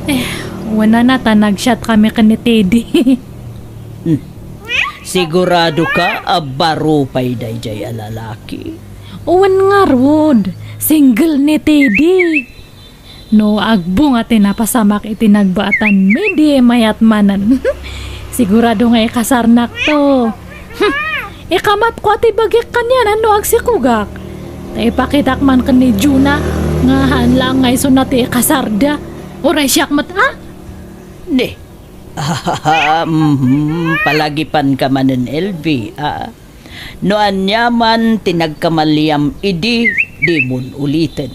Eh, wen a, ta nagsiat kami ken ni Teddy. Hmm. Sigurado ka a baro pay daydiay a lalaki? Wen ngarud, single ni Teddy. No agbunga ti napasamak iti nagbaatan, midi mayat manen. Sigurado nga ikasarnak to. Hmm. Ikamatko a ti bagik kaniana no agsikugak. Ta ipakitak man ken ni Juna nga haan laeng nga isuna ti ikasarda. Uray siak met a? Ni, Ah, mhm, palagipanka manen, Elvi, ah. No aniaman ti nagkamaliam idi, dimon uliten.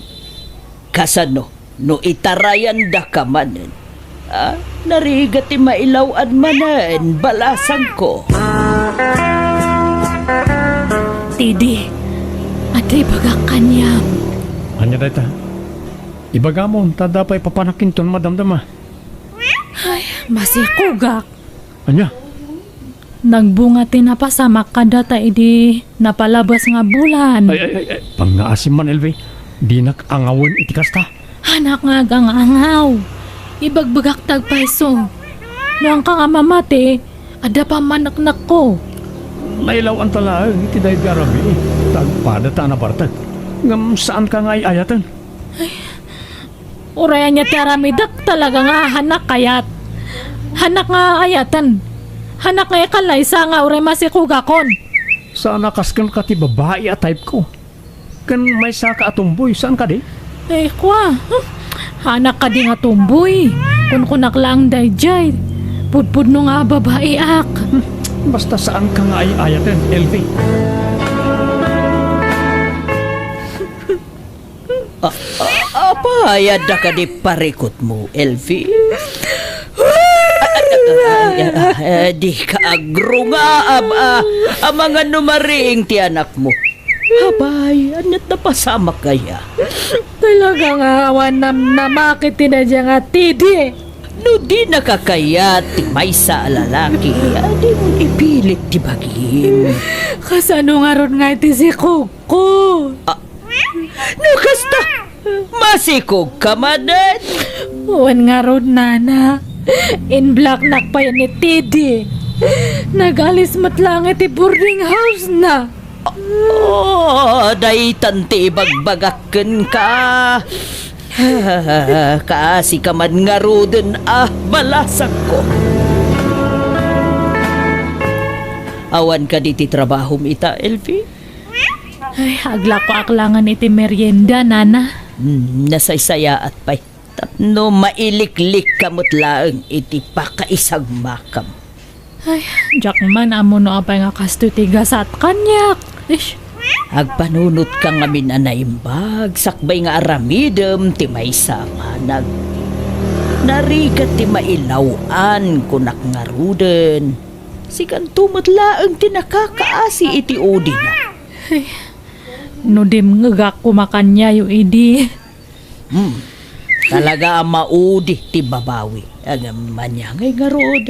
Kasano no itarayandaka manen? Ah, narigat ti mailaw-an manen, balasangko. Teddy, adda ibagak kaniam. Ania dayta? Ibagamon, ta adda pay papanakinton madamdama. Ay, masikugak. Ania? Nagbunga ti napasamak kadata idi napalabas nga bulan. Ay, ay, ay, ay, pangngaasim man, Elvi. Dinak angawen iti kasta. Haanak nga agangaw. Ibagbagak ti agpayso. No haanka nga mamati, adda pammaneknekko. Nailaw-anta laeng iti daydi a rabii. Ta agpada ta a nabartek. Ngem saanka nga ay-ayaten. Uray ania ti aramidek, talaga nga haanak kayat. Haanak nga ayaten. Haanak nga ikalaysa nga uray masikugakon. Saan a kas kenka ti babai a type ko. Ken maysaka a tomboy, saan kadi? Eh, kua. Hmm. Haanak kadi nga tomboy. Kunkunak laeng daydiay. Pudpudno nga babaiak. Hmm. Basta saanka nga ay-ayaten, Elvi. Ah, ah, apay, adda kadi parikutmo, Elvi? Ay, ay, ay, ay, dika agrunga, ab-, ah, amangan no mariing ti anakmo. Apay, ania't napasamak aya? Talaga nga awan namnamak iti daydiay nga Teddy. No dinaka kayat ti maysa a lalaki, adimon ipilit ti bagim. Kasano ngarud nga iti sikogko? Ah, no kasta, masikogka manen. Wen ngarud, nana. In-blocknak pay ni Teddy. Nag-alis met laeng iti boarding house-na. Oh, daytan ti ibagbagak kenka. Kaasika man ngaruden a balasangko. Awan kadi ti trabahom ita, Elvie? Ay, aglakoak laengen iti merienda, nana. Hmm, nasaysayaat pay. Tapno mailiklikka met laeng iti pakaisagmakam. Ay, diak man ammo no apay nga kastoy ti gasat kaniak. Ish. Agpanunotka ngamin a naimbag, sakbay nga aramidem ti maysa a banag. Narigat ti mailaw-an, kunak ngaruden. Sikanto met laeng ti nakakaasi iti udina. Ay, no dimngegak koma kaniayo idi. Hmm. Talaga a maudi ti babawi. Ngem ania ngay ngarud?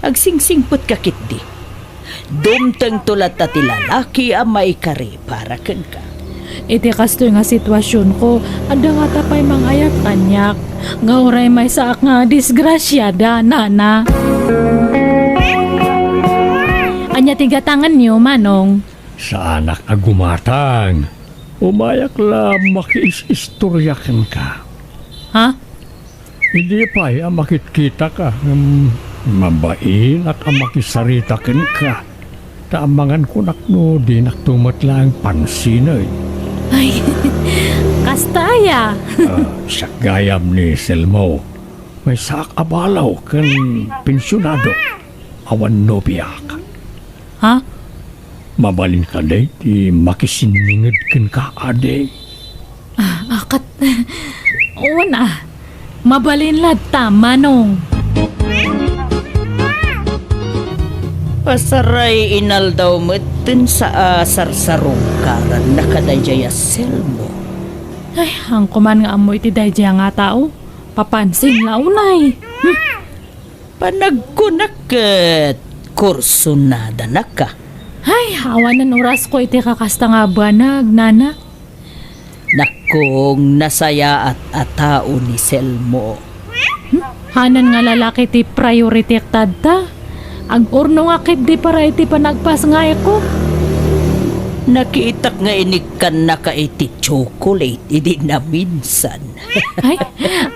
Agsingsingpetka ketdi. Dumtengto latta ti lalaki a maikari para kenka. Iti kastoy nga situasionko, adda ngata pay mangayat kaniak. Nga uray maysaak nga disgrasiada, nana. Ania ti gatangenyo, Manong? Saanak a gumatang. Umayak la makiis-istoria kenka. Ha? Idi pay a makitkitaka, ngem mabainak a makisarita kenka. Ta amangan kunak no dinakto met laeng pansinen. Ay, kasta aya. Ah, siak gayam ni Selmo. Maysaak a balo ken pensionado. Awan nobiak. Ha? Mabalin kadi ti makisinninged kenka, adi? Ah, ah, kat-, wen, ah. Mabalin latta, Manong. Pasaray inaldaw met ti sasarsarungkaranna kadaydiay a Selmo. Ay, haanko man nga ammo iti daydiay nga tao. Papansin la unay. Hmm. Panagkunak ket kursunadanak a. Ay, awanen orasko iti kakasta nga banag, nana. Nakkong, nasayaat a tao ni Selmo. Hmm? Hanan nga lalaki ti priority-k tatta. Ag-urnongak ketdi para iti panagpasngayko. Nakitak nga inikkannaka iti chocolate idi naminsan. Ay,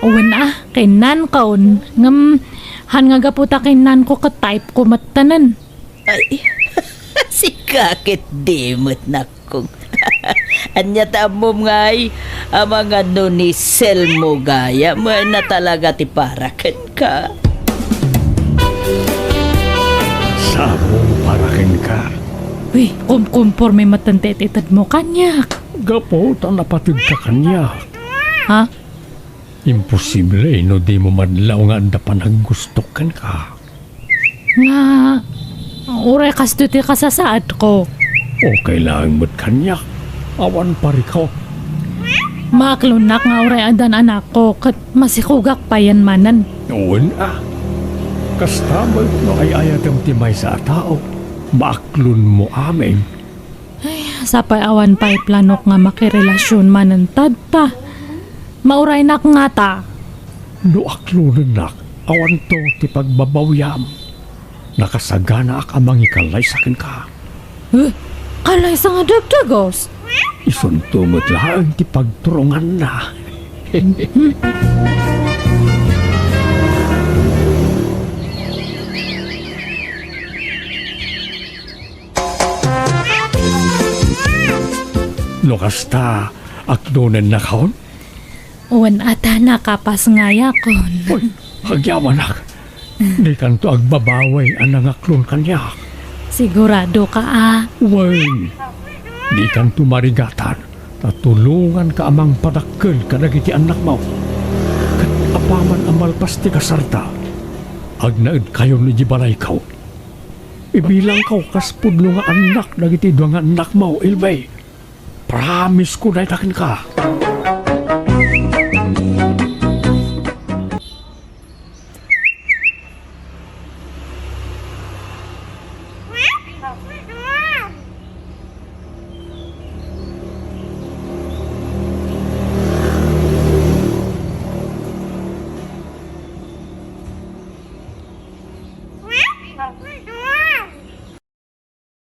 wen a, kinnankon. Ngem, han nga gapu ta kinnanko ket type ko metten. Ay, sika ketdi met, nakkong. Ania ta ammom ngay, amangan no ni Selmo gayam a talaga ti para kenka. Saan para kenka? Uy, kumkumporme metten ti it-itedmo kaniak. Gapu ta napategka kaniak. Ha? Imposible no dimo madlaw nga adda panaggustok kenka. Nga, uray kastoy ti kasasaadko. Okay laeng met kaniak. Awan parikut. Maaklonnak nga uray addan anakko ket masikogak payen manen. Wen a. Kasta met no ay-ayatem ti maysa a tao, maaklonmo amin. Ay, sapay awan pay planok nga makirelasion manen tatta. Mauraynak ngata. No aklonennak, awanto ti pagbabawiam. Nakasaganaak a mangikalaysa kenka. Eh, kalaysa nga dagdagus? Isunto met laeng ti pagturonganna. No kasta, aklonennakon? Wen a ta nakapasngayakon. Uy, agyamanak. Dikanto agbabawi a nangaklon kaniak. Siguradoka a? Wen, dikanto marigatan, ta tulonganka a mangpadakkel kadagiti annakmo. Ket apaman a malpas ti kasarta, agnaedkayon idiay balayko. Ibilangko kas pudno nga annak dagiti dua nga annakmo, Elvie. Promise ko dayta kenka.